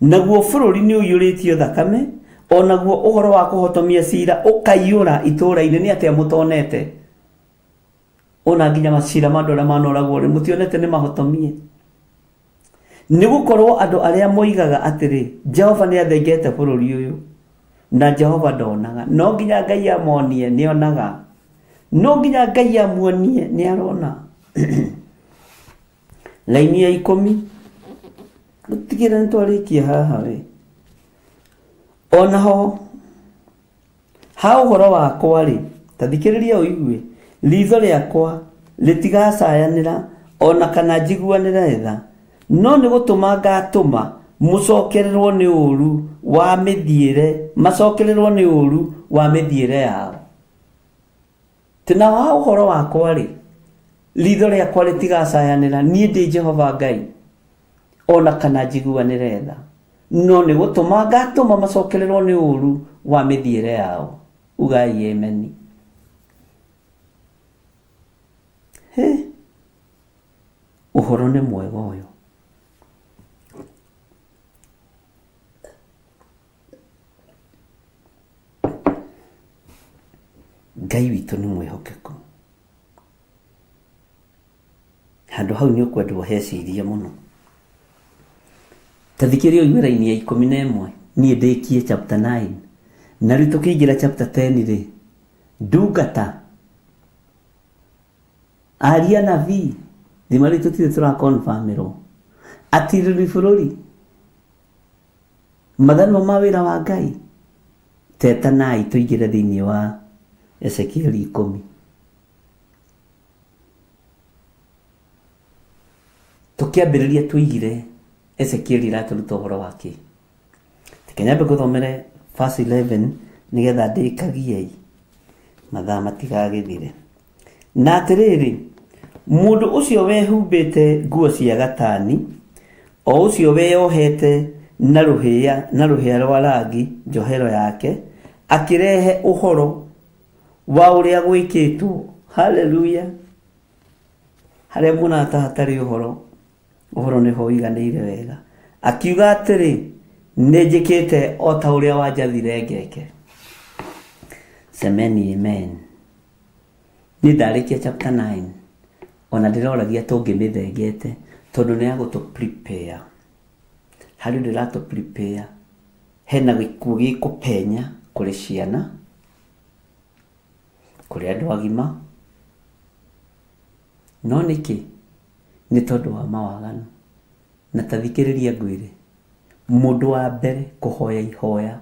naguo bũrũri nĩũiyũrĩtio thakame, o naguo ũhoro wa kũhotomia ciira ũkaiyũra itũũra-inĩ. Nĩ atĩa mũtonete? Ona nginya macira ma andũ arĩa manoragwo rĩ, mũtionete nĩ mahotomie? Nĩ gũkorwo andũ arĩa moigaga atĩrĩ, Jehova nĩ athengete bũrũri ũyũ, na Jehova ndonaga. No nginya Ngai amonie nĩ onaga, no nginya Ngai amuonie nĩ arona. Laini ya 10 gũtigĩra nĩ twarĩkia haha we. Onaho ha ũhoro wakwa-rĩ, ta thikĩrĩria ũigue, riitho rĩakwa rĩtigacayanĩra o na kana njiguanĩre tha, no nĩ gũtũma ngatũma mũcokererwo nĩ ũũru wa mĩthiĩre, macokererwo nĩ ũũru wa mĩthiĩre yao. Tĩ na ha ũhoro wakwa-rĩ, riitho rĩakwa rĩtigacayanĩra, niĩ ndĩ Jehova Ngai, o na kana njiguanĩre tha, no nĩ gũtũma ngatũma macokererwo nĩ ũũru wa mĩthiĩre yao. Ugai ameni. He, ũhoro nĩ mwega ũyũ. Ngai witũ nĩ mwĩhokeku. Handũ hau nĩ ũkwendwo hecirie mũno. Ta thikĩrĩria ũigue raini ya 11, niĩ ndĩkie chapter 9. Na rĩu tũkĩingĩra chapter 10 rĩ, ndungata, aria nabii, thima rĩu tũtirĩ tũrakonfirmĩrwo, atirĩrĩri bũrũri, mathanwa ma wĩra wa Ngai, tetanai tũingĩre thĩinĩ wa Ezekieli 10. Tũkĩambĩrĩria tũigire Ezekieli ĩratũruta ũhoro wa kĩ? Reke nyambe ngũthomere verse 11 nĩgetha ndĩkagie mathaa matigagĩthire. Na atĩrĩrĩ, mũndũ ũcio wehumbĩte nguo cia gatani, o ũcio weyohete na rũhĩa na rũhĩa rwa rangi njohero yake, akĩrehe ũhoro wa ũrĩa gwĩkĩtwo. Haleluya! Harĩa muonaga ta hatarĩ ũhoro, ũhoro nĩho ũiganĩire wega. Akiuga atĩrĩ, nĩ njĩkĩte o ta ũrĩa wanjathire ngeke. Semeni amen. Niĩ ndarĩkia chapter 9, ona ndĩroragia tũngĩmĩthengete, tondũ nĩ ya gũtũ prepare. Harĩ ũndũ ĩratũ prepare, hena gĩkuũ gĩkũpenya kũrĩ ciana, kũrĩ andũ agima. No nĩkĩ? Nĩ tondũ wa mawaganu. Na ta thikĩrĩria ngwĩre, mũndũ wa mbere kũhoya ihoya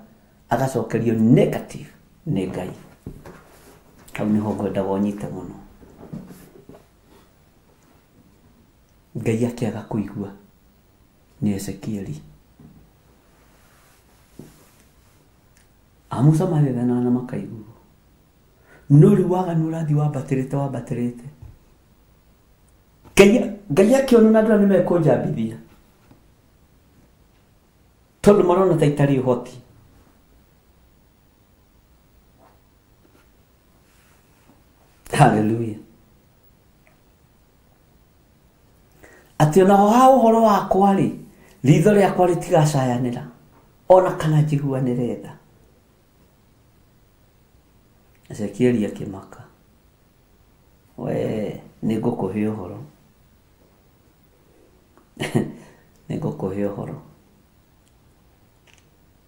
agacokerio negative nĩ Ngai. Hau nĩho ngwendaga ũnyite mũno. Ngai akĩaga kũigua nĩ Ezekieli. Amusa mathethanaga na makaiguo. No rĩu waganu ũrathiĩ wambatĩrĩte wambatĩrĩte. Ngai akĩona na andũ aya nĩmekũnjambithia, tondũ marona ta itarĩ ũhoti. Hallelujah. Atĩ onaho ha ũhoro wakwa rĩ, ritho rĩakwa rĩtigacayanĩra, ona kana njiguanĩre tha. Ezekieli akĩmaka. Wee nĩngũkũhe ũhoro. Nĩngũkũhe ũhoro.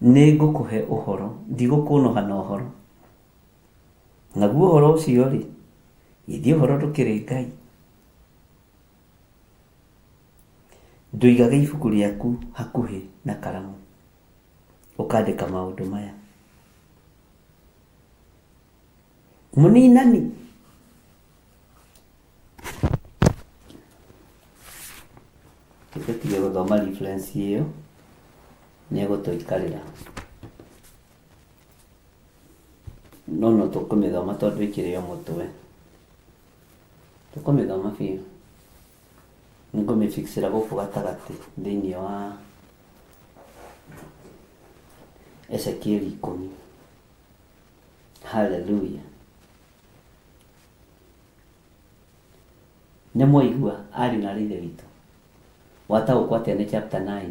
Nĩngũkũhe ũhoro. Ndigũkũnũha na ũhoro. Naguo ũhoro ũcio rĩ, githĩ ũhoro ndũkĩrĩ Ngai? Ndũigage ibuku rĩaku hakuhĩ na karamu, ũkandĩka maũndũ maya. Mũninani. Reke tũtige gũthoma reference ĩyo, nĩ ĩgũtũikarĩra. No no tũkũmĩthoma tondũ ĩkĩrĩ o mũtwe. Tũkũmĩthoma biũ. Nĩngũmĩfixĩra gũkũ gatagatĩ thĩinĩ wa Ezekieli 10. Hallelujah. Nĩ mwaigua ariũ na aarĩ a Ithe witũ? Wataũkwo atĩa nĩ chapter 9?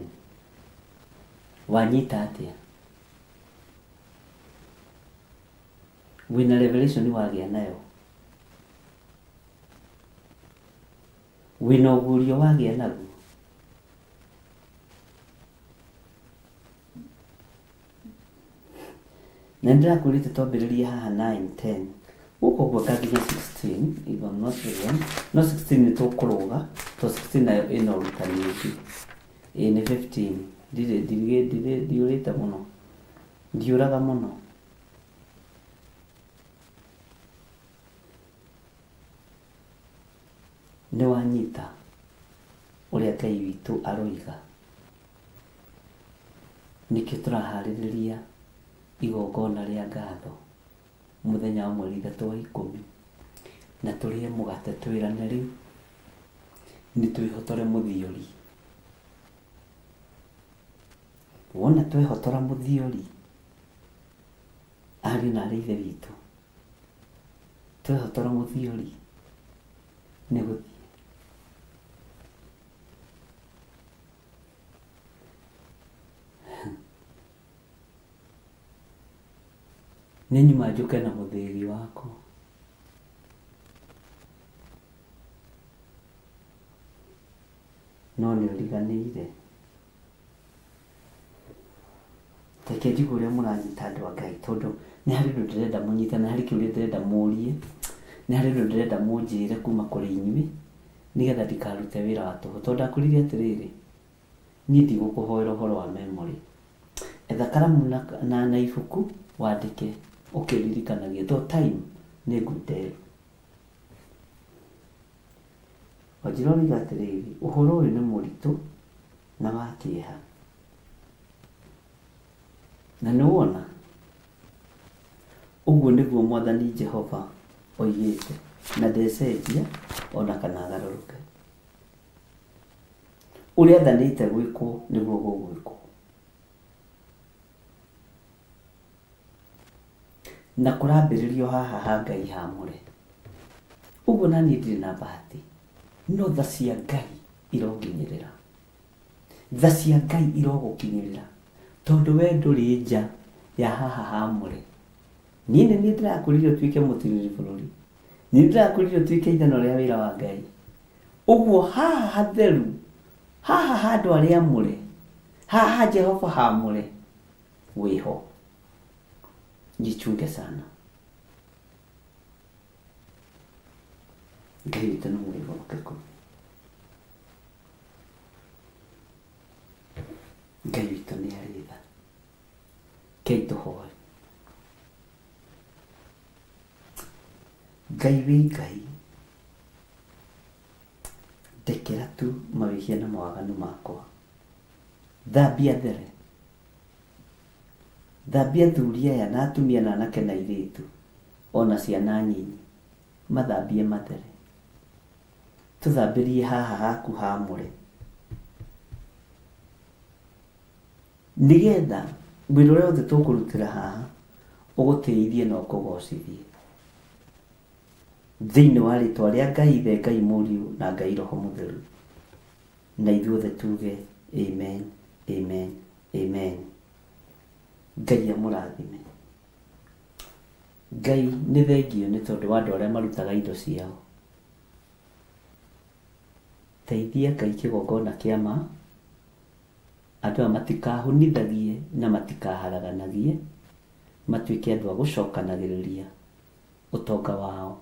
Wanyita atĩa? Wĩna revelation wagĩa nayo? Wĩna ũguũrio wagĩa naguo? Na nĩndĩrakwĩrĩte twambĩrĩrie haha 9, 10 gũkũ ũguo anga nginya 16 if I'm not wrong, no 16 nĩ tũkũrũga to 16 nayo ĩna ũrutani ũngĩ. Ĩĩ nĩ 15 ndirĩ ndirĩ ndirĩ ndiũrĩte mũno ndiũraga mũno. Nĩ wanyita ũrĩa Ngai witũ aroiga? Nĩkĩo tũraharĩrĩria igongona rĩa ngatho mũthenya wa mweri 3 wa 10, na tũrĩe mũgate twĩrane rĩu nĩ twĩhotore mũthiori. Wona twehotora mũthiori, ariũ na aarĩ a Ithe witũ, twehotora mũthiori nĩ gũthiĩ. Nĩ nyuma njũke na mũthĩgi wakwa. No nĩ ũriganĩire. Reke njigue ũrĩa mũranyita andũ a Ngai tondũ nĩ harĩ ũndũ ndĩrenda mũnyite, nĩ harĩ kĩũria ndĩrenda mũrie, nĩ harĩ ũndũ ndĩrenda mũnjĩre kuma kũrĩ inyuĩ nĩgetha ndikarute wĩra wa tũhũ. Tondũ ndakwĩrire atĩrĩrĩ, niĩ ndigũkũhoera ũhoro wa memory. Etha karamu na, na, na ibuku wandĩke ũkĩririkanagia tondũ time nĩ ngunderu. Wanjĩra ũroiga atĩrĩrĩ, ũhoro ũyũ nĩ mũritũ na wa kĩeha. Na nĩ wona, ũguo nĩguo Mwathani Jehova oigĩte, na ndecenjia o na kana agarũrũke. Ũrĩa athanĩte gwĩkwo nĩguo gũgwĩkwo. Na kũrambĩrĩrio haha ha Ngai hamũre. Ũguo na niĩ ndirĩ na bahati, no tha cia Ngai ironginyĩrĩra. Tha cia Ngai irogũkinyĩrĩra, tondũ we ndũrĩ nja ya haha hamũre. Niĩ nĩ niĩ ndĩrakwĩrire ũtuĩke mũtirĩrĩri bũrũri. Nĩ ndĩrakwĩrire ũtuĩke ithanwa rĩa wĩra wa Ngai. Ũguo haha hatheru, haha handũ arĩa amũre, haha Jehova hamũre, wĩho. Jichunge sana. Ngai witũ nĩ mwĩhokeku. Ngai witũ nĩ arĩ tha. Rekei tũhoe. Ngai wĩ Ngai, ndekera tu mawĩhia na mawaganu makwa. Thambia there. Thambia athuri aya na atumia na anake na airĩtu ona ciana nyinyi. Mathambie mathere. Tũthambĩrie haha haku hamũre. Nĩgetha wĩra ũrĩa wothe tũkũrutĩra haha ũgũtĩithie na ũkũgocithie. Thĩinĩ wa rĩtwa rĩa Ngai Ithe, Ngai Mũriũ na Ngai Roho Mũtheru. Na ithuothe tuge amen, amen, amen. Ngai amũrathime. Ngai nĩ thengio nĩ tondũ wa andũ arĩa marutaga indo ciao. Teithia Ngai kĩgongona kĩa ma, andũ aya matikahunithagie na matikaharaganagie, matuĩke andũ a gũcokanagĩrĩria ũtonga wao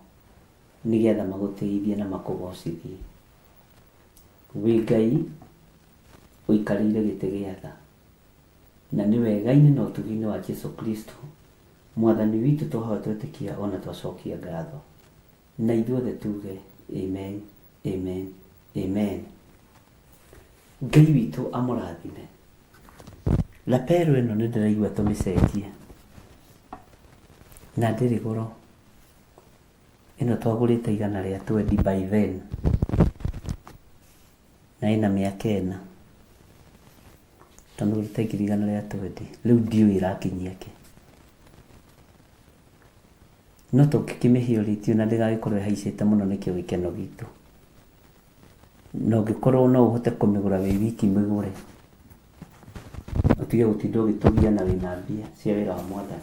nĩgetha magũtĩithie na makũgocithie. Wĩ Ngai ũikarĩire gĩtĩ gĩa tha, na nĩ wega-inĩ na ũtugi-inĩ wa Jesu Kristo Mwathani witũ twahoya twetĩkia ona twacokia ngatho. Na ithuothe tuge amen, amen, amen. Ngai witũ amũrathime. Lapelo ĩno nĩ ndĩraigua tũmĩcenjie na ndĩrĩ goro. Ĩno twagũrĩte igana rĩa twendi by then na ĩna mĩaka ĩna. Twamĩgũrĩte ngiri igana rĩa twendi rĩu ndiũĩ ĩrakinyia kĩ. No tũngĩkĩmĩhiũrĩtie na ndĩgagĩkorwo ĩhaicĩte mũno nĩkĩo gĩkeno gitũ. Na ũngĩkorwo no ũhote kũmĩgũra wĩ wiki mĩgũre. Ũtige gũtinda ũgĩtũgia na wĩna mbia cia wĩra wa Mwathani.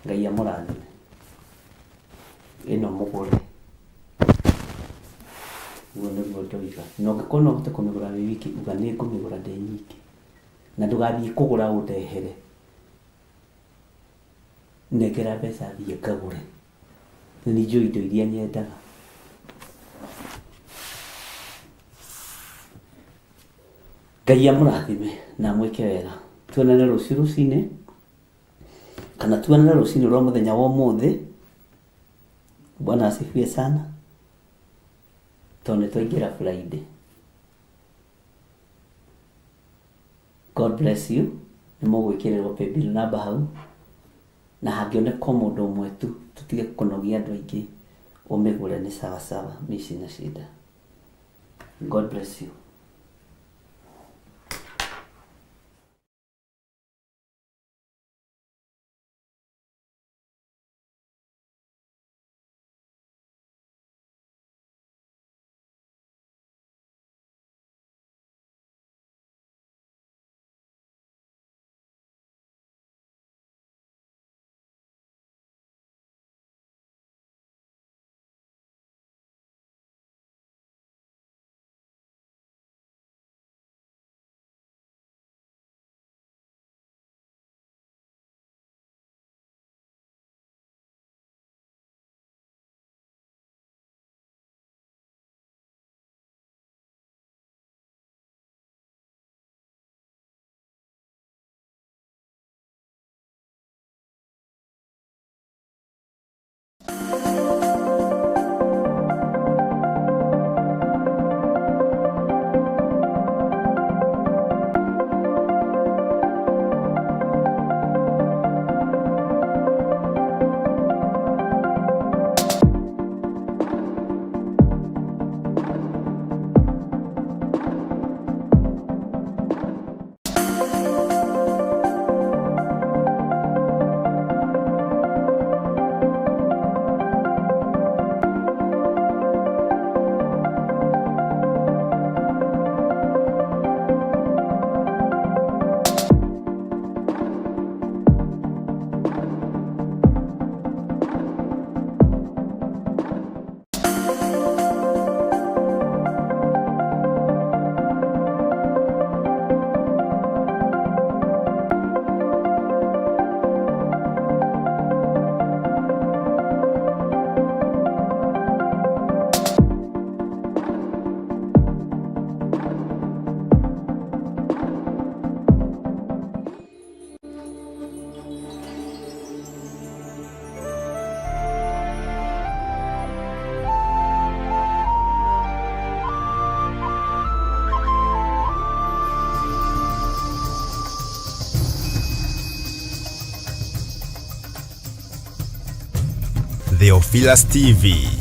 Ngai amũrathime. Ĩno mũgũre. Ũguo nĩguo ndoiga. Na ũngĩkorwo no ũhote kũmĩgũra wĩ wiki uga nĩ ngũmĩgũra ndĩ nyiki. Na ndũgathiĩ kũgũra ũndehere. Nengera mbeca thiĩ ngagũre. Nĩ niĩ njũĩ indo iria nyendaga. Ngai amũrathime na amwĩke wega. Tuonane rũciũ rũcinĩ kana tuonane rũcinĩ rwa mũthenya wa ũmũthĩ. Bwana asifiwe sana. Tondũ nĩ twaingĩra Friday. God bless you. Nĩ mũgwĩkĩrĩrwo paybill number hau. Na hangĩoneka o mũndũ ũmwe tu, tũtige kũnogia andũ aingĩ, ũmĩgũre nĩ sawa sawa, mi sina shida. God bless you. Theophilus TV.